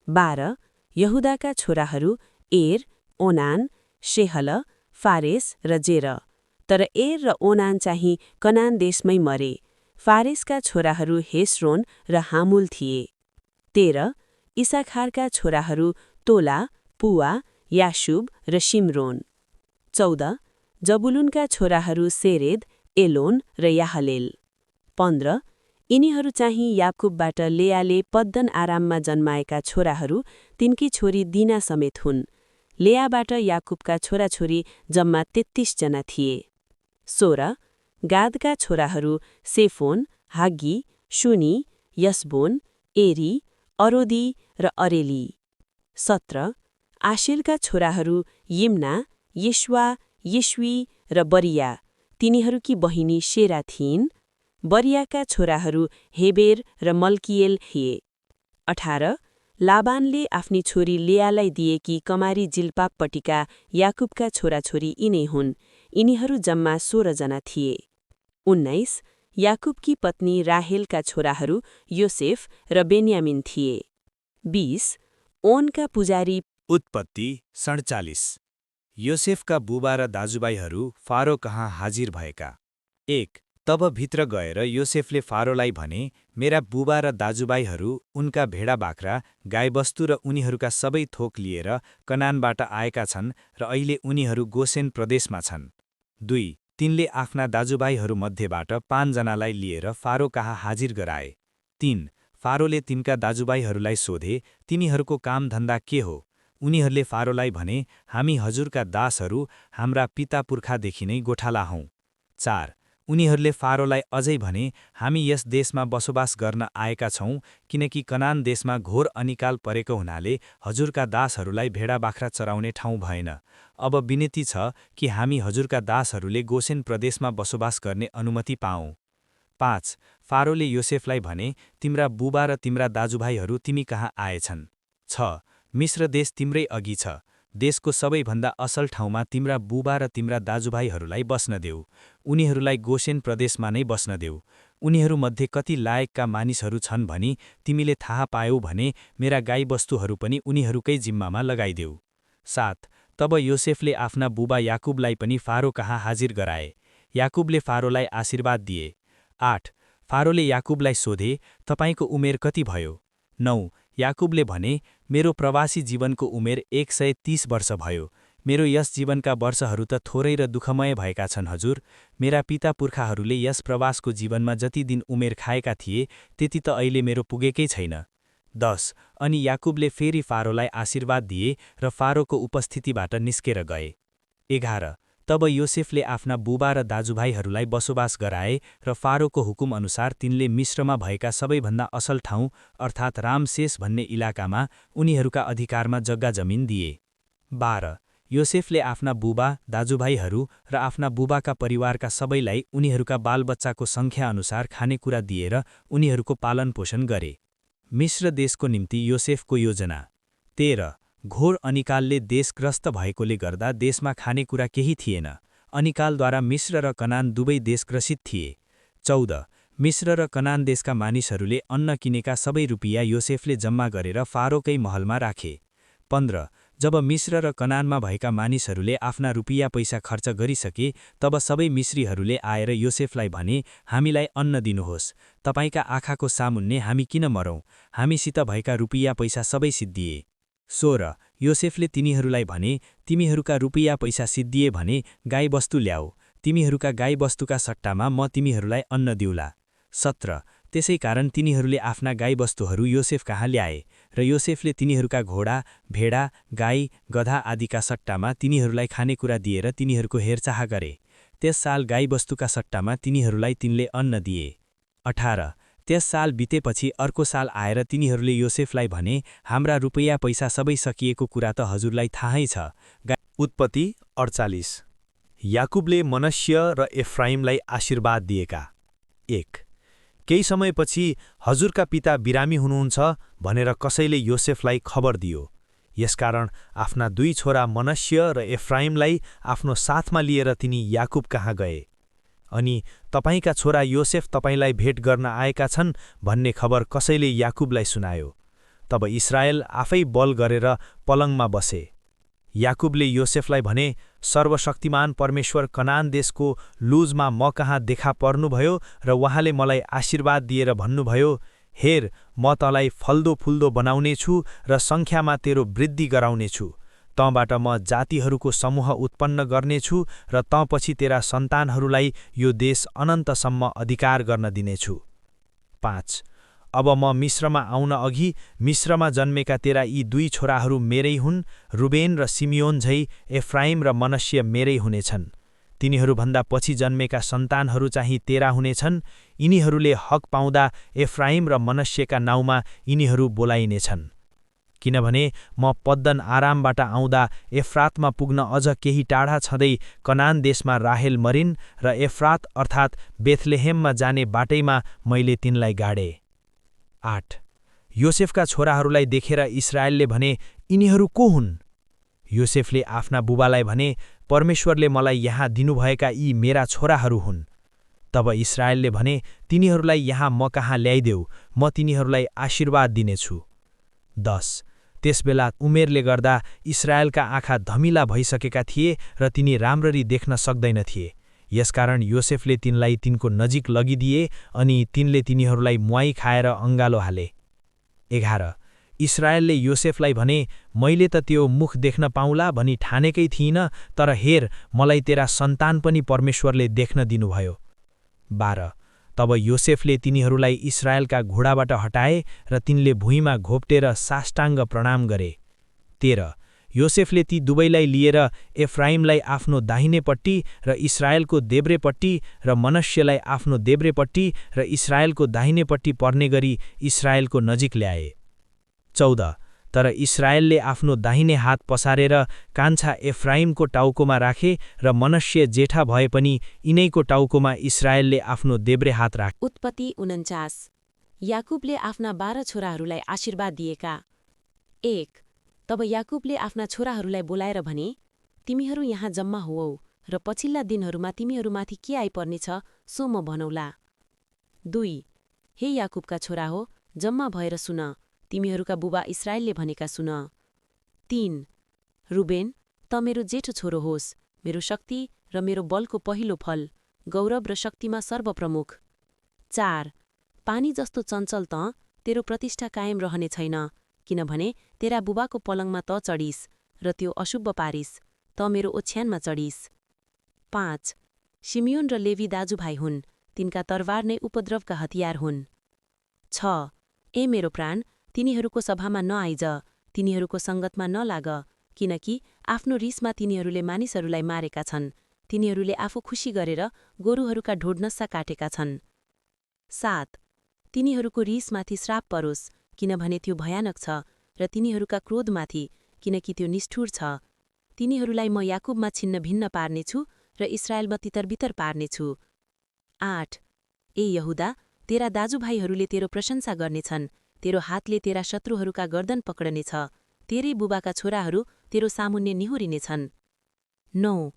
12। यहुदाका छोराहरू एर, ओनान, शेहल, फारेस र जेर, तर एर र ओनान चाहिँ कनान देशमै मरे। फारेसका छोराहरू हेस्रोन र हामुल थिए। 13। इसाखारका छोराहरू तोला, पुवा, याशुब र शिमरोन। 14। जबुलुनका छोराहरू सेरेद, एलोन र याहलेल। 15। यिनीहरू चाहिँ याकुबबाट लेयाले पद्दन आराममा जन्माएका छोराहरू, तिनकी छोरी दिना समेत हुन्। लेयाबाट याकुबका छोराछोरी जम्मा 33 जना थिए। 16। गादका छोराहरू सेफोन, हाग्गी, शुनी, यसबोन, एरी, अरोदी र अरेली। 17। आशेरका छोराहरू यिम्ना, यिश्वा, यिश्वी र बरिया, तिनीहरूकी बहिनी शेरा थिइन्। बरियाका छोराहरू हेबेर र मल्किएल थिए। 18। लाबानले आफ्नी छोरी लेयालाई दिएकी कमारी जिल्पापट्टिका याकुबका छोराछोरी यिनै हुन्। यिनीहरू जम्मा 16 जना थिए। 19। याकुबकी पत्नी राहेलका छोराहरू योसेफ र बेन्यामिन थिए। 20। ओनका पुजारी। उत्पत्ति 47। योसेफका बुबा र दाजुभाइहरू फारो कहाँ हाजिर भएका। 1। तब भित्र गएर योसेफले फारोलाई भने, मेरा बुबा र दाजुभाइहरू उनका भेडा बाख्रा, गाईबस्तु र उनीहरूका सबै थोक लिएर कनानबाट आएका छन् र अहिले उनीहरू गोसेन प्रदेशमा छन्। 2। तिनले आफ्ना दाजुभाइहरूमध्येबाट 5 जनालाई लिएर फारो कहाँ हाजिर गराए। 3। फारोले तिनका दाजुभाइहरूलाई सोधे, तिनीहरूको कामधन्दा के हो? उनीहरूले फारोलाई भने, हामी हजुरका दासहरू हाम्रा पिता पुर्खादेखि नै गोठाला हौं। 4 उनीहरूले फारोलाई अझै भने, हामी यस देशमा बसोबास गर्न आएका छौं किनकि कनान देशमा घोर अनिकाल परेको हुनाले हजुरका दासहरूलाई भेडा बाख्रा चराउने ठाउँ भएन। अब विनती छ कि हामी हजुरका दासहरूले गोसेन प्रदेशमा बसोबास गर्ने अनुमति पाऊँ। 5 फारोले योसेफलाई भने, तिम्रा बुबा र तिम्रा दाजुभाइहरू तिमी कहाँ आएछन्। 6 मिश्र देश तिम्रै अघि छ। देशको सबैभन्दा असल ठाउँमा तिम्रा बुबा र तिम्रा दाजुभाइहरूलाई बस्न देऊ। उनीहरूलाई गोसेन प्रदेशमा नै बस्न देऊ। उनीहरूमध्ये कति लायकका मानिसहरू छन् भनी तिमीले थाहा पायौ भने मेरा गाईबस्तुहरू पनि उनीहरूकै जिम्मामा लगाइदेऊ। 7 तब योसेफले आफ्ना बुबा याकुबलाई पनि फारो कहाँ हाजिर गराए। याकुबले फारोलाई आशीर्वाद दिए। 8 फारोले याकुबलाई सोधे, तपाईको उमेर कति भयो। 9 याकुबले भने, मेरो प्रवासी जीवनको उमेर 130 वर्ष भयो। मेरो यस जीवनका वर्षहरू त थोरै र दुःखमय भएका छन् हजुर। मेरा पिता पुर्खाहरूले यस प्रवासको जीवनमा जति दिन उमेर खाएका थिए त्यति त अहिले मेरो पुगेकै छैन। 10 अनि याकुबले फेरि फारोलाई आशीर्वाद दिए र फारोको उपस्थितिबाट निस्केर गए। 11 तब योसेफले आफ्ना बुबा र दाजुभाइहरूलाई बसोबास गराए र फारोको हुकुम अनुसार तिनले मिश्रमा भएका सबैभन्दा असल ठाउँ अर्थात् रामसेस भन्ने इलाकामा उनीहरूका अधिकारमा जग्गा जमिन दिए। 12 योसेफले आफ्ना बुबा, दाजुभाइहरू र आफ्ना बुबाका परिवारका सबैलाई उनीहरूका बालबच्चाको सङ्ख्या अनुसार खानेकुरा दिएर उनीहरूको पालनपोषण गरे। मिश्र देशको निम्ति योसेफको योजना। 13 घोर अनिकालले देशग्रस्त भएकोले गर्दा देशमा खानेकुरा केही थिएन। अनिकालद्वारा मिश्र र कनान दुवै देश ग्रसित थिए। 14 मिश्र र कनान देशका मानिसहरूले अन्न किनेका सबै रुपियाँ योसेफले जम्मा गरेर फारोकै महलमा राखे। 15 जब मिश्र र कनानमा भएका मानिसहरूले आफ्ना रुपियाँ पैसा खर्च गरिसके तब सबै मिश्रीहरूले आएर योसेफलाई भने, हामीलाई अन्न दिनुहोस्। तपाईका आँखाको सामुन्ने हामी किन मरौँ। हामीसित भएका रुपियाँ पैसा सबै सिद्धिए। 16 योसेफले तिनीहरूलाई भने, तिमीहरूका रुपियाँ पैसा सिद्धिए भने गाईबस्तु ल्याऊ। तिमीहरूका गाईबस्तुका सट्टामा म तिमीहरूलाई अन्न दिउला। 17 त्यसै कारण तिनीहरूले आफ्ना गाईबस्तुहरू योसेफ कहाँ ल्याए र योसेफले तिनीहरूका घोडा, भेडा, गाई, गधा आदिका सट्टामा तिनीहरूलाई खानेकुरा दिएर तिनीहरूको हेरचाह गरे। त्यस साल गाईबस्तुका सट्टामा तिनीहरूलाई तिनले अन्न दिए। 18 त्यस साल बितेपछि अर्को साल आएर तिनीहरूले योसेफलाई भने, हाम्रा रुपियाँ पैसा सबै सकिएको कुरा त हजुरलाई थाहै छ। उत्पत्ति 48 याकुबले मनश्य र एफ्राइमलाई आशीर्वाद दिएका। 1 केही समयपछि हजुरका पिता बिरामी हुनुहुन्छ भनेर कसैले योसेफलाई खबर दियो। यसकारण आफ्ना 2 छोरा मनश्य र एफ्राइमलाई आफ्नो साथमा लिएर तिनी याकुब कहाँ गए। अनि तपाईका छोरा योसेफ तपाईलाई भेट गर्न आएका छन् भन्ने खबर कसैले याकुबलाई सुनायो। तब इस्राएल आफै बल गरेर पलङमा बसे। याकुबले योसेफलाई भने, सर्वशक्तिमान परमेश्वर कनान देशको लुजमा म कहाँ देखा पर्नुभयो र उहाँले मलाई आशीर्वाद दिएर भन्नुभयो, हेर म तँलाई फल्दो फुल्दो बनाउनेछु र सङ्ख्यामा तेरो वृद्धि गराउनेछु। तँबाट म जातिहरूको समूह उत्पन्न गर्नेछु र तँपछि तेरा सन्तानहरूलाई यो देश अनन्तसम्म अधिकार गर्न दिनेछु। 5 अब म मिश्रमा आउन अघि मिश्रमा जन्मेका तेरा यी 2 छोराहरू मेरै हुन्। रुबेन र सिमियोन झै एफ्राइम र मनश्य मेरै हुनेछन्। तिनीहरूभन्दा पछि जन्मेका सन्तानहरू चाहिँ तेरा हुनेछन्। यिनीहरूले हक पाउँदा एफ्राइम र मनश्यका नाउँमा यिनीहरू बोलाइनेछन्। किनभने म पद्दन आरामबाट आउँदा एफ्रातमा पुग्न अझ केही टाढा छँदै कनान देशमा राहेल मरिन् र एफ्रात अर्थात् बेथलेहेममा जाने बाटैमा मैले तिनलाई गाडे। 8 योसेफका छोराहरूलाई देखेर इस्राएलले भने, यिनीहरू को हुन्। योसेफले आफ्ना बुबालाई भने, परमेश्वरले मलाई यहाँ दिनुभएका यी मेरा छोराहरू हुन्। तब इस्राएलले भने, तिनीहरूलाई यहाँ म कहाँ ल्याइदेऊ, म तिनीहरूलाई आशीर्वाद दिनेछु। 10 त्यसबेला उमेरले गर्दा इस्राएलका आँखा धमिला भइसकेका थिए र तिनी राम्ररी देख्न सक्दैनथिए। यसकारण योसेफले तिनलाई तिनको नजिक लगिदिए अनि तिनले तिनीहरूलाई मुवाई खाएर अङ्गालो हाले। 11 इस्राएलले योसेफलाई भने, मैले त त्यो मुख देख्न पाउला भनी ठानेकै थिइनँ, तर हेर मलाई तेरा सन्तान पनि परमेश्वरले देख्न दिनुभयो। 12 तब योसेफले तिनीहरूलाई इस्राएलका घोडाबाट हटाए र तिनले भुइँमा घोप्टेर साष्टाङ्ग प्रणाम गरे। 13 योसेफले ती दुवैलाई लिएर एफ्राइमलाई आफ्नो दाहिनेपट्टि र इस्राएलको देब्रेपट्टि र मनश्यलाई आफ्नो देब्रेपट्टि र इस्राएलको दाहिनेपट्टि पर्ने गरी इस्राएलको नजिक ल्याए। 14 तर इस्राएलले आफ्नो दाहिने हात पसारेर कान्छा एफ्राइमको टाउकोमा राखे र मनश्य जेठा भए पनि यिनैको टाउकोमा इस्राएलले आफ्नो देब्रे हात राखे। उत्पत्ति 49 याकुबले आफ्ना 12 छोराहरूलाई आशीर्वाद दिएका। 1 तब याकुबले आफ्ना छोराहरूलाई बोलाएर भने, तिमीहरू यहाँ जम्मा होऊ र पछिल्ला दिनहरूमा तिमीहरूमाथि के आइपर्नेछ सो म भनौला। 2 हे याकुबका छोरा हो, जम्मा भएर सुन, तिमीहरूका बुबा इस्राएलले भनेका सुन। 3 रुबेन, त मेरो जेठो छोरो होस्, मेरो शक्ति र मेरो बलको पहिलो फल, गौरव र शक्तिमा सर्वप्रमुख। 4 पानी जस्तो चञ्चल त तेरो प्रतिष्ठा कायम रहने छैन, किनभने तेरा बुबाको पलङमा त चढिस र त्यो अशुभ पारिस, त मेरो ओछ्यानमा चढिस। 5 शिमियोन र लेवी दाजुभाइ हुन्, तिनका तरवार नै उपद्रवका हतियार हुन्। 6 ए मेरो प्राण, तिनीहरूको सभामा नआइज, तिनीहरूको सङ्गतमा नलाग, किनकि आफ्नो रिसमा तिनीहरूले मानिसहरूलाई मारेका छन्, तिनीहरूले आफू खुसी गरेर गोरुहरूका ढोडनस्सा काटेका छन्। 7 तिनीहरूको रिसमाथि श्राप परोस्, किनभने त्यो भयानक छ, र तिनीहरूका क्रोधमाथि, किनकि त्यो निष्ठुर छ। तिनीहरूलाई म याकुबमा छिन्न भिन्न पार्नेछु र इस्राएलमा तितरबितर पार्नेछु। 8 ए यहुदा, तेरा दाजुभाइहरूले तेरो प्रशंसा गर्नेछन्, तेरो हातले तेरा शत्रुहरूका गर्दन पक्रनेछ, तेरै बुबाका छोराहरू तेरो सामुन्ने निहुरिनेछन्। 9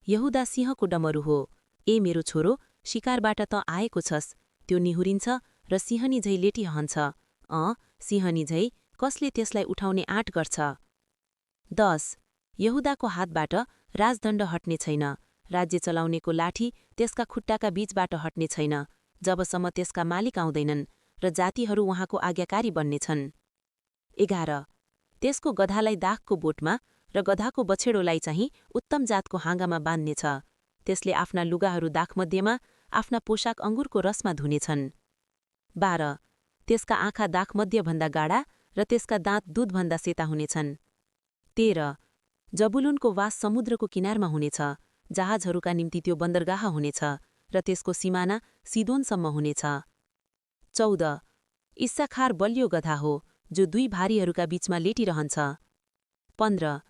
यहुदा सिंहको डमरू हो, ए मेरो छोरो, शिकारबाट त आएको छस्, त्यो निहुरिन्छ र सिंहनी झै लेटिहन्छ, सिंहनी झै कसले त्यसलाई उठाउने आँट गर्छ। 10 यहुदाको हातबाट राजदण्ड हट्ने छैन, राज्य चलाउनेको लाठी त्यसका खुट्टाका बीचबाट हट्ने छैन, जबसम्म त्यसका मालिक आउँदैनन् र जातिहरू उहाँको आज्ञाकारी बन्नेछन्। 11 त्यसको गधालाई दाखको बोटमा र गधाको बछेडोलाई चाहिँ उत्तम जातको हाँगामा बाँध्नेछ, त्यसले आफ्ना लुगाहरू दाखमध्येमा, आफ्ना पोशाक अङ्गुरको रसमा धुनेछन्। 12 त्यसका आँखा दाखमध्यभन्दा गाढा र त्यसका दाँत दूधभन्दा सेता हुनेछन्। 13 जबुलुनको वास समुद्रको किनारमा हुनेछ, जहाजहरूका निम्ति त्यो बन्दरगाह हुनेछ र त्यसको सिमाना सिदोनसम्म हुनेछ। 14 इस्साखार बलियो गधा हो, जो 2 भारीहरूका बीचमा लेटिरहन्छ। 15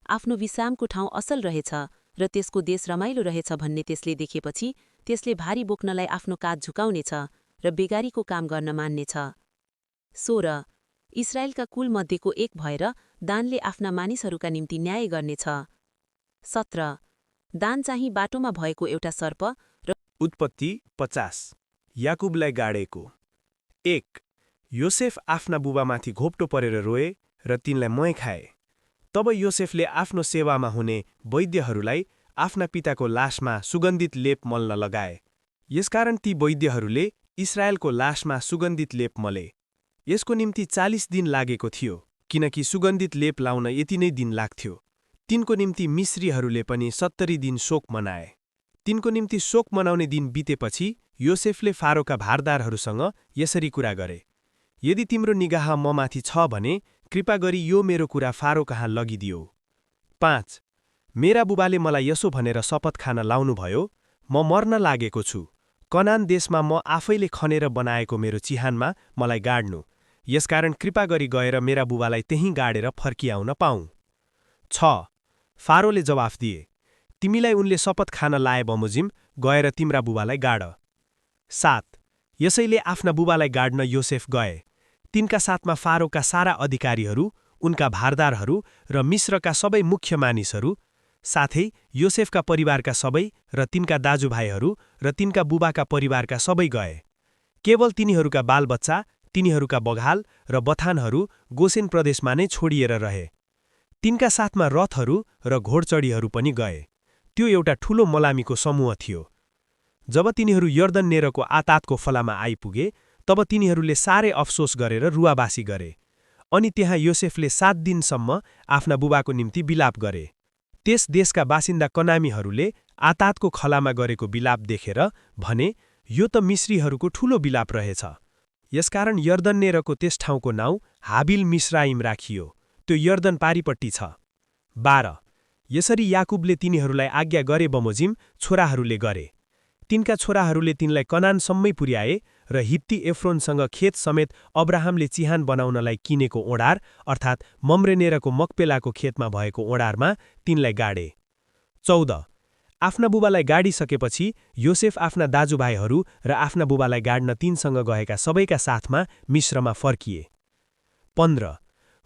आफ्नो विश्रामको ठाउँ असल रहेछ र त्यसको देश रमाइलो रहेछ भन्ने त्यसले देखेपछि त्यसले भारी बोक्नलाई आफ्नो काँध झुकाउनेछ र बेगारीको काम गर्न मान्नेछ। 16 इस्राएलका कुलमध्येको एक भएर दानले आफ्ना मानिसहरूका निम्ति न्याय गर्नेछ। 17 दान चाहिँ बाटोमा भएको एउटा सर्प र उत्पत्ति 50 याकुबलाई गाडेको। 1 योसेफ आफ्ना बुबामाथि घोप्टो परेर रोए र तिनलाई मय खाए। तब योसेफले आफ्नो सेवामा हुने वैद्यहरूलाई आफ्ना पिताको लासमा सुगन्धित लेप मल्न लगाए। यसकारण ती वैद्यहरूले इस्राएलको लासमा सुगन्धित लेप मले। यसको निम्ति 40 दिन लागेको थियो, किनकि सुगन्धित लेप लाउन यति नै दिन लाग्थ्यो। तिनको निम्ति मिस्रीहरूले पनि 70 दिन शोक मनाए। तिनको निम्ति शोक मनाउने दिन बितेपछि योसेफले फारोका भारदारहरूसँग यसरी कुरा गरे, यदि तिम्रो निगाह ममाथि छ भने कृपा गरी यो मेरो कुरा फारो कहाँ लगिदियो। 5 मेरा बुबाले मलाई यसो भनेर शपथ खान लाउनुभयो, म मर्न लागेको छु, कनान देशमा म आफैले खनेर बनाएको मेरो चिहानमा मलाई गाड्नु, यसकारण कृपा गरी गएर मेरा बुबालाई त्यहीँ गाडेर फर्किआउन पाऊँ। 6 फारोले जवाफ दिए, तिमीलाई उनले शपथ खान लाए बमोजिम, गएर तिम्रा बुबालाई गाड। 7 यसैले आफ्ना बुबालाई गाड्न योसेफ गए। तिनका साथमा फारोका सारा अधिकारीहरू, उनका भारदारहरू र मिस्रका सबै मुख्य मानिसहरू, साथै योसेफका परिवारका सबै र तिनका दाजुभाइहरू र तिनका बुबाका परिवारका सबै गए। केवल तिनीहरूका बालबच्चा, तिनीहरूका बघाल र बथानहरू गोसेन प्रदेशमा नै छोडिएर रहे। तिनका साथमा रथहरू र घोडचढीहरू पनि गए। त्यो एउटा ठूलो मलामीको समूह थियो। जब तिनीहरू यर्दन नेरको आतातको फलामा आइपुगे, तब तिनीहरूले साह्रै अफसोस गरेर रुवाबासी गरे। अनि त्यहाँ योसेफले 7 दिनसम्म आफ्ना बुबाको निम्ति बिलाप गरे। त्यस देशका बासिन्दा कनामीहरूले आतातको खलामा गरेको बिलाप देखेर भने, यो त मिस्रीहरूको ठूलो बिलाप रहेछ। यसकारण यर्दन नेरको त्यस ठाउँको नाउँ हाबिल मिस्राइम राखियो। त्यो यर्दन पारिपट्टि छ। 12 यसरी याकुबले तिनीहरूलाई आज्ञा गरे बमोजिम छोराहरूले गरे। तिनका छोराहरूले तिनलाई कनानसम्मै पुर्याए र हित्ती एफ्रोनसँग खेत समेत अब्राहमले चिहान बनाउनलाई किनेको ओडार अर्थात् मम्रेनेरको मक्पेलाको खेतमा भएको ओडारमा तिनलाई गाडे। 14 आफ्ना बुबालाई गाडिसकेपछि योसेफ आफ्ना दाजुभाइहरू र आफ्ना बुबालाई गाड्न तिनसँग गएका सबैका साथमा मिश्रमा फर्किए। 15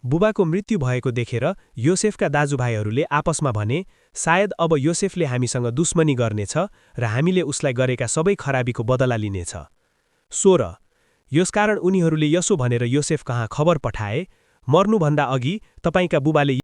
बुबाको मृत्यु भएको देखेर योसेफका दाजुभाइहरूले आपसमा भने, सायद अब योसेफले हामीसँग दुश्मनी गर्नेछ र हामीले उसलाई गरेका सबै खराबीको बदला लिनेछ। 16 यसकारण उनीहरूले यसो भनेर योसेफ कहाँ खबर पठाए, मर्नुभन्दा अघि तपाईका बुबाले